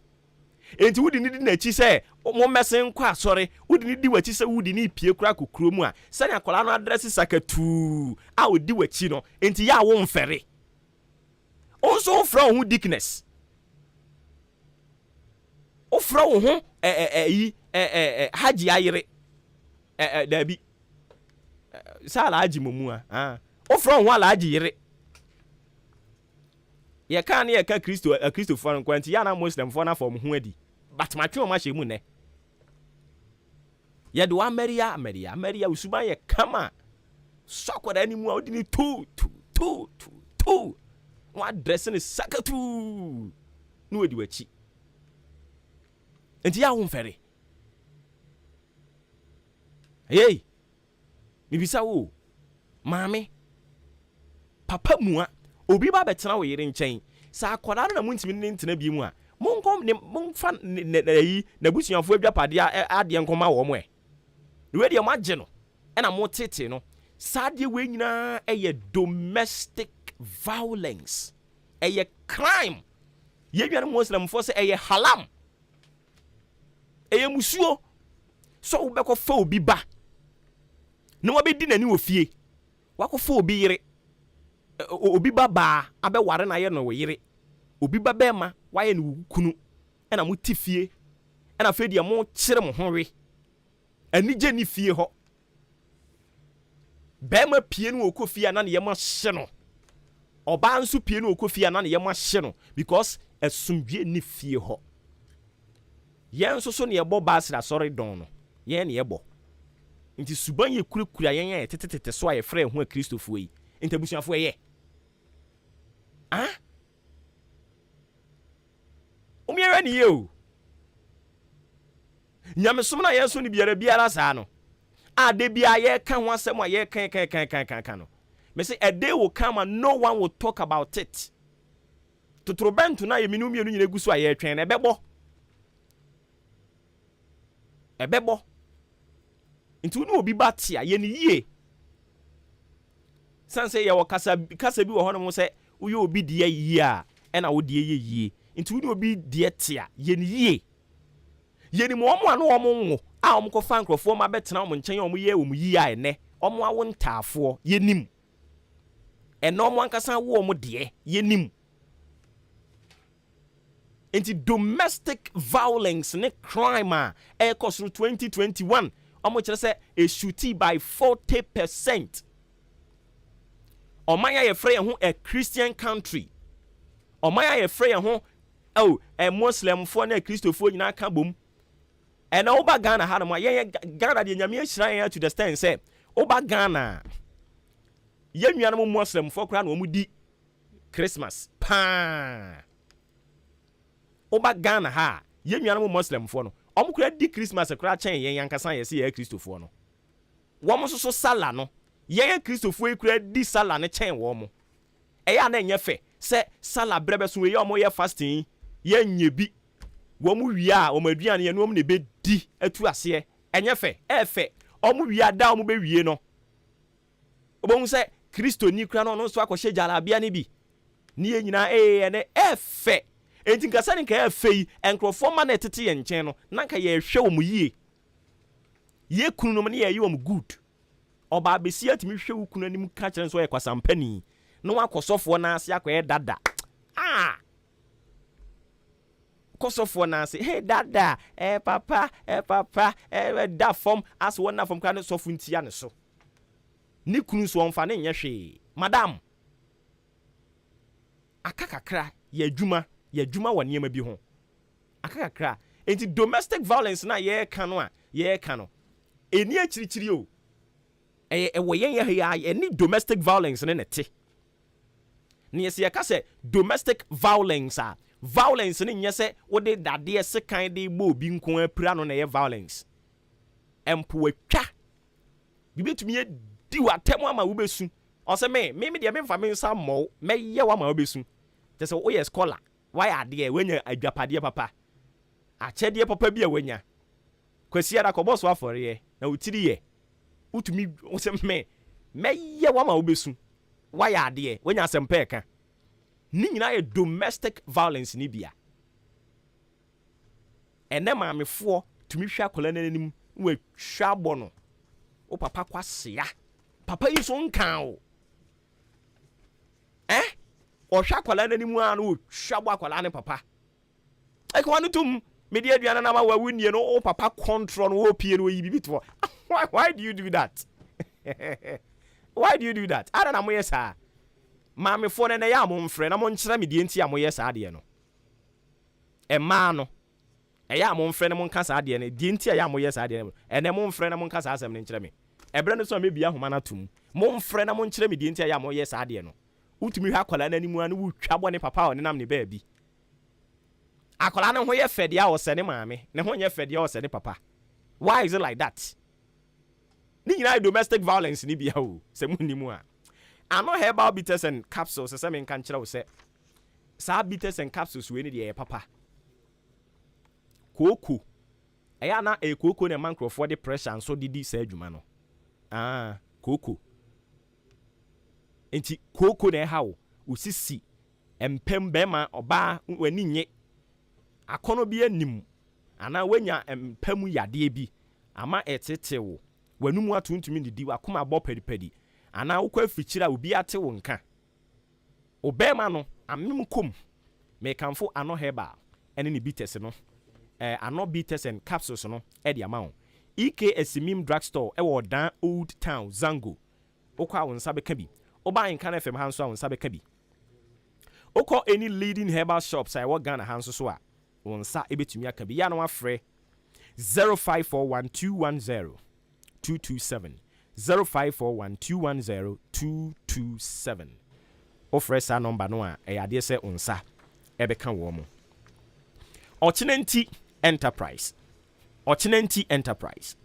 enti wode ne di n'akyi sɛ mommɛsen nkɔ asɔre wode ne di w'akyi sɛ wode ne pie kora kɔ kuro mu a sɛnea akwadaa no adrɛse sakatuu a ɔdi w'akyi no enti yɛ a womfɛre wo nso wofrɛ wo ho deaconess wofrɛ wo ho ɛyi hajji ayere daabi sɛ alhaji momu a ah. Wofrɛ wo ho alhaji yere. Yɛka ne yɛka Kristo akristofoɔ no nkoa nti yɛ ana Muslimfoɔ no afa wɔn ho adi. But matwe wɔn ahyɛ mu nnɛ. Yɛde wo amaria amaria amaria wo suban yɛ kama. Sɔ akwadaa no mu a wode ne tu tu tu tu tu na wadrɛse ne sakatuu na wadi w'akyi. Nti yɛ a womfɛre. Hey! Mebisa wo o. Maame, papa mua, obi ba bɛtena wo yere nkyɛn. Sɛ akwadaa no na montumi ne no ntena bio mu a, monkɔ ne, momfa ne, ne, ayi, n'abusuafoɔ adwapadeɛ adeɛ nkɔma wɔn ɛ. Na wei deɛ moagye no, ɛna motetee no. Saa adeɛ wei nyinaa ɛyɛ domestic violence. Ɛyɛ crime. Yɛn nuanom Muslimfoɔ sɛ ɛyɛ haram. Ɛyɛ musuo sɛ wobɛkɔfa obi ba na wabɛdi n'ani wɔ fie. Wakɔfa obi yere, obi ba baa abɛware no ayɛ no wo yere. Obi ba bɛrima wayɛ no wo kunu ɛna mote fie ɛna afei deɛ mokyere mo ho we. Anigye ni fie hɔ. Bɛrima pie no ɔkɔ fie a na ne yam ahye no. Ɔbaa nso pie no ɔkɔ fie a na ne yam ahye no because asomdwie ni fie hɔ. Yɛn nso so ne yɛbɔ baasere asɔre dɔn no, yɛn ne yɛbɔ. Nti suban yɛ kurakura yɛn a yɛtetetete so a yɛfrɛ yɛn ho akristofoɔ yi. Nti abusuafoɔ ɛyɛ. Ah? Omiɛhwɛ ne yie o. Nyamesom no a yɛsom no biara biara saa no, a da biara yɛka ho asɛm a yɛka ka ka ka ka ka no, mese a day will come and no one will talk about it. Totorobɛnto no a yɛmene mmienu nyina gu so a yɛretwɛn no, ɛbɛbɔ. Ɛbɛbɔ. Nti wo ne obi ba te a, yɛ ne yie. Sane sɛ yɛwɔ kasa, kasa bi wɔ hɔnom sɛ woyɛ obi deɛ yie a, ɛna wo deɛ yɛ yie. Nti wo ne obi deɛ te a, yɛ ne yie. Yɛnim wɔn a na wɔn nwo a wɔkɔfa nkurɔfoɔ ma bɛtena wɔn nkyɛn a wɔyɛ wɔn yie a ɛnɛ wɔn awo ntaafoɔ. Yɛnim. Ɛnɛ wɔn ankasa awo wɔn deɛ. Yɛnim. Nti domestic violence ne crime a ɛrekɔ soro 2021, wɔn kyerɛ sɛ ɛshooti by 40%. Ɔman a yɛfrɛ yɛn ho a Christian country, ɔman a yɛfrɛ yɛn ho oh, ɛ Muslimfoɔ ne Kristofoɔ nyinaa ka bom. Ɛna woba Ghana ha nom a, yɛn Ghana deɛ Nyame ahyira yɛn to the extent sɛ woba Ghana a, yɛn nuanom Muslimfoɔ koraa na wɔn di Christmas paa. Woba Ghana ha a, yɛn nuanom Muslimfoɔ no, wɔn koraa di Christmas koraa kyɛn yɛn ankasa a yɛsɛ yɛyɛ Kristofoɔ no. Wɔn nso so Salah no, yɛn Kristofoɔ yi koraa di Salah no kyɛn wɔn. Ɛyɛ a na ɛnyɛ fɛ sɛ Salah berɛ bɛso wei a wɔyɛ fasting yi, yɛnyɛ bi. Wɔn wie a, wɔn aduane yɛne wɔn na ɛbɛdi atu aseɛ. Ɛnyɛ fɛ, ɛyɛ fɛ. Wɔn wie a, da a wɔbɛwie no, wobɛhu sɛ Kristoni koraa no ɔno nso akɔhyɛ gyalabea no bi. Ne yɛn nyinaa ee ɛnɛ ɛyɛ fɛ. Enti nka sɛne nka ɛyɛ fɛ yi, nkurɔfoɔ mma na ɛtete yɛn nkyɛn no, na nka yɛrehwɛ wɔn yie. Yɛn kununom ne yɛyɛ wɔn good. Ɔbaa besia tumi hwɛ wo kunu anim ka kyerɛ no sɛ ɔyɛ kwasampani na wakɔ sɔfoɔ no ase akɔyɛ dada. Ah! Kɔ sɔfoɔ no ase, hey dada, eh papa, eh papa, eh da fam, as wɔn na fam koraa ne sɔfo ntia ne so. Ne kunu nso ɔmfa ne nyɛ hwee. Madam, aka kakra, yɛ adwuma, yɛ adwuma wɔ nneɛma bi ho. Aka kakra. Enti domestic violence na yɛreka no a yɛreka no, ɛni akyirikyiri o. Ɛyɛ ɛwɔ yɛn yɛ ha yi a ɛne domestic violence ne na ɛte. Na yɛsɛ yɛka sɛ domestic violence a, violence ne nyɛ sɛ wode dadeɛ sekan de bɔ obi nko apira no na ɛyɛ violence. Mpo atwa. Biribi tumi adi w'atɛm ama wobɛsu. Ɔsɛ me, me me deɛ memfa me nsa mmɔ wo, mɛyɛ wo ama wobɛsu. Kyɛ sɛ woyɛ scholar, wayɛ adeɛ, woanya adwapadeɛ papa. Akyɛdeɛ papa bi a woanya. Kwasi ara kɔbɔ so afɔreɛ na wo tiri yɛ. Wotumi wo sɛ me, mɛyɛ wo ama wobɛsu. Wayɛ adeɛ, woanya asɛm pɛ ɛka. Ne nyinaa yɛ domestic violence ne bia. Ɛnɛ maamefoɔ tumi hwɛ akwadaa no anim na watwa abɔ no. Wo papa kwasea. Papa yi nso nkaa o. Eh? Ɔhwɛ akwadaa no anim a na watwa abɔ akwadaa no papa. Ɛkɔwa no tom. Mede aduane no ama wo a wonnie no, wo papa control no, wɔpie no, wɔyi biribi to hɔ. Why do you do that? Why do you do that? Ada na moyɛ saa. Maamefoɔ no ɛnɛ yɛ a momfrɛ na monkyerɛ me deɛ nti a moyɛ saa adeɛ no. Mmaa no, ɛyɛ a momfrɛ na monka saa adeɛ no, deɛ nti a ɛyɛ a moyɛ saa adeɛ no. Ɛnɛ momfrɛ na monka saa asɛm no nkyerɛ me. Ɛberɛ no so a mɛbie ahoma no ato mu. Momfrɛ na monkyerɛ me deɛ nti a ɛyɛ a moyɛ saa adeɛ no. Wotumi hwɛ akwadaa no anim a na wotwa bɔ ne papa a ɔnenam ne baabi. Akwadaa no ho yɛ fɛ deɛ a ɔsɛ ne maame, ne ho nyɛ fɛ deɛ a ɔsɛ ne papa. Why is it like that? Ne nyinaa yɛ domestic violence no bia o, sɛ mo nnim a. Ano herbal bitters and capsules sɛ menka nkyerɛ wo sɛ saa bitters and capsules wei no deɛ ɛyɛ papa. Kooko, ɛyɛ a na ɛyɛ kooko na ɛma nkurɔfoɔ de pressure nso de di saa adwuma no. Ah, kooko. Nti kooko na ɛha wo, wo sisi, mpam, bɛrima, ɔbaa, w'ani nye, akɔnɔ bi anim, anaa woanya mpa mu yadeɛ bi ama ɛretete wo, w'anum ato ntumi nnidi, w'akoma bɔ padipadi, anaa wokɔ afikyiri a obi ate wo nka. Wo bɛrima no amem kɔ mu. Mekamfo Ano Herbal ne ne bitters no, eh, Ano Bitters and Capsules no de ama wo. EK Asimim Drugstore wɔ Ɔdan Old Town, Zango. Wokɔ a wo nsa bɛka bi. Woba Nkan FM ha nso a wo nsa bɛka bi. Wokɔ any leading herbal shops a ɛwɔ Ghana ha nso so a, wo nsa bɛtumi aka bi. Yɛ a na woafrɛ 0541 210 227, 0541 210 227. Wofrɛ saa nɔmba no a, ɛyɛ adeɛ sɛ wo nsa bɛka wɔn. Ɔkyena nti Enterprise, Ɔkyena nti Enterprise,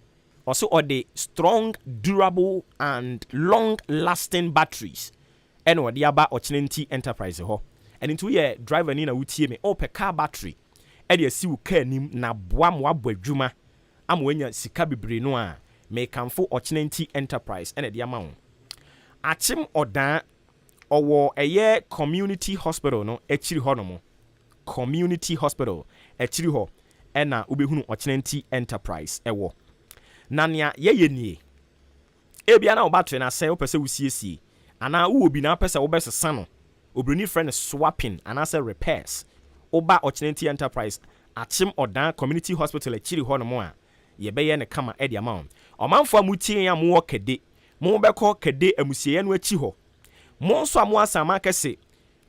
ɔse ɔde strong, durable and long lasting batteries ɛna ɔde aba Ɔkyena nti Enterprise hɔ. Ɛno nti woyɛ driver ni na wotie me, wopɛ car battery ɛde asi wo car anim na aboa ma woabɔ adwuma ama woanya sika bebree no a, mekamfo Ɔkyena nti Enterprise ɛna ɛde ama wo. Akyem Ɔdaa, ɔwɔ ɛyɛ Community Hospital no akyiri hɔ nom. Community Hospital akyiri hɔ ɛna wobɛhunu Ɔkyena nti Enterprise ɛwɔ. Na nea yɛyɛ nie, Ebia na wo battery no asɛe, wopɛ sɛ wosiesie, anaa wowɔ bi na wopɛ sɛ wobɛsesa no, obroni frɛ no swapping anaasɛ repairs. Woba Ɔkyenenti Enterprise, Akyem Ɔdan Community Hospital akyiri hɔnom a, yɛbɛyɛ no kama de ama wo. Ɔmanfoɔ a motie yɛn a mowɔ Kade, mobɛkɔ Kade amusieɛ no akyi hɔ. Mo nso a mowɔ Asaman Kɛse,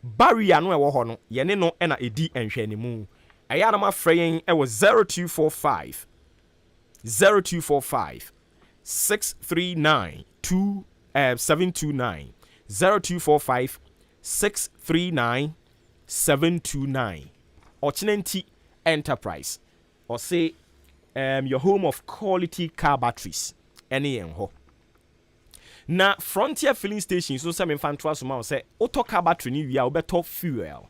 barrier no a ɛwɔ hɔ no, yɛne no na ɛdi nhwɛanimu. Ɛyɛ a na moafrɛ yɛn wɔ 0245 0245 639 2 eh, 729 0245 639 729 Ɔkyena nti Enterprise ɔse um, your home of quality car batteries ɛne yɛn hɔ. Na Frontier filling station nso sɛ memfa ntoa so ma wo sɛ wotɔ car battery no wie a wobɛtɔ fuel.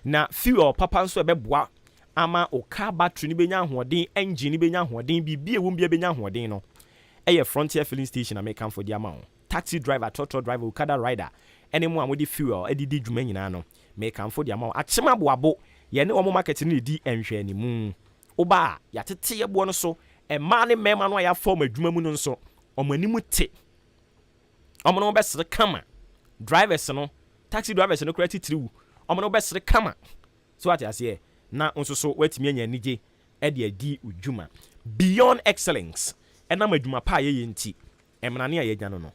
Na fuel papa nso a ɛbɛboa ama wo car battery no bɛnya ahoɔden, engine no bɛnya ahoɔden, biribi a ɛwɔ mu biara bɛnya ahoɔden no yɛ Frontier filling station a mekamfo de ama wo. Taxi driver, trɔtrɔ driver, okada rider ne mo a mode fuel de di dwuma nyinaa no, mekamfo de ama wo. Akyem Aboabo, yɛne wɔn market no redi nhwɛanimu. Woba a, yɛatete yɛn boɔ no so. Mmaa ne mmarima no a yɛafa wɔn adwuma mu no nso, wɔn anim te. Wɔn ne wo bɛsere kama. Drivers no, taxi drivers no koraa titiriw, wɔn ne wo bɛsere kama. So wate aseɛ? Na wo nso so woatumi anya anigye de adi wo dwuma. Beyond Excellence, ɛnam adwuma pa a yɛyɛ nti, mmarane a yɛanya no no.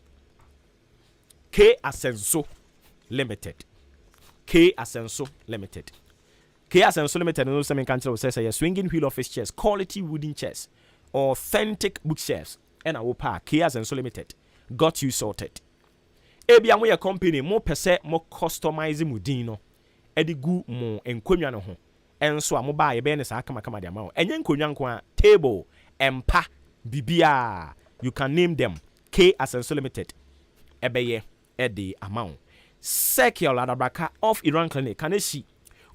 K Asɛnso Limited. K Asɛnso Limited. K Asɛnso Limited no sɛ menka nkyerɛ wo sɛ sɛ yɛ swinging wheel office chairs, quality wooden chairs, authentic bookshelves ɛna wopɛ a, K Asɛnso Limited got you sorted. Ebia moyɛ company mopɛ sɛ mo customize mo din no de gu mo nkonnwa no ho nso a, moba a yɛbɛyɛ no saa kamakama de ama wo. Ɛnyɛ nkonnwa nko ara, table, mpa, biribiara, you can name them, K Asɛnso Limited bɛyɛ de ama wo. Circle Adabraka off Iran Clinic, Kaneshie,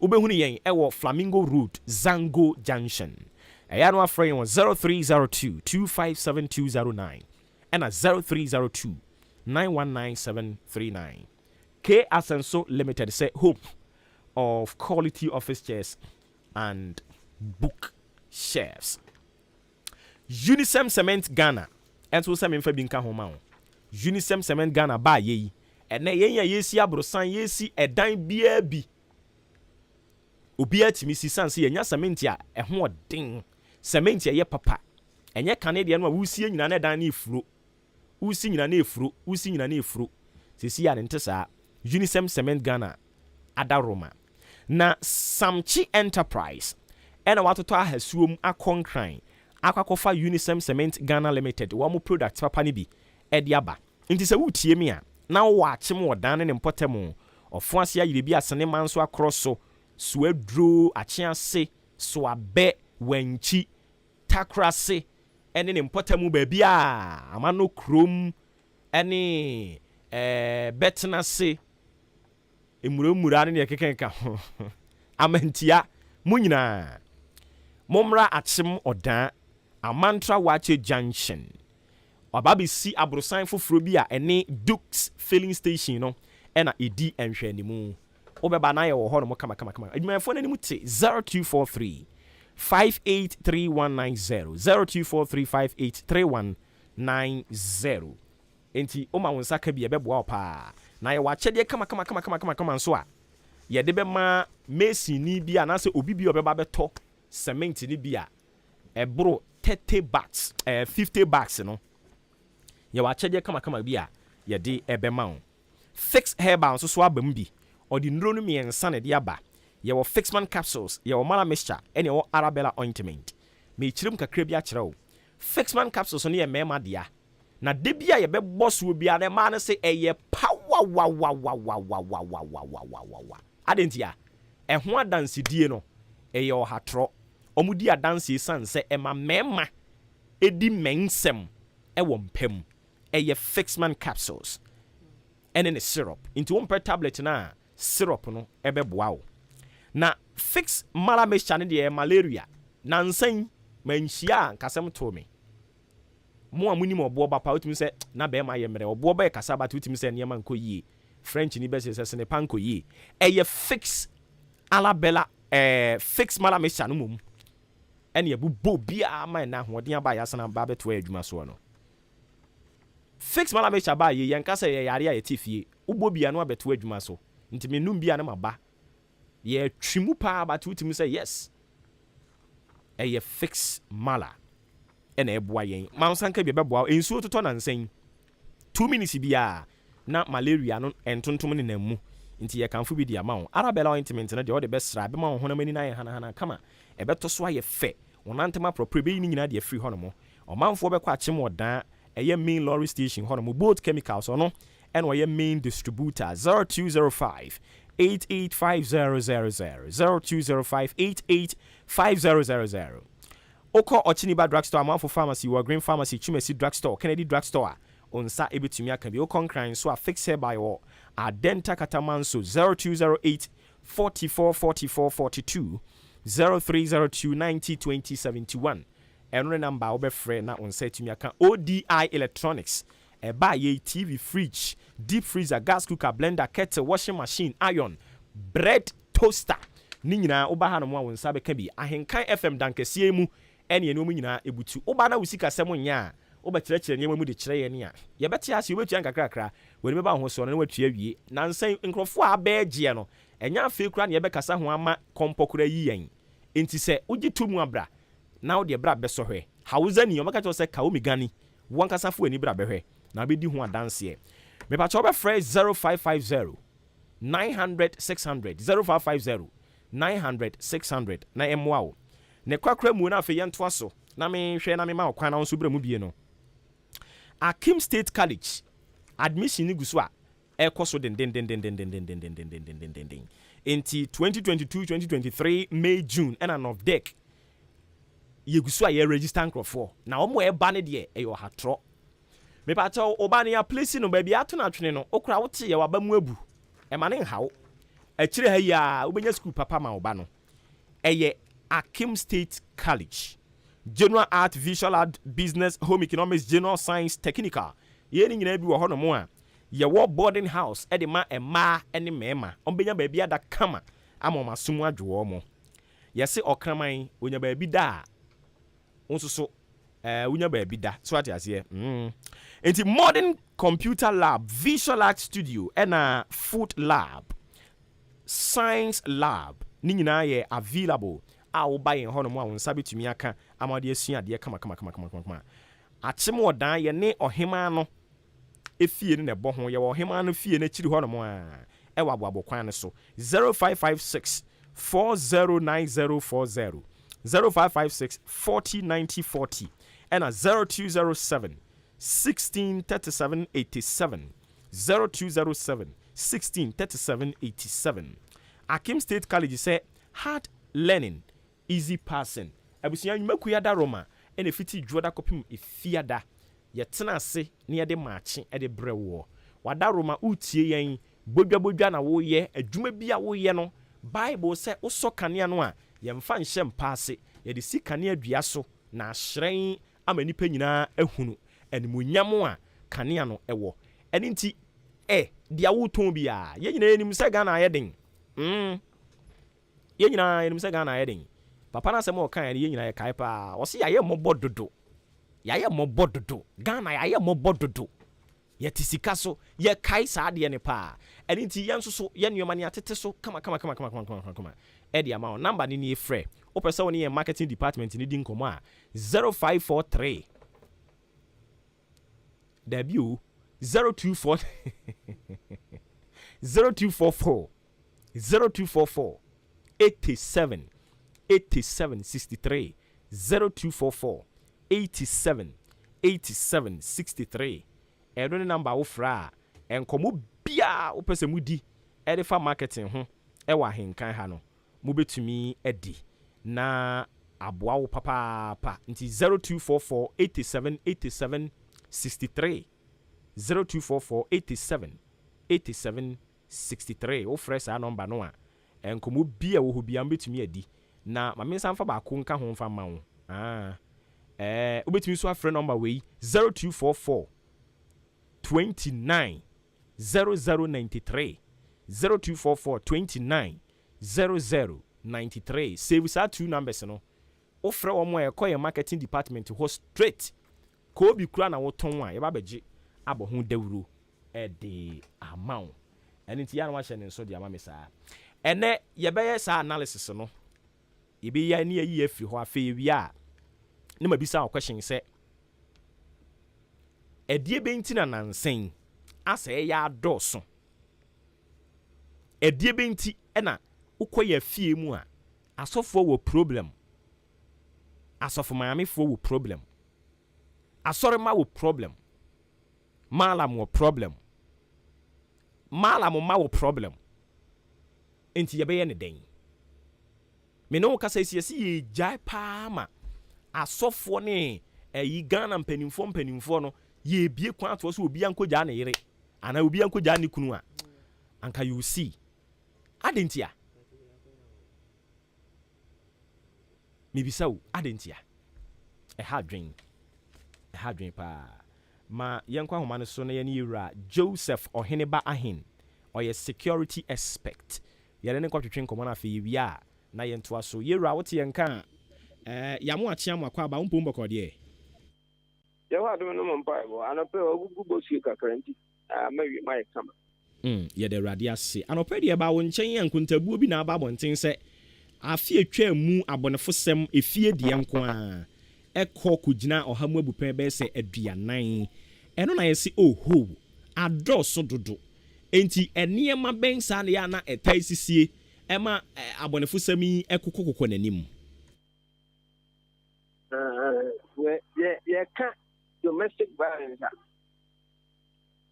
wobɛhunu yɛn wɔ Flamingo Road, Zango Junction. Ɛyɛ a na woafrɛ yɛn wɔ 0302 257209 ɛna 0302 919739. K Asɛnso Limited sɛ home of quality office chairs and book shelves. Unisem Cement Ghana nso sɛ memfa bi nka ho ma wo. Unisem Cement Ghana baa yɛ yi, ɛnɛ yɛn a yɛresi aborosan, yɛresi ɛdan biara bi, obiara tumi si sane sɛ yɛnya cement a ɛho ɔden, cement a ɛyɛ papa. Ɛnyɛ kane deɛ no a wosie nyinaa na ɛdan no efuro. Wosi nyina na efuro, wosi nyina na efuro. Sesei a no nte saa. Unisem Cement Ghana adaworoma. Na Samchi Enterprise ɛna watotɔ ahasuom akɔ Nkran akɔ akɔfa Unisem Cement Ghana Limited wɔn products papa no bi ɛde aba. Nti sɛ woretie me a, na wowɔ akyem wɔ dan ne ne mpɔtam, Ɔfoase Ayerebi Asene Manso Akorɔ so, Soaduro, Akyease, Soabɛ, Wankyi, Takorase. ne ne mpɔtamu baabiara, Amano kurom ne ɛɛ Bɛtenase, Mmuramura ne deɛ ɛkeka ho, Amantia, mo nyinaa, mommra Akyem Ɔdaa, Amantra Waakye Junction. Waba abɛsi aborosan foforɔ bi a ɛne Dukes Filling Station no na ɛdi nhwɛanimu. Wobɛba na yɛwɔ hɔnom kamakamakama. Adwumayɛfoɔ no anim te 0243 583190, 0243 583190. Enti woma wo nsa ka bi a, ɛbɛboa wo paa. Na yɛwɔ akyɛdeɛ kamakamakama nso a yɛde bɛma masonni bi anaasɛ obi bi a ɔbɛba abɛtɔ cement no bi a ɛboro 30 bags, ɛɛ 50 bags no. Yɛwɔ akyɛdeɛ kamakama bi a yɛde bɛma wo. Fix Herbal nso so aba mu bi. Ɔde nnuro no mmiɛnsa na ɛde aba. Yɛwɔ Fixman Capsules, yɛwɔ Mala Mixture, ɛna yɛwɔ Arabella Ointment. Merekyerɛ mu kakra bi akyerɛ wo. Fixman Capsules no yɛ mmarima dea. Na da bi a yɛbɛbɔ soɔ biara no mmaa no se ɛyɛ pawawawawawawawawawawawa. Adɛn ntia? Ɛho adansedie no, ɛyɛ ɔhatorɔ. Wɔdi adanseɛ ɛsiane sɛ ɛma mmarima di mmɛnsɛm wɔ mpa mu. Ɛyɛ Fixman Capsules ɛne ne syrup. Nti wompɛ tablet no a, syrup no bɛboa wo. Na Fix Mala Mixture no deɛ ɛyɛ malaria. Nansa yi, manhyia a nkasɛm too me. Mo a monim ɔboɔ ba paa, wotumi sɛ na bɛrima yɛ mmerɛ. Ɔboɔ ba yɛ kasa but wotumi sɛ nneɛma nkɔ yie. French ni bɛse sɛ sene pa nkɔ yie. Ɛyɛ fix ala bella eh, fix mala mixture no mmom ɛne ɛbobɔ obiara ma ɛnɛ ahoɔden aba a yɛasan aba abɛtoa yɛn adwuma soɔ no. Fix mala mixture baa yei, yɛnka sɛ yɛyare a yɛte fie. Wobɔ bi a na wabɛtoa adwuma so. Nti menom bi a na maba. Yɛtwe mu paa but wotumi sɛ yes, ɛyɛ fix mala. na ɛboa yɛn. Ma wo nsa nka bi, ɛbɛboa wo. Nsuo totɔ nansa yi, 2 minutes biara na malaria no ntontom nenam mu. Nti yɛkamfo bi de ama wo. Arabella ointment no deɛ wode bɛsra, ɛbɛma wo honam ani no ayɛ hanahana kama. Ɛbɛtɔ so ayɛ fɛ. Wo nantam aprɔprɔ, ɛbɛyi ne nyinaa de afiri hɔnom. Ɔmanfoɔ bɛkɔ akyem wɔ daa, ɛyɛ main lorry station hɔnom. Bolt Chemicals, ɔno ɛna ɔyɛ main distributor. 0205 885000, 0205 885000. Wokɔ Ɔkyeniba Drugstore, Amoafo Pharmacy, Walgreen Pharmacy, Twumasi Drugstore, Kennedy Drugstore a, wo nsa bɛtumi aka bi. Wokɔ Nkran nso a, Fix Herbal wɔ Adenta Katamanso, 0208 44 44 42, 0302 90 20 71. Ɛno ne number a wobɛfrɛ na wo nsa atumi aka. ODI Electronics, ɛba a yei TV, fridge, deep freezer, gas cooker, blender, kettle, washing machine, iron, bread toaster, ne nyinaa woba hanom a wo nsa bɛka bi. Ahenkan FM dankɛseɛ yi mu ɛne nneɛma nyinaa ɛbutu. Woba na wo sikasɛm nyɛ a, wobɛkyerɛkyerɛ nneɛma mu de kyerɛ yɛn a, yɛbɛte ase. Wobɛtua nkakrakra, w'ani bɛba wo ho soɔ no na woatua awie. Nansa yi nkurɔfoɔ a abɛɛgyeɛ no, ɛnyɛ afei koraa na yɛbɛkasa ho ama kɔmpɔ koraa yi yɛn. Enti sɛ wogye to mu a, bra na wodeɛ bra bɛsɔ hwɛ. Hausa ni, ɔbɛka kyerɛ wo sɛ kawo mi gani. Wo ankasa fo w'ani bra bɛhwɛ na wobɛdi ho adanseɛ. Mepakyɛ wobɛfrɛ 0550 900 600, 0550 900 600 na ɛmmoa wo. Ne korakora mu na afei yɛntoa so na menhwɛ na mema wo kwan na wo nso brɛ mu bie no. Akim State College admission no gu so a ɛkɔ so dendendendendendendendendendendenden. Nti 2022 2023 May, June ɛna Novdec yɛgu so a yɛ register nkurɔfoɔ na wɔn a ɛba no deɛ ɛyɛ ɔhatorɔ. Mepakyɛw, ɔba no yɛ place no baabi ato no atwene no, okura wote yɛ waba mu abu, ɛma ne nhaw. Akyire ha yi a wobɛnya school papa ma wo ba no, ɛyɛ Akim State College. General Art, Visual Art, Business, Home Economics, General Science, Technical, yɛn ne nyinaa bi wɔ hɔnom a yɛwɔ boarding house ɛde ma mmaa ne mmarima. Wɔn bɛnya baabi ada kama ama wɔn aso mu adwo wɔn. Yɛse ɔkraman onya baabi da a, wo nso so wonya baabi da so, ate aseɛ. Nti modern computer lab, visual art studio, ɛna food lab, science lab ne nyinaa yɛ available a woba yɛn hɔnom a wo nsa bɛtumi aka ama wode asua adeɛ kama. Akyem wɔ dan yɛne ɔhemaa no efie no na ɛbɔ ho. Yɛwɔ ɔhemaa no fie no akyiri hɔnom a ɛwɔ aboabo kwan no so. 0556 409040, 0556 40 90 40, ɛna 0207 16 37 87, 0207 16 37 87. Akim State College sɛ hard learning, easy passing. Abusua nnwumakuo adaroma. Ɛna ɛfiti Dwoda kɔpem Efiada, yɛtena ase na yɛde maakye de brɛ woɔ. W'adaworoma, woretie yɛn, bodwabodwa na woreyɛ, adwuma bi a woreyɛ no, Bible sɛ wosɔ kanea no a, yɛmfa nhyɛ mpa ase, yɛde si kanea dua so na ahyerɛn ama nnipa nyinaa ahunu animuonyam a kanea no wɔ. Ɛno nti, ɛ, deɛ woretɔn biara, yɛn nyinaa yɛnim sɛ Ghana ayɛ den. Mm. Yɛn nyinaa yɛnim sɛ Ghana ayɛ den. Papa no asɛm a ɔkaeɛ no yɛn nyinaa yɛkae paa. Ɔse yɛayɛ mmɔbɔ dodo. Yɛayɛ mmɔbɔ dodo. Ghana yɛayɛ mmɔbɔ dodo. Yɛte sika so. Yɛkae saa adeɛ no paa. Ɛno nti yɛn nso so yɛn nneɛma no yɛatete so kama kama kama kama kama kama kama ɛde ama wo. Number no nie frɛ. Wopɛ sɛ wo ne yɛn marketing department no di nkɔmmɔ a, 0543 Daabi o, 024 0244 0244 87 87 63 0244 87 87 63 Ɛno ne number a wofrɛ a nkɔmmɔ biara a wopɛ sɛ mudi de fa marketing ho wɔ Ahenkan ha no, mobɛtumi adi na aboa wo papaapa. Nti 0244 87 87 63 0244 87 87 63 Wofrɛ saa nɔmba no a, nkɔmmɔ bi a ɛwɔ hɔ biara mobɛtumi adi. Na ma mensan mfa baako nka ho mfa mma wo. Ah, ɛɛ, wobɛtumi nso afrɛ nɔmba wei, 0244 29 0093, 0244 29 0093. Save saa two numbers no. Wofrɛ wɔn a, ɛkɔ yɛn marketing department hɔ straight. Koobi koraa na wotɔn a, yɛba abɛgye abɔ ho dawuro de ama wo. Ɛno nti yɛ a na wahyɛ ne nso de ama me saa. Ɛnnɛ yɛbɛyɛ saa analysis no. Yɛbɛyi ne yɛayi afiri hɔ. Afei yɛwie a, na mabisa wo question sɛ, ɛdeɛ bɛn nti na nansa yi asɛ ɛyɛ adɔɔso? Ɛdeɛ bɛn nti na wokɔ yɛ afie mu a, asɔfoɔ wɔ problem, asɔfo maamefoɔ wɔ problem, asɔremma wɔ problem, Mallam wɔ problem. Mallam mma wɔ problem. Enti yɛbɛyɛ no dɛn? Me ne wo kasa yi sɛ yɛse yɛgyae paa ma asɔfoɔ ne ɛyi Ghana mpanimfoɔ mpanimfoɔ no yɛbie kwan atoɔ sɛ obiara nkɔgyaa ne yere anaa obiara nkɔgyaa ne kunu a anka you see. Adɛn ntia? Mebisa wo, adɛn ntia? Ɛha adwen. Ɛha adwen paa. Ma yɛnkɔ ahoma no so na yɛne yɛn wura Joseph Ɔheneba Ahen, ɔyɛ security expect, yɛne no nkɔtwetwe nkɔmmɔ na afei yɛwie a na yɛntoa so. Yɛwura, wote yɛn nka a, ɛɛ, Yamo Akyeamo Akwaaba, wo mpom bɔkɔɔ deɛ? Yehowa adom ne mo mpaebɔ. Anɔpa yi wagugu bosuo kakra nti ama wiem ayɛ kama. Mm, yɛda Awurade ase. Anɔpa yi deɛ yɛbaa wo nkyɛn a nkontabuo bi na aba abɔnten sɛ afe a ɛtwaa mu abɔnefosɛm efie deɛ nko ara ɛkɔ kɔgyinaa ɔha mu abupɛn bɛyɛ sɛ aduanan. Ɛno na yɛse ohoo, adɔɔso dodo. Enti nneɛma bɛn saa na ɛyɛ a na ɛtae sisie ɛma abɔnefosɛm yi kokɔkokɔ n'anim? Yɛka domestic violence a,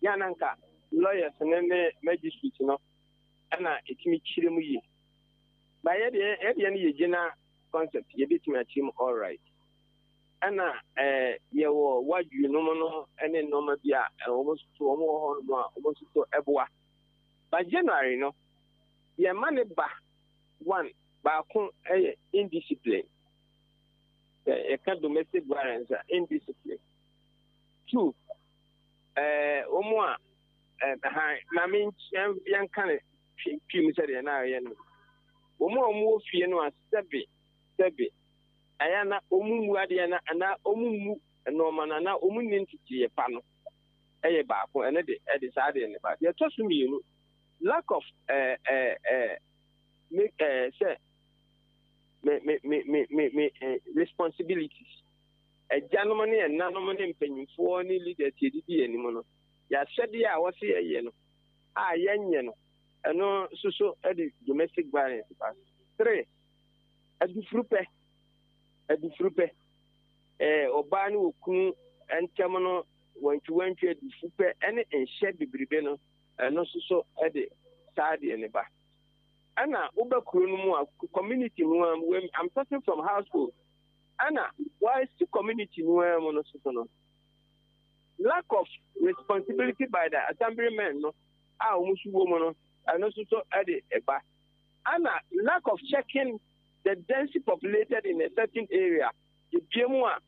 yɛ a na nka lawyers no ne magistrate no ɛna ɛtumi kyerɛ mu yie. Ba yɛdeɛ yɛdeɛ no yɛ general concept, yɛbɛtumi akyerɛ mu all right. Ɛna ɛɛ yɛwɔ wadwi nom no ne nneɛma bi a wɔn nso so wɔn wɔ hɔ nom a wɔn nso so ɛboa. Ba January no yɛma ne ba one baako yɛ indiscipline. Sɛ yɛka domestic violence a, indiscipline. Two, ɛɛ wɔn a ɛɛ maame yɛnka no twi mu sɛdeɛ na yɛ no. Wɔn a wɔwɔ fie no a sɛbe sɛbe ɛyɛ na wɔn mmu adeɛ na anaa wɔn mmu nneɛma no anaa wɔn nni nteteeɛ pa no ɛyɛ baako ɛno de ɛde saa adeɛ no ba. Deɛ ɛtɔ so mmienu, lack of ɛɛ ɛɛ ɛɛ me ɛɛ sɛ me me me me me me eh, responsibilities agyanom ne ɛnanom ne mpanyinfoɔ ne leaders yɛdidi yɛn anim no yɛahyɛdeɛ a wɔsi yɛyɛ no a yɛnyɛ no ɛno nso so de domestic violence ba. Three, adufurupɛ adufurupɛ ɛɛ ɔbaa ne okunu ntɛm no wantwiwantwi adufurupɛ ɛne nhyɛ bebrebe no ɛno nso so de saa deɛ ne ba. Ɛna woba kuro no mu a, community mu a, I'm talking from household. Ɛna wɔasi community no ara mu no so so no, lack of responsibility by the assemblymen no a wɔn nso wɔ mu no, ɛno nso so de ba. Ɛna lack of checking the densely populated in a certain area, ebie mu a,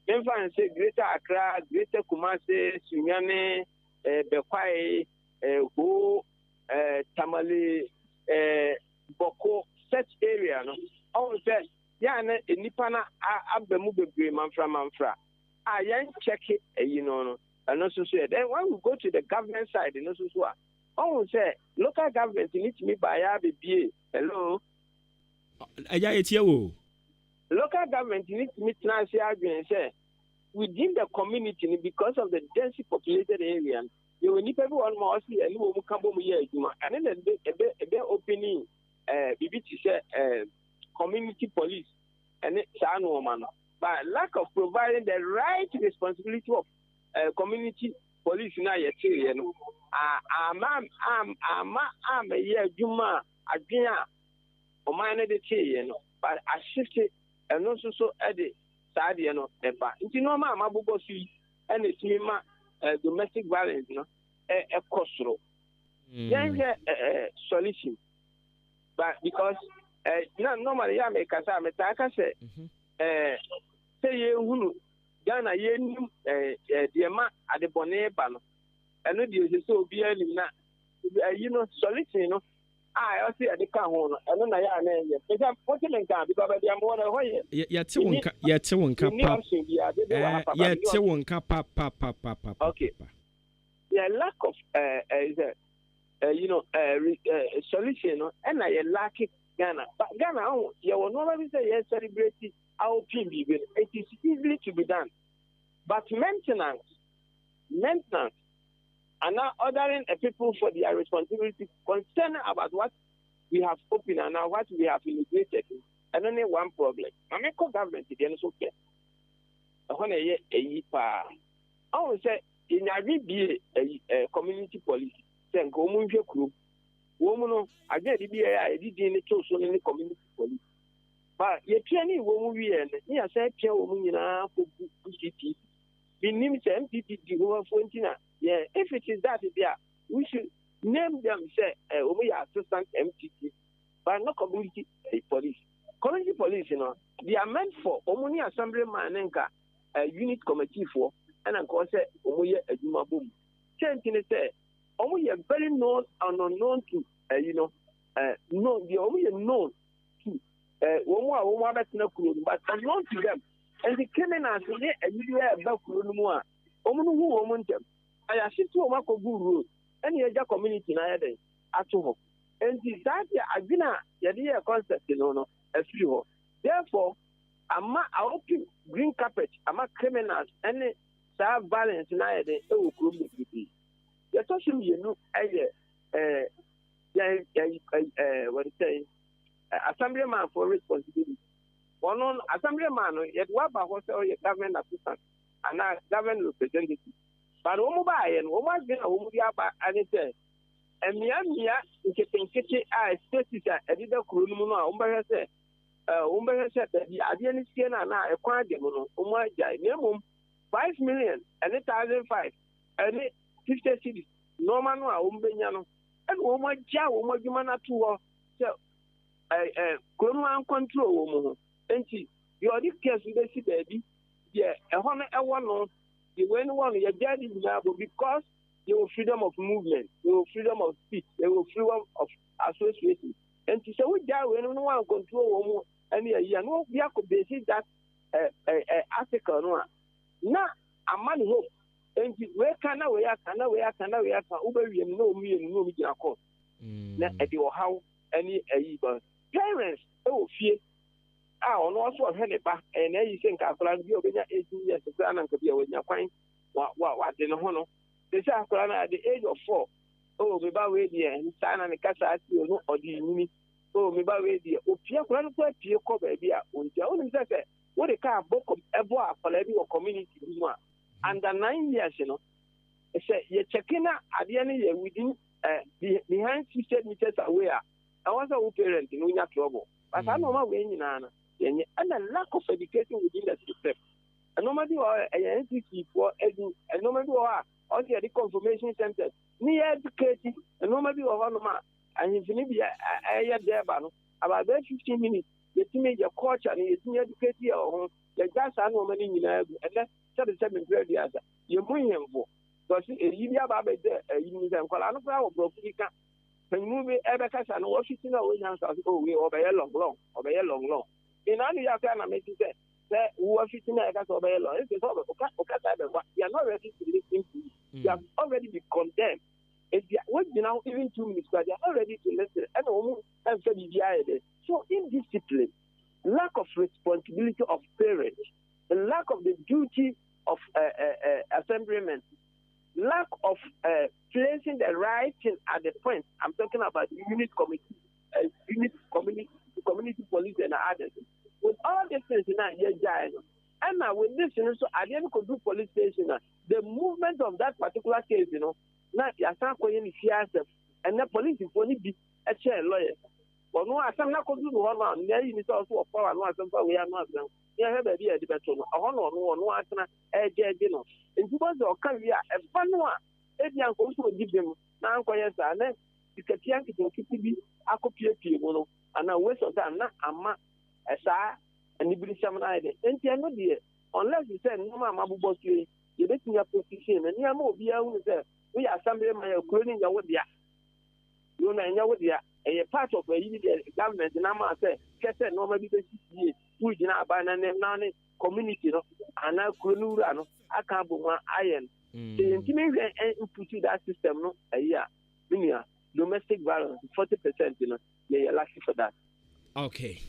memfa n sɛ Greater Accra, Greater Kumasi, Sunyani, eh, Bɛkwae, eh, Ho, eh, Tamale, eh, Bɔko, such area no, ɔhu sɛ yɛ a na nnipa no aba mu bebree manfra manfra a yɛn kyɛke ayi no no, ɛno nso so yɛ. Then when we go to the government side no nso so a, ɔhu sɛ local government no tumi baeɛ abɛbie, hello? Agya yɛtie wo. Local government no tumi tena ase adwene sɛ within the community no because of the densely populated area no, yɛwɔ nnipa bi wɔ hɔnom a ɔse ɛne wɔn ka bɔ mu yɛ adwuma, ɛne na ɛbɛ ɛbɛ ɛbɛ opening ɛɛ biribi te sɛ ɛɛ community police ɛne saa nneɛma no, but lack of providing the right responsibility of uh, community police no a yɛteeɛ no ama ama amɛyɛ adwuma a adwene a ɔman no de teeɛ no, but ahyete ɛno nso so de saa adeɛ no ɛba. Nti nneɛma a mabobɔ so yi ɛna ɛtumi ma eh, domestic violence no ɛkɔ soro. Yɛnhwɛ eh, solution, but because eh, na normally yɛ a mekasa a metaa ka sɛ eh, sɛ yɛhunu Ghana yɛnim eh, eh, deɛ ma adebɔne ba no, ɛno deɛ ɛsɛ sɛ obiara nim na ayi no solution no a ɛwɔ sɛ yɛde ka ho no, ɛno na yɛ a na ɛnyɛ. Mesɛ mote me nka because baabi a mewɔ no ɛhɔ yɛ. Yɛte wo nka, yɛte wo nka pa. Option biara dede wɔ ha papa. Yɛte wo nka pa pa pa pa pa. Okay. Yɛ lack of uh, uh, uh, you know, uh, uh, solution no ɛna yɛ lack Ghana. But Ghana oh, yɛwɔ nneɛma bi sɛ yɛ celebrate awopin biribi no, it is easily to be done. But maintenance, maintenance and now ordering a people for their responsibility concerning about what we have opened and now what we have inaugurated. And only one problem. I mean, government deɛ no so pɛ. Ɛhɔ na ɛyɛ ɛyi paa. Ɔhu sɛ yɛnya bie ɛyi ɛ community police sɛ nka wɔn nhwɛ kurom. Wɔn mu no adwene de bi yɛ a yɛde din ne to so no ne community police. Ba yɛpia ne wɔn wieɛ no ne yɛsan pia wɔn nyinaa kɔ gu CTV. Menim sɛ NPP di ho afuo nti na yɛ if it is that deɛ a we should name them sɛ eh, wɔn yɛ assistant MTT but not community eh, police. Community police no they are meant for wɔn ne assembly man ne nka eh, unit committee foɔ ɛna nka wɔn sɛ wɔn yɛ adwuma bɔ mu. Sɛ nti ne sɛ wɔn yɛ very known and unknown to ɛyi eh, no eh, known deɛ wɔn yɛ known to eh, wɔn a wɔn abɛtena kuro no but unknown to them. Nti criminals ne ayi bi a ɛba kuro no mu a, wɔn no hu wɔn ntɛm. Na yɛahyete wɔn akɔgu road ɛne yɛagya community no ayɛ dɛn ato hɔ. Nti saa deɛ adwene a yɛde yɛɛ concept no no afiri hɔ. Therefore, ama a open green carpet ama criminals ɛne saa violence no ayɛ dɛn ɛwɔ kurom bebrebe. Deɛ ɛtɔ so mmienu ɛyɛ ɛɛ yɛn ɛɛ ɛɛ wɔde sɛn assemblyman for responsibility. Ɔno no, assemblyman no, yɛde wo aba hɔ sɛ ɔyɛ government assistant anaa government representative. But wɔn baayɛ no, wɔn adwene a wɔn de aba ne sɛ, mmeammea nketenkete a spaces a ɛdeda kuro no mu no a wɔbɛhwɛ sɛ wɔn bɛhwɛ sɛ baabi adeɛ no sie no anaa ɛkwan ada mu no, wɔn agyae. Na mmom, 5 million ɛne 1,500 ɛne 50 cedis nneɛma no a wɔn bɛnya no, ɛna wɔn agya wɔn adwuma no ato hɔ sɛ kuro no ancontrol wɔ mu ho. Nti deɛ ɔde case bɛsi baabi deɛ ɛhɔ no ɛwɔ no, deɛ wei no wɔ no, yɛgya de nyinaa bɔ because yɛwɔ freedom of movement, yɛwɔ freedom of speech, yɛwɔ freedom of association. Nti sɛ wogya wei no na wancontrol wɔ mu ɛne ayi a na obi akɔ base that ɛ ɛ ɛ article no a na ama ne hope. Nti wei ka na wei aka na wei aka na wei aka, wobɛwie no na wɔn mmienu na wɔn gyina court na ɛde ɔhaw ɛne ayi ba. Parents ɛwɔ fie a ɔno nso ɔhwɛ ne ba ɛyɛ na ayi sɛ nka akwadaa no bi a ɔbɛnya 18 years koraa na nka bi a wanya kwan wa wa wade ne ho no te sɛ akwadaa no at the age of 4, oh, me ba wei deɛ saa na ne kasa ase o no ɔde nyini, oh, me ba wei deɛ opie akwadaa no kɔ apue kɔ baabi a ɔntia. Wonim sɛ wode kaa bɔ ɛbɔ akwadaa bi wɔ community bi mu a under 9 years no, sɛ yɛkyɛke na adeɛ no yɛ within behind 60 meters away a, ɛwɔ sɛ wo parent no wonya trouble. But saa nneɛma wei nyinaa no Yɛnyɛ. Ɛna lack of education within the system. Nneɛma bi wɔ hɔ a ɛyɛ NCC foɔ edu. Nneɛma bi wɔ hɔ a ɔsɛ yɛde confirmation centers ne yɛ educate. Nneɛma bi wɔ hɔnom a ahemfo no bi ɛyɛ dɛɛba no about bɛyɛ 15 minutes, yɛtumi yɛ culture no, yɛtumi educate yɛ wɔ ho. Yɛgya saa nneɛma no nyinaa gu. Ɛnɛ sɛde sɛ mempere 30 yɛmu nhemfo kɔsi eyi bi aba abɛgye eyi mu sɛ nkwadaa no koraa wɔ borɔfo bi ka panyimu bi ɛbɛkasa no, wɔfiti no a wɔnya nsa so, oh, wei ɔbɛyɛ long long, ɔbɛyɛ long long. Nna no yɛ akora na meti sɛ wo afiti no a ɛka sɛ ɔbɛyɛ long ɛsɛ sɛ ɔkasa ɛbɛboa. They are not ready to listen to you. They have already been condemned. Eti wogyina hɔ even 2 minutes but they are not ready to listen. Ɛna wɔn ɛnfɛ biribi ayɛ dɛ. So indiscipline, lack of responsibility of parents, the lack of the duty of assemblymen, lack of placing the right thing at the point. I'm talking about the unit committee, unit community, community police and others. With all these things now, yeah, and now with this, so at the end could do police station. The movement of that particular case, now yasan kɔyɛ ne fie asɛm. Ɛnɛ polisifoɔ no bi ɛkyɛn lawyers. Ɔno asɛm na kɔdu no hɔ no a, nea ayi ni sɛ ɔso ɔfa ano asɛm fa wei ano asɛm. Ne ɛhwɛ baabi a yɛde bɛto no, ɛhɔ na ɔno atena ɛgye ɛgye no. Nti bɔ sɛ ɔka wie a, ɛfa no a, ebi anka nso odi bem na ankɔyɛ saa na sikatua nketenkete bi akɔpiepie mu no anaa waste of time na ama ɛsaa anibirisɛm no ayɛ dɛ. Nti ɛno deɛ, unless sɛ nneɛma a mabobɔ so yi yɛbɛtumi aposition no nneɛma, obiara hunu sɛ woyɛ assembly man a, kuro no nyɛ wo dea, kuro no ɛnyɛ wo dea, ɛyɛ part of ɛyi ni deɛ government na ama sɛ hwɛ sɛ nneɛma bi bɛsi yie. Wogyina aban na ne na ne community no anaa kuro no wura no aka abɔ mu ayɛ no sɛ yɛntumi nhwɛ mputu that system no ɛyi a, me nua, domestic violence 40% no, yɛyɛ lucky for that. Okay,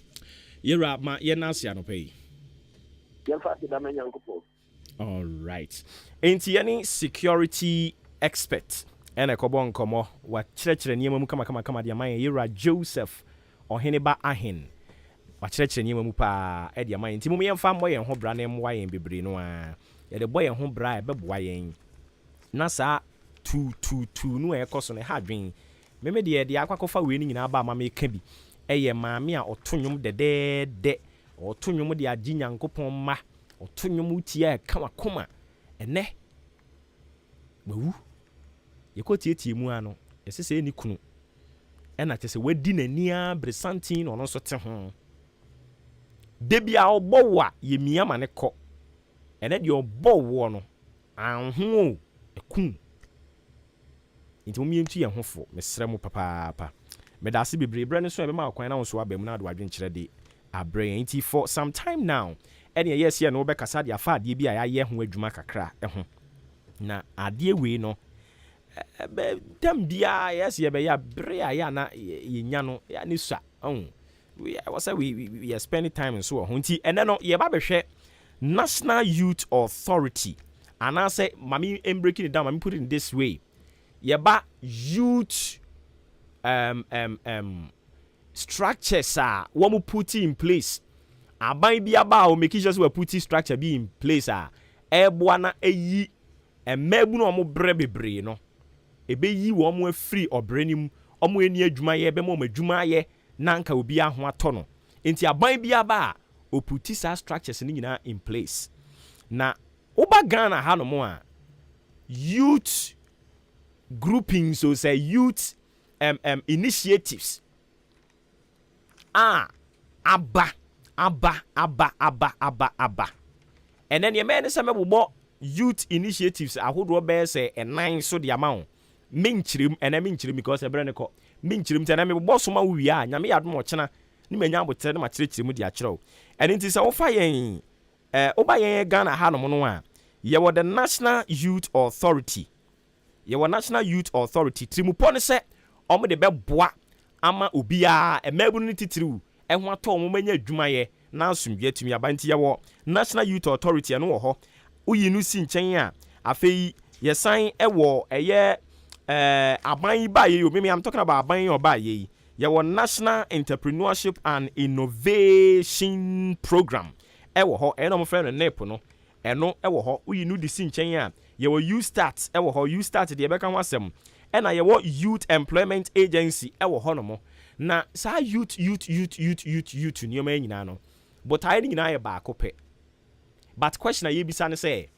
yɛwura, ma yɛn ase anɔpɛ yi. Yɛmfa ase da ma Nyankopɔn. Alright, nti yɛne security expert ɛna ɛkɔbɔ nkɔmmɔ. Wakyerɛkyerɛ nneɛma mu kamakamakama de ama yɛn. Yɛwura Joseph Ɔheneba Ahen wakyerɛkyerɛ nneɛma mu paa ɛde ama yɛn, nti mom yɛmfa mmɔ yɛn ho bra na mmoa yɛn bebree no a yɛde bɔ yɛn ho bra a ɛbɛboa yɛn na saa tuutuutuu no a ɛkɔ so no ɛha adwen. Meme deɛ, deɛ akɔ akɔfa wei no nyinaa ba ama meka bi ɛyɛ maame a ɔto nnwom dɛdɛɛdɛ, ɔto nnwom de agye Nyankopɔn mma, ɔto nnwom tie a ɛka wakoma. Ɛnɛ wawu. Yɛkɔ tietie mu a no, yɛsɛ sɛ ɛni kunu ɛna kyɛ sɛ wadi n'ani a bere santen na ɔno nso te ho da bi a ɔbɔ wo a yɛmia ma ne kɔ. Ɛnɛ deɛ ɔbɔ woɔ no anho o, ɛkum. Nti mo yɛntu yɛn ho fo, mesrɛ mo papaapa. Meda ase bebree. Berɛ no so a ɛbɛma ɔkwan na wo nso aba mu na ade wadwenkyerɛ de abrɛ yɛn. Nti for some time now ɛne ɛyɛ sɛ no wobɛkasa de afa adeɛ bi a yɛayɛ ho adwuma kakra ho, na adeɛ wei no tam biara yɛ sɛ yɛbɛyɛ a bere a yɛ ana yɛnya no yɛ ne sua ɔho wɔ sɛ we yɛ spend time nso wɔ ho. Nti ɛnɛ no yɛba bɛhwɛ National Youth Authority anaasɛ mame breaking it down, mame put it in this way: yɛba youth structures a wɔn put in place. Aban bi aba a wɔn make sure sɛ wɔn put structure bi in place a ɛreboa na ɛyi mmaabunu a wɔn brɛ bebree no, ɛbɛyi wɔn afiri ɔbrɛ no mu, wɔn ani adwuma yɛ, bɛma wɔn adwuma ayɛ na nka obi aho atɔ no. Nti aban bi aba a oputi saa structures no nyinaa in place. Na woba Ghana hanom a, youth groupings o, sɛ youth initiatives a aba aba aba aba aba aba. Ɛnɛ nneɛma yɛ ne sɛ mɛbobɔ youth initiatives ahodoɔ bɛyɛ sɛ ɛnan so de ama wo. Menkyerɛm ɛnɛ, menkyerɛm because ɛberɛ ne kɔ. Menkyerɛm nti ɛnɛ mebobɔ so ma wo wie a, Nyame yɛ adom, ɔkyena ne manya abotrɛ ne makyerɛkyerɛ mu de akyerɛ wo. Ɛno nti sɛ wofa yɛn woba yɛn Ghana hanom no a, yɛwɔ the National Youth Authority. Yɛwɔ National Youth Authority. Tirimupɔ ne sɛ ɔmo de bɛboa ama obiara, mmaabunu no titiriw, ɛho atɔ wɔn, manya adwumayɛ na asomdwe atumi aba. Nti yɛwɔ National Youth Authority, ɛno wɔ hɔ. Woyi no si nkyɛn a, afei yɛsan ɛwɔ ɛyɛ aban yi ba yɛ yi o, mimi I'm talking about aban yi ɔba yɛ yi. Yɛwɔ National Entrepreneurship and Innovation Program ɛwɔ hɔ, ɛyɛ na wɔn frɛ no NEIP no, ɛno ɛwɔ hɔ. Woyi no de si nkyɛn a, yɛwɔ YouStart ɛwɔ hɔ. YouStart deɛ, ɛbɛka ho asɛm. Ɛna yɛwɔ Youth Employment Agency ɛwɔ hɔ nom. Na saa youth youth youth youth youth youth nneɛma yi nyinaa no Botaeɛ no nyinaa yɛ baako pɛ. But question a yɛbisa ne sɛ,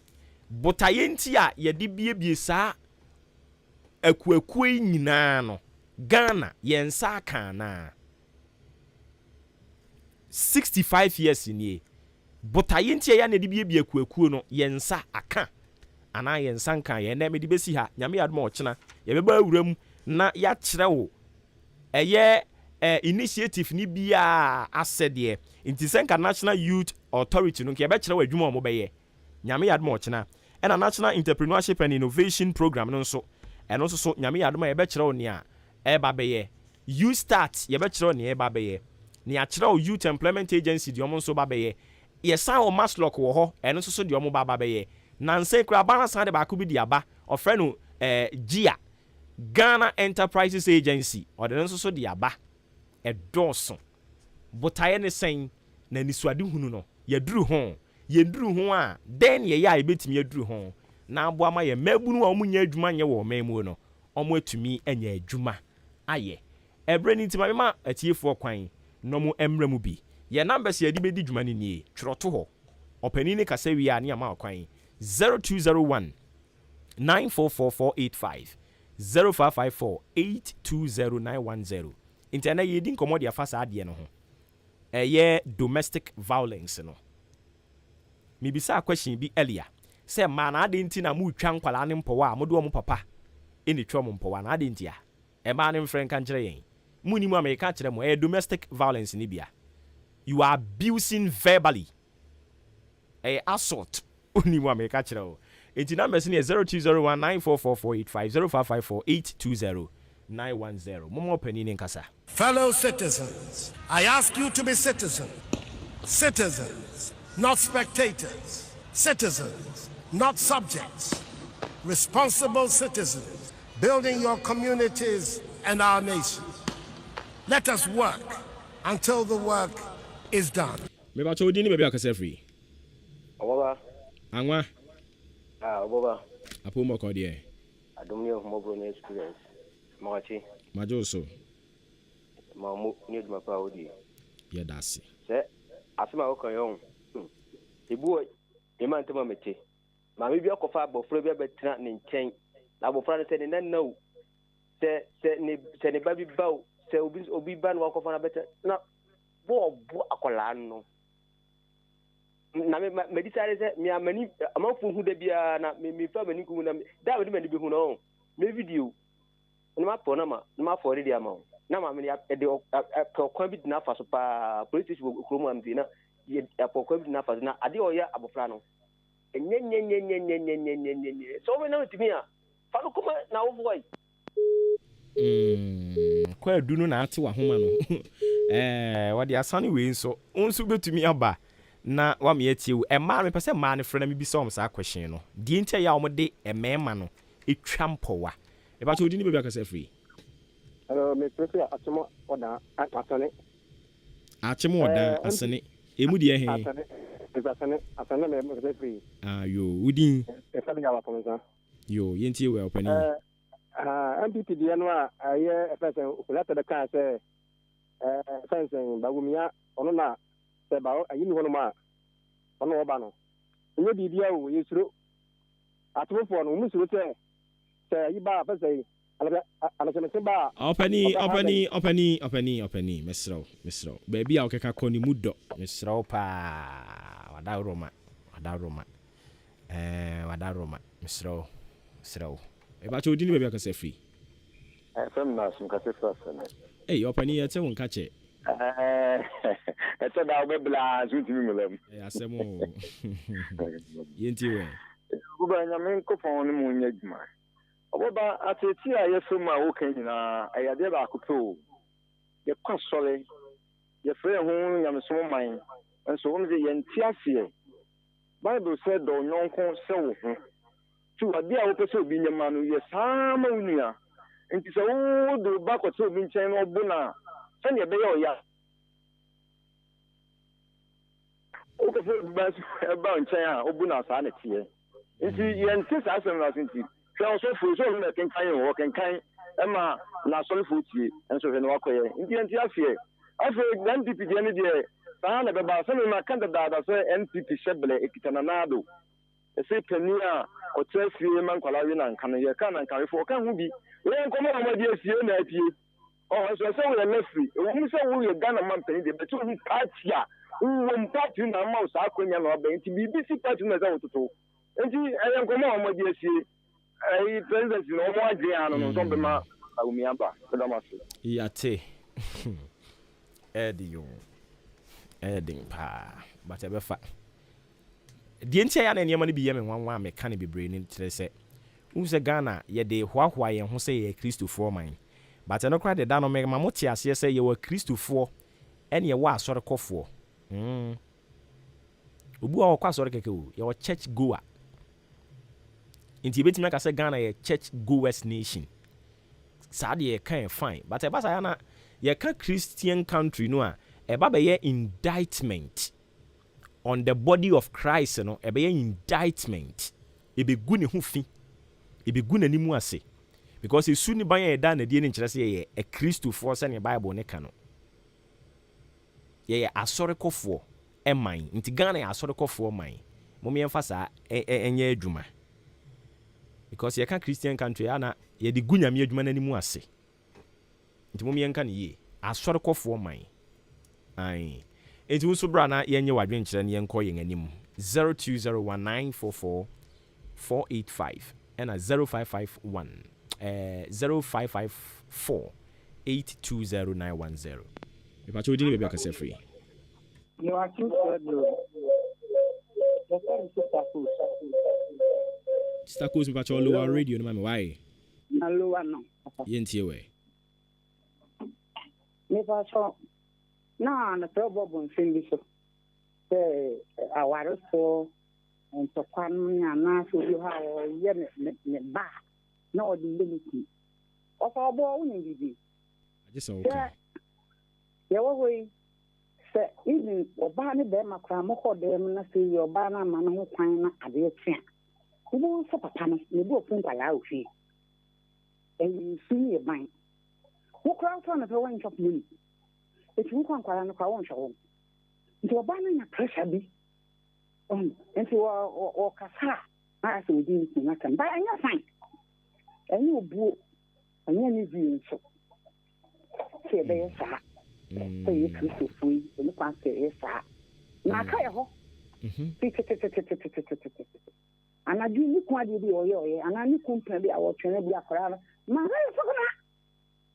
botaeɛ nti a yɛde biebie saa akuakuo yi nyinaa no, Ghana yɛn nsa aka anaa? 65 years nie. Botaeɛ nti a ɛyɛ a na yɛde biebie akuakuo no, yɛn nsa aka anaa yɛn nsa nkaeɛ? Ɛnnɛ mede bɛsi ha, Nyame yɛ adom a ɔkyena yɛbɛba awura mu na yɛakyerɛ wo ɛyɛ eh, initiative no biara asɛdeɛ. Nti sɛ nka National Youth Authority no nka yɛbɛkyerɛ wo adwuma a wɔbɛyɛ. Nyame yɛ adom a ɔkyena. Ɛna National Entrepreneurship and Innovation Programme no nso, ɛno nso so Nyame yɛ adom a yɛbɛkyerɛ wo nea ɛreba abɛyɛ. YouStart, yɛbɛkyerɛ wo nea ɛreba abɛyɛ. Na yɛakyerɛ wo Youth Employment Agency deɛ wɔn nso ba bɛyɛ. Yɛsan wɔ MASLOC wɔ hɔ, ɛno nso so deɛ wɔn ba ba bɛyɛ. Nansa yi koraa aban no asan de baako bi de aba, wɔfrɛ no eh, GIA, Ghana Enterprises Agency, ɔde no nso so de aba. Ɛdɔɔso. Botaeɛ ne sɛn? Na anisoadehunu no, yɛaduru ho? Yɛnnuru ho a, dɛn na yɛyɛ a yɛbɛtumi aduru ho na aboa ma yɛn mmaabunu a wɔnnya adwuma nyɛ wɔ ɔman mu no, wɔatumi anya adwuma ayɛ? Ɛberɛ no nti, ma memma atiefoɔ kwan na wɔmmra mu bi. Yɛn numbers a yɛde bɛdi dwuma no nie, twerɛ to hɔ. Ɔpanin no kasa wie a ne yɛama wo kwan, 0201 944485, 0554 820 910. Nti ɛnnɛ yɛredi nkɔmmɔ de afa saa adeɛ no ho. Ɛyɛ domestic violence no. Mebisaa question bi earlier sɛ mmaa no adɛn nti na moretwa nkwadaa no mpɔwa a mode wɔn papa na ɛtwa wɔn mpɔwa no adɛn ntia? Mmaa no mfrɛ nka nkyerɛ yɛn. Monnim a mereka akyerɛ mo ɛyɛ domestic violence no bia. You are abusing verbally. Ɛyɛ assault. Wonnim a mereka kyerɛ wo. Enti numbers no yɛ 0201 944485, 0554 820 910. Momma ɔpanin no nkasa. Fellow citizens, I ask you to be citizens. Citizens, not spectators. Citizens, not subjects. Responsible citizens, building your communities and our nation. Let us work until the work is done. Mepakyɛ wo din ne baabi a wokasa firi? Ɔbɔba. Anwa. Ah, ɔbɔba. Apom bɔkɔ deɛ. Adom ne ahummɔborɔ ne experience. Mawakye. Magye wo so. Ma wo ne adwuma pa a wodie. Yɛda ase. Sɛ asɛm a woka yi ɔho. Hmm. Ebi wɔ me mantam a mete. Maame bi akɔfa abɔfra bi abɛtena ne nkyɛn. Na abɔfra no sɛ ne nana o, sɛ sɛ ne sɛ ne ba bi ba o, sɛ obi obi ba na wakɔfa no abɛtena na bɔ ɔbo akwadaa no. Na me ma madi sáré sɛ me amani amanfoɔ hu da biara na me me fa m'ani nkuhu na me da a mede m'ani bɛhu no ɔho me video na ma pɔ na ma na ma afɔre de ama wo na maame no ɛde pɛ ɔkwan bi de n'afa so paa police station wɔ kurom ha nti na yɛ apɔ ɔkwan bi de n'afa so na adeɛ a ɔyɛ abɔfra no ɛnyɛ nyɛ nyɛ nyɛ nyɛ nyɛ nyɛ nyɛ nyɛ nyɛ sɛ wɔn nam tumi a fa no kɔma n'awofoɔ yi. Mm, kwaadu no na ate w'ahoma no. Eh, wɔde asane wei nso. Wo nso wobɛtumi aba na wama yɛatie wo. Mmaa no, mepɛ sɛ mmaa no frɛ na mebisa wɔn saa question no. Deɛ nti a ɛyɛ a wɔde mmarima no twa mpɔwa. Mepakyɛ wo din ne baabi a wokasa firi? Hello, me frɛ firi Akyem Ɔdan, Asene. Akyem Ɔdan, Asene. Emu deɛ he? Asene, Asene, Asene na me frɛ firi. Ah, yoo, wo din? Yɛfrɛ me Yaw Afomsa. Yoo, yɛntie wo ɛ, ɔpanin. Eh, Ah, NPP deɛ no a ɛyɛ ɛfɛn sɛn Ofori-Atta bɛkaa sɛ ɛfɛn sɛn Bawumia ɔno na sɛ ba ayi ni hɔnom a ɔno ɔba no ɛnyɛ biribia o yɛsuro atofofoɔ no wɔn suro sɛ sɛ ayi ba a fɛn sɛn anahyɛmese ba a Ɔpanin, ɔpanin, ɔpanin, ɔpanin, ɔpanin, mesrɛ wo, mesrɛ wo, baabi a wokeka kɔ no mu dɔ, mesrɛ wo paa, wadaworoma, wadaworoma. Ɛɛ wadaworoma mesrɛ wo mesrɛ wo. Mepakyɛ wo din ne baabi a wokasa firi. Ɛfrɛ me Nurse mekasa firi Asene. Ei ɔpanin yɛte wo nka kyɛ. Ɛɛ ɛtɔ da a wobɛbla a nso wontumi mmla mu. Ɛyɛ asɛm oo yɛntie wo ɛ. Ɔboba Nyame nkopɔn ne mo nyɛ adwuma. Ɔboba ateetee a yɛfrɛ mu a woka nyinaa ɛyɛ adeɛ baako pɛ oo. Yɛkɔ asɔre yɛfrɛ yɛn ho nyamesom man nso wɔn sɛ yɛnte aseɛ. Bible sɛ dɔ wo yɔnko sɛ wo ho. So ade a wopɛ sɛ obi nyɛ ma no, yɛ saa ara ma wo nua. Enti sɛ wode wo ba kɔtena obi nkyɛn na ɔbo no a, sɛnea ɛbɛyɛ ɔya. Wokɔfa obi ba nso ba wo nkyɛn a, wobu no a, saa na ɛteɛ. Enti yɛnte saa asɛm no ase nti, hwɛ ɔsɔfo yi, sɛ ɔno na ɛkenkan o, ɔkenkan ma n'asɔrefoɔ tie, nso hwɛ nea wakɔyɛ. Enti yɛnte aseɛ. Afei NPP deɛ no deɛ. Saa na ɛbɛba. Sɛ me maka dadaada sɛ NPP hyɛbrɛ ɛkita Nana Addo. Ɛsɛ panin a ɔtra fie ma nkwadaa we nanka no, yɛka nankawefo, ɔka ho bi. Wei yɛ nkɔmmɔ a wɔde asie na apue. Ɔhɔ nso ɛsɛ woyɛ lɛfiri. Ɛwɔ mu sɛ woyɛ Ghana manpanin deɛ, bɛte wohu party a wowɔ mu, party no na ama wo saa akwanya na wabɛn. Nti biribi si party no na ɛsɛ wototo. Nti ɛyɛ nkɔmmɔ a wɔde asie. Ɛyi presidency no wɔn adwene ano no nso bɛma Bawumia aba. Meda mo ase. Yate. Ɛyɛ den oo. Ɛyɛ den paa but ɛbɛfa. Deɛ nti a ɛyɛ a na nneɛma no bi yɛ me nwanwa a meka no bebree no kyerɛ sɛ, wohu sɛ Ghana yɛde hoahoa yɛn ho sɛ yɛyɛ Kristofoɔ man. But ɛno koraa deɛ da no mema mo te aseɛ sɛ yɛwɔ Akristofoɔ ɛne yɛwɔ asɔrekɔfoɔ. Mm. Obi wɔ hɔ a ɔkɔ asɔre kɛkɛ o, yɛwɔ church goer. Nti yɛbɛtumi aka sɛ Ghana yɛ church goers nation. Saa deɛ yɛka yɛ fine but ɛba saa na yɛka Christian country no a ɛba bɛyɛ indictment on the body of Christ no ɛbɛyɛ indictment ɛbɛgu ne ho fi ɛbɛgu n'anim ase because esu ne ban a yɛda no adie no nkyerɛ sɛ yɛyɛ akristofoɔ sɛdeɛ Bible no ka no. Yɛyɛ asɔrekɔfoɔ man nti Ghana yɛ asɔrekɔfoɔ man mom yɛmfa saa nyɛ adwuma because yɛka Christian country a na yɛde gu Nyame adwuma no anim ase nti mom yɛnka no yie asɔrekɔfoɔ man ae nti wo nso bra na yɛnyɛ w'adwenkyerɛ na yɛnkɔ yɛn anim 0201 944 485 ɛna 0551 eh, 0554 820910. Mepakyɛ wo din ne baabi a wokasa firi. Mewɔ Akim Sɛdro. Yɛfrɛ me Sister Kos. Sister Kos mepakyɛ lower radio no ma me why? Na lower no. Yɛntie wɛ. Mepakyɛ na mepɛ bɔ nsɛm bi so sɛ awarefoɔ ntɔkwa no ne anaasɛ obi hɔ a ɔyɛ ne ne ba na ɔde yɛ ne kunu. Ɔfa ɔbɔ wonim biribi. Agye sɛ woka. Sɛ yɛwɔ hɔ yi sɛ even ɔbaa ne bɛrima koraa mokɔ dan mu na sɛ yi ɔbaa no ama no ho kwan na adeɛ kye a wobɛhu sɛ papa no ne bo afu nkwalaa wɔ fie. Ɛyɛ nsu ne yɛ ban. Wo koraa wotɔ no pɛ woantwa poma mu. Ɛti wokɔ nkwalaa no koraa wonhwɛ wɔn. Nti ɔbaa no nya pressure bi. Nti wɔkasa a na ayɛ sɛ ɔdi ne kunu n'asɛm. Ba ɛnyɛ fine. Ɛnyɛ obuo. Ɛnyɛ ne die nso sɛ yɛbɛyɛ saa. Sɛ yɛ Kristofoɔ yi, ɛni kwan sɛ yɛyɛ saa. Na aka yɛ hɔ. Fi tetetetetetetete. Anadwo ne kun adeɛ bi a ɔyɛ ɔyɛ anaa ne kun mpena bi a wɔtwe no bi akwaraa no. Ma na yɛ sɔkɔ na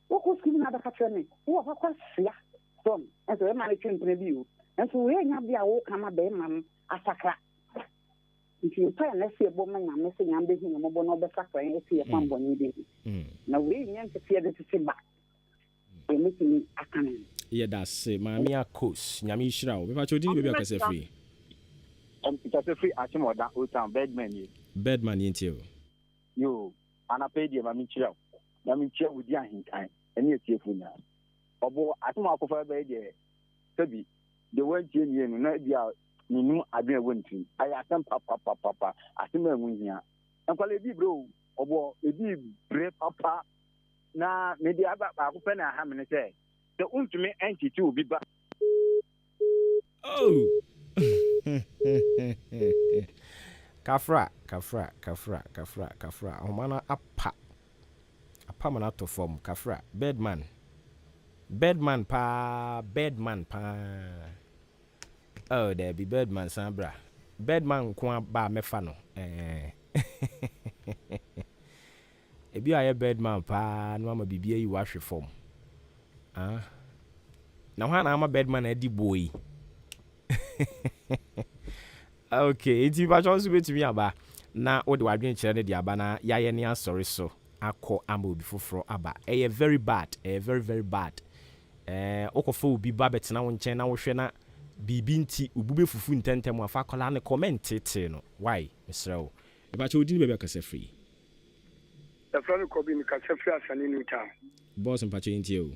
wokɔ sukuu na abɛka kyerɛ me. Wowɔ hɔ kɔ ahyia dɔm. Ɛnso bɛrima no twe mpena bi o. Ɛnso wei anya bi a woka ma bɛrima no asakra. Nti mpae na ɛsɛ yɛbɔ ma Nyame sɛ Nyame bɛhu yɛn mmɔbɔ na ɔbɛsakra yɛn afi yɛn kwan bɔne bi ho. Na wei nyɛ ntete yɛde tete ba. Deɛ mɛtumi aka no no. Yɛdase maame Akos Nyame nhyira wo. Mepakyɛ wo din ne baabi a wokasa firi. Mekasa firi Akyem Oda Old Town, Birdman nie. Birdman yɛntie wo. Yoo, anapa yi deɛ ma menkyira wo na menkyia wo di ahenkan ɛne atiefoɔ nyinaa. Ɔbo asɛm a wakɔfa aba yi deɛ sɛbi deɛ wantie nie no na ebia mennim adwene a ɛwɔ ne tirim. Ɛyɛ asɛm papapapapa, asɛm a ɛho hia. Nkwadaa ebi brɛ o, ɔbɔ ebi brɛ papa. Na me deɛ aba baako pɛ na aha me ne sɛ, sɛ wontumi ntete obi ba. Oh! Kafra, kafra, kafra, kafra, kafra. Ahoma no apa. Apa ma no atɔ fam. Kafra. Birdman. Birdman paa, birdman paa. Oh, daabi, Birdman san bra. Birdman nko a ba a mɛfa no. Eh. Ebi a ɔyɛ birdman paa no ama biribi ayi wahwe fam. Ah. Na hwan na ama birdman adi boɔ yi? Okay, nti mpakyɛw nso bɛtumi aba na wode w'adwenkyerɛ no de aba na yɛayɛ ne asɔre so akɔ ama obi foforɔ aba. Ɛyɛ very bad, ɛyɛ very very bad. Ɛɛ wokɔfa obi ba bɛtena wo nkyɛn na wohwɛ na biribi nti wo bo bɛfufu ntɛmntɛm a, fa akwadaa no kɔ, mɛnteetee no. Why? Mesrɛ wo. Mepakyɛw wo din ne baabi a wokasa firi? Yɛfrɛ me Kɔbi, mekasa firi Asane New Town. Boss mpakyɛw yɛntie o.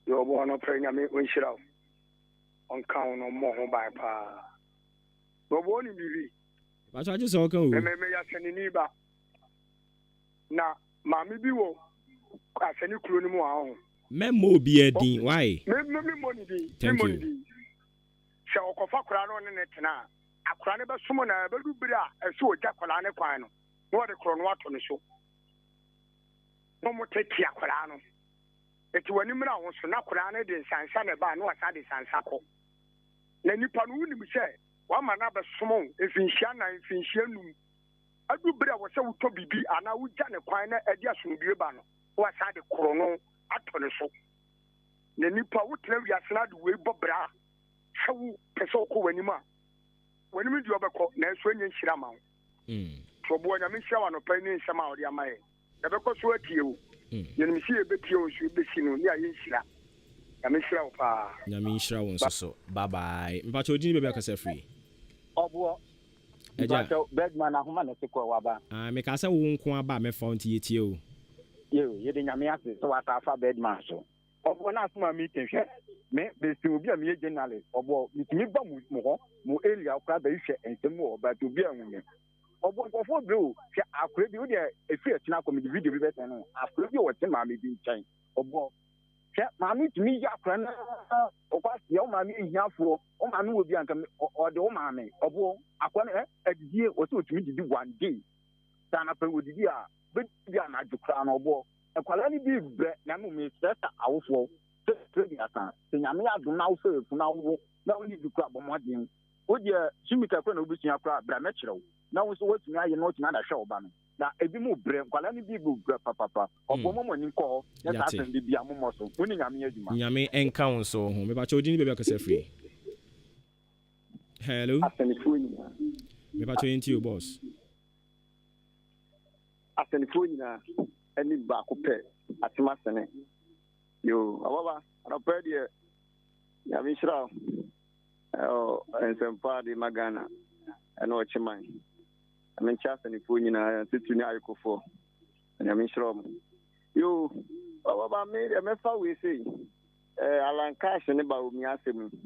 Deɛ ɔbɔ anɔpa yi Nyame ɔnhyira wo, ɔnka wo na ɔmmɔ ho ban paa. Na ɔbɔ wonim biribi? Mepakyɛw agye sɛ ɔka o. Me me meyɛ Asaneni ba. Na maame bi wɔ Asane kuro no mu a ɔho. Mɛmmɔ obiara din why? Me me memmɔ ne din. Thank Memmɔ ne you. din. Sɛ ɔkɔfa akwadaa no ɔne no tena a, akwadaa no bɛsom no ara, ɛbɛdu bere a ɛsɛ ɔgya akwadaa no kwan no, na ɔde korɔno ato ne so. Na wɔtete akwadaa no. Enti w'ani mmra wo ho so, na akwadaa no de nsansa na ɛba a, na wasan de nsansa kɔ. Na nipa no, wonim sɛ wama no abɛsom wo mfinhyia nnan, mfinhyia num. Adu bere a ɛwɔ sɛ wotɔ biribi anaa wogya ne kwan na ɛde asomdwoe ba no, na wasan de korɔno ato ne so. Na nipa, wotena wiase na ade wei bɔ bra sɛ wopɛ sɛ wokɔ w'anim a, w'anim deɛ ɔbɛkɔ, nanso ɛnyɛ nhyira ma wo. Nti ɔboa Nyame nhyira wo anɔpa yi ne nsɛm a ɔde ama yɛn. Yɛbɛkɔ so atie wo. Yɛnim sɛ yɛbɛtie wo nso yɛbɛsi no ne ayɛ nhyira. Nyame nhyira wo paa. Nyame nhyira wo nso so. Bye bye. Mpakyɛ wo din ne baabi a wokasa firi? Ɔboɔ. Agya. Mpakyɛw Birdman ahoma na ɛte kɔ waba. Ah mekaa sɛ wo nko aba a mɛfa wo nti yɛtie o. Yeo yɛde Nyame ase sɛ wasa afa Birdman so. Ɔboɔ na asem a meke hwɛ me mese obi a meyɛ journalist ɔboɔ metumi ba mo mo hɔ mo area koraa bɛyi hwɛ nsɛm mu wɔ hɔ but obi anhu me ɔboɔ nkurɔfoɔ brɛ o hwɛ akora bi wodeɛ ɛfiri akyina akɔ mede video bi bɛsɛn no akora bi a ɔte maame bi nkyɛn ɔboɔ hwɛ maame tumi yɛ akora no ɔkɔ aseɛ wo maame ahiafoɔ wo maame wɔ bi anka ɔde wo maame ɔboɔ akora no ɛ adidie ɔsɛ ɔtumi didi one day sɛ anapa wɔdidi a bɛdidi anadwo koraa no ɔboɔ Nkwadaa no bi rebrɛ na mmom mesrɛ sɛ awofoɔ sɛ mprɛ aduasa sɛ Nyame yɛ adom na wofɛ yafunu na wowo na wonni bi koraa bɔ mmɔden wo deɛ sumika koraa na wobɛsua koraa bra mɛkyerɛ wo na wo nso woatumi ayɛ na woatumi ada hwɛ wo ba no na ebi mo brɛ nkwadaa no bi brɛ papapa ɔboɔ mo mo ani nkɔ hɔ na saa asɛm de bia mo mmɔ so mo ne Nyame yɛ adwuma. Nyame nka wo nso ho. Mepakyɛ wo din ne baabi a wokasa firi. Hello. Asɛnnifoɔ nyinaa. Mepakyɛ yɛntie o boss. Asɛnnifoɔ nyinaa ani baako pɛ atem asene. Yoo, ababa, anɔpa yi deɛ, Nyame nhyira wo. Ɛwɔ nsɛmpa de ma Ghana ɛne ɔkyeman. Nyame nkyɛ asɛnnifoɔ nyinaa, titiri ne ayekofoɔ. Nyame nhyira wɔn. Yoo, ababa, me deɛ mɛfa wei sei, eh, Alan Cash ne Bawumia asɛm yi.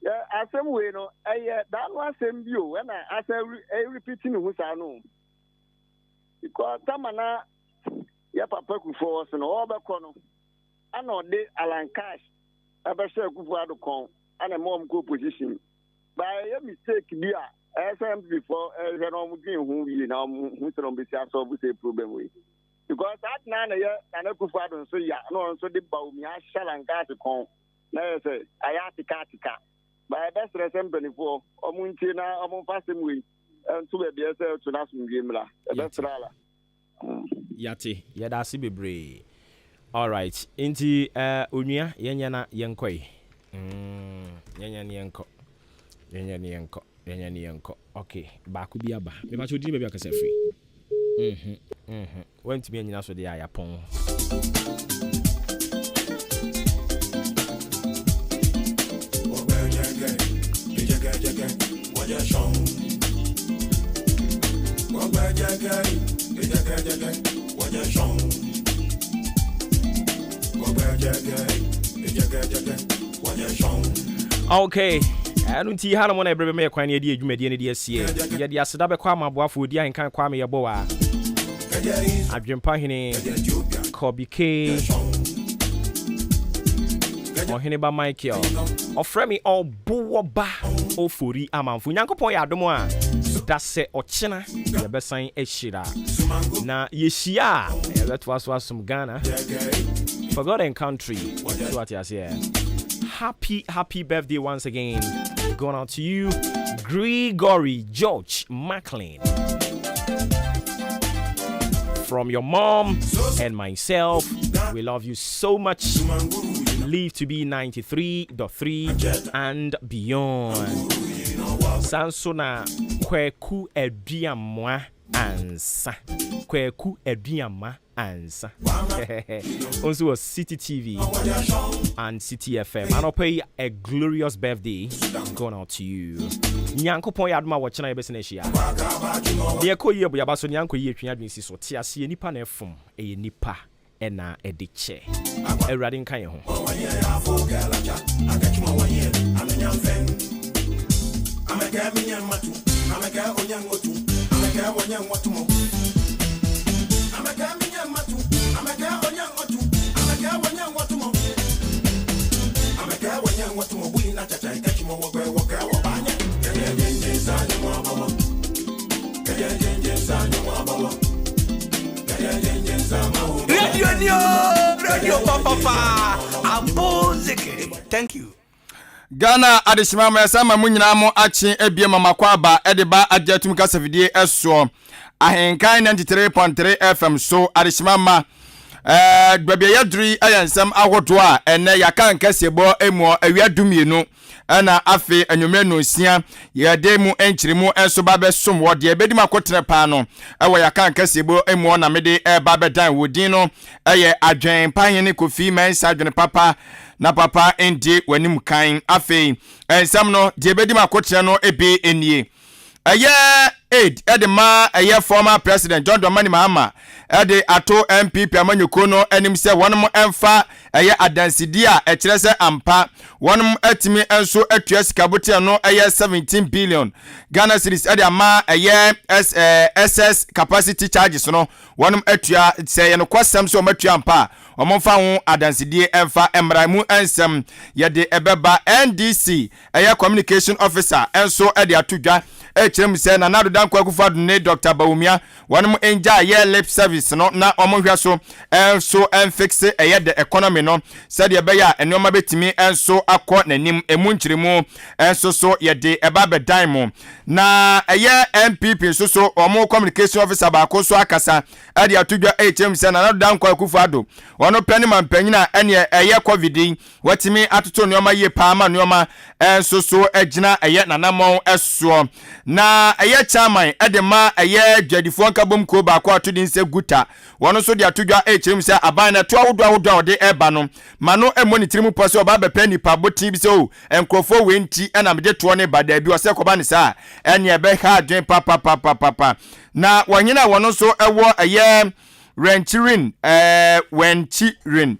Yɛ asɛm wei no, ɛyɛ daa no asɛm bi o, ɛna asɛ ɛrepiti ne ho saa no. Because tama na yɛ papa Kufuor wɔ so no, ɔrebɛkɔ no, ana ɔde Alan Cash ɛbɛhyɛ Akufo Addo kɔn, ana ɛma wɔn kɔ opposition. Ba ɛyɛ mistake bi a ɛyɛ sɛ NPP foɔ ɛhwɛ na wɔn dwen ho yie na wɔn hu sɛ wɔn bɛsi asɔlve sɛ problem wei. Because saa tena na yɛ Nana Akufo Addo nso ya na ɔno nso de Bawumia ahyɛ Alan Cash kɔn na ɛyɛ sɛ ayɛ ateka ateka. Ba yɛbɛsrɛ sɛ mpanimfoɔ wɔn ntie na wɔn mfa asɛm wei nto baabi a ɛsɛ ɛto na asomdwie mmra. Yɛbɛsrɛ ara. Yate. Yɛda ase bebree. Alright, nti eh, onua yɛnyɛ na yɛnkɔ yi. Mm, yɛnyɛ na yɛnkɔ. Yɛnyɛ na yɛnkɔ. Yɛnyɛ na yɛnkɔ. Okay, baako bi aba. Mepa kyɛ odin baabi akasa firi. Mhm, mhm. Wantumi anyina so deɛ a yɛapɔn. Okay, ɛno nti ha nom na ɛberɛ bɛma yɛ kwan ne yɛde adwumadie no de asie. Yɛde aseda bɛkɔ ama aboafoɔ di ahenkan Kwame Yeboah, Adwempa Hene, Kobe K, Ɔhene ba Michael, ɔfrɛ me Ɔbowɔ ba Ofori Amanfo. Nyankopɔn yɛ adom a, da sɛ ɔkyena yɛbɛsan ahyira. Na yɛhyia a, yɛbɛtoa so asom Ghana for God and country. So ate aseɛ. Happy, happy birthday once again. Going out to you, Gregory George Macklin. From your mom and myself, we love you so much. Live to be 93.3 and beyond. Sansona Kweku Aduamoa Ansa. Kweku Aduama Ansa. Also was City TV and City FM. Anɔpa yi, a glorious birthday going out to you. Nyankopɔn yɛ adom a wɔkyena yɛbɛsene ahyia. Deɛ ɛkɔ yie bɔ yaba so, nea ankɔ yie twe adwene si so. Te aseɛ, nipa na ɛfom, ɛyɛ nipa ɛna ɛde kyɛ. Awurade nka yɛn ho. Radio ni o, radio papapa, abozeke. Thank you. Ghana adehyema ma yɛsan ma mo nyinaa mo akye abie ma makɔ aba de ba agye atum kasafidie soɔ Ahenkan 93.3 FM so adehyema ma ɛɛ baabi a yɛduru yi yɛ nsɛm ahodoɔ a ɛnɛ yɛaka nkɛseɛbɔ mu awia dumienu ɛna afei anwummerɛ nonsia yɛde mu nkyerɛmu nso ba bɛsom wɔ deɛ ɛbɛdi mu akotene paa no ɛwɔ yɛaka nkɛseɛbɔ mu na mede ɛba bɛdan wɔ din no ɛyɛ adwene pahene Kofi Mensah adwene papa na papa ndi w'anim kan. Afei, nsɛm no, deɛ ɛbɛdi mu akokyerɛ no bi nie. Ɛyɛ aid de ma ɛyɛ former president John Dramani Mahama de ato NPP amanyɔkuo no anim sɛ wɔnom mfa ɛyɛ adansedie a ɛkyerɛ sɛ ampa wɔnom atumi nso atua sikaboteɛ no ɛyɛ 17 billion Ghana cedis de ama ɛyɛ SS capacity charges no wɔnom atua sɛ ɛyɛ nokwasɛm sɛ wɔn atua ampa a Wɔmfa ho adansedie mfa mmra mu nsɛm yɛde ɛbɛba. NDC ɛyɛ communication officer nso de ato dwa ɛrekyerɛ mu sɛ Nana Addo Dankwa Akufo-Addo ne Doctor Bawumia wɔnom ngyae yɛ lip service no na wɔn nhwɛ so nso mfixe ɛyɛ the economy no sɛdeɛ ɛbɛyɛ a nnoɔma bɛtumi nso akɔ n'anim. Ɛmu nkyerɛmu nso so yɛde ɛba abɛdan mo. Na ɛyɛ NPP nso so wɔn communication officer baako nso akasa de ato dwa rekyerɛ mu sɛ Nana Addo Dankwa Akufo Addo ɔno pɛ ne mampanyin a ɛneɛ ɛyɛ covid yi watumi atoto nneɛma yie paa ma nneɛma nso so agyina ɛyɛ nanamɔn soɔ na ɛyɛ chairman de ma ɛyɛ dwadifoɔ nkabom kuo baako ato din sɛ Guta wɔn nso de ato dwa rekyerɛ mu sɛ aban no ɛto ahodoɔ ahodoɔ a ɔde ɛba no ma no mmɔ ne tiri mu pɔ sɛ ɔba abɛpɛ nipa botin bi sɛ o nkurɔfoɔ wei nti ɛna mede toɔ ne ba daabi ɔsɛ kɔba ne saa ɛneɛ ɛbɛha adwen papapapapa Na ɔhene a wɔno nso wɔ ɛyɛ Wɛnkyirin ɛɛ Wɛnkyirin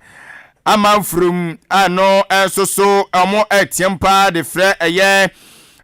amanfurum a no nso so wɔn ɛteam paa de frɛ ɛyɛ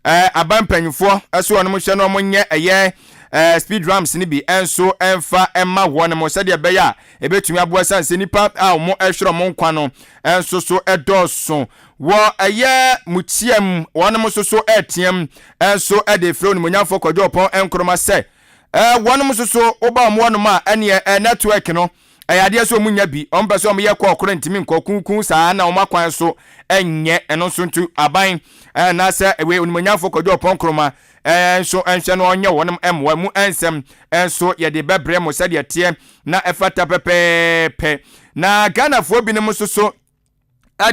ɛɛ aban mpanyinfoɔ ɛso wɔn hwɛ na wɔn nyɛ ɛyɛ ɛɛ speed rams no bi nso ɛnfa ɛma wɔn mo sɛdeɛ ɛbɛyɛ a ebetumi aboa san sɛ nipa a wɔn ɛhwerɛ wɔn nkwa no nso so ɛdɔɔso Wɔ ɛyɛ muteɛm, wɔnom nso so ɛreteɛm nso de frɛ Onimuonyamfoɔ Kwadwo Ɔpɔn Nkrumah sɛ, eh, wɔnom nso so woba wɔn hɔnom a, ɛneɛ eh, network no, ɛyɛ adeɛ sɛ wɔn nya bi, wɔn pɛ sɛ wɔn yɛ kɔɔ koro ntumi nkɔ kunkun saa na wɔn akwan so nyɛ, ɛno nso nti aban eh, anaasɛ wei Onimuonyamfoɔ Kwadwo Ɔpɔn Nkrumah eh, nso nhwɛ na ɔnyɛ wɔnom mmoa mu nsɛm nso yɛde bɛbrɛ mo sɛdeɛ ɛteɛ na ɛfata pɛpɛɛpɛ. Na Ghanafoɔ binom nso so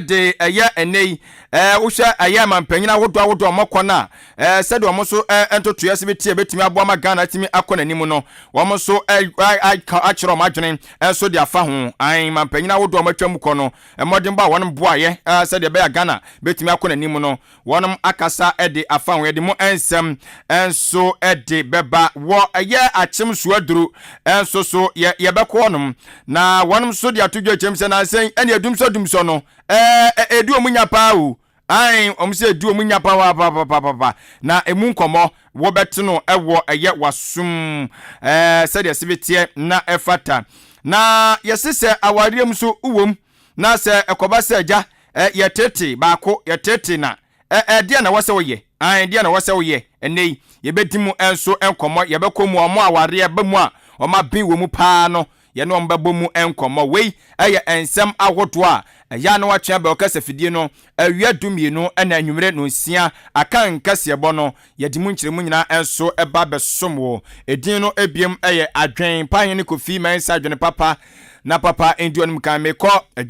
de ɛyɛ ɛnɛ yi ɛɛ wohwɛ ɛyɛ mampanyin ahodoɔ ahodoɔ a wɔkɔ no a ɛɛ sɛdeɛ wɔn nso ɛɛ ntotoeɛ sɛ bɛti a bɛtumi aboa ma Ghana atumi akɔ n'anim no wɔn nso ɛɛ aka akyerɛ wɔn adwene nso de afa ho ae mampanyin ahodoɔ a wɔatwa mu kɔ no mmɔdenbɔ a wɔn boaeɛ ɛɛ sɛdeɛ ɛbɛyɛ a Ghana bɛtumi akɔ n'anim no Wɔnom akasa de afa ho, yɛde mo nsɛm nso de bɛba. Wɔ ɛyɛ akyem so aduru nso so, yɛ yɛbɛkɔ hɔnom. Na wɔnom nso de ato dwa kyerɛm sɛ nansa yi ɛne adumsɔ dumsɔ no, ɛɛ ɛdi wɔn nya paa o. Ae, wɔn sɛ ɛdi wɔn nya papapapapapa. Na emu nkɔmmɔ wɔbɛte no wɔ ɛyɛ wasom ɛɛ sɛdeɛ ɛse teɛ na ɛfata. Na yɛse sɛ awareɛ mu so wowom Na sɛ ɛkɔba sɛ agya, ɛ, yɛteetee baako, yɛteetee na, ɛ, ɛ, deɛn na ɛwɔ sɛ woyɛ? Aane, deɛn na ɛwɔ sɛ woyɛ? Ɛnnɛ yi, yɛbɛdi mu nso nkɔmmɔ, yɛbɛkɔ mu, wɔn a awareɛ ba mu a wɔaben wɔ mu paa no, yɛne wɔn bɛbɔ mu nkɔmmɔ. Wei yɛ nsɛm ahodoɔ a ɛyɛ a na wɔatwe abɛn ɔkasafidie no awia dumienu na anwummere nnɔnsia aka nkaseɛbɔ no. Yɛde mu nkyerɛmu nyinaa nso ba bɛsom wo. Edin no biom yɛ Adwen Pa Hene Kofi Mensah Adwene Papa na papa ndi ɔnom kan mekɔ adwuma.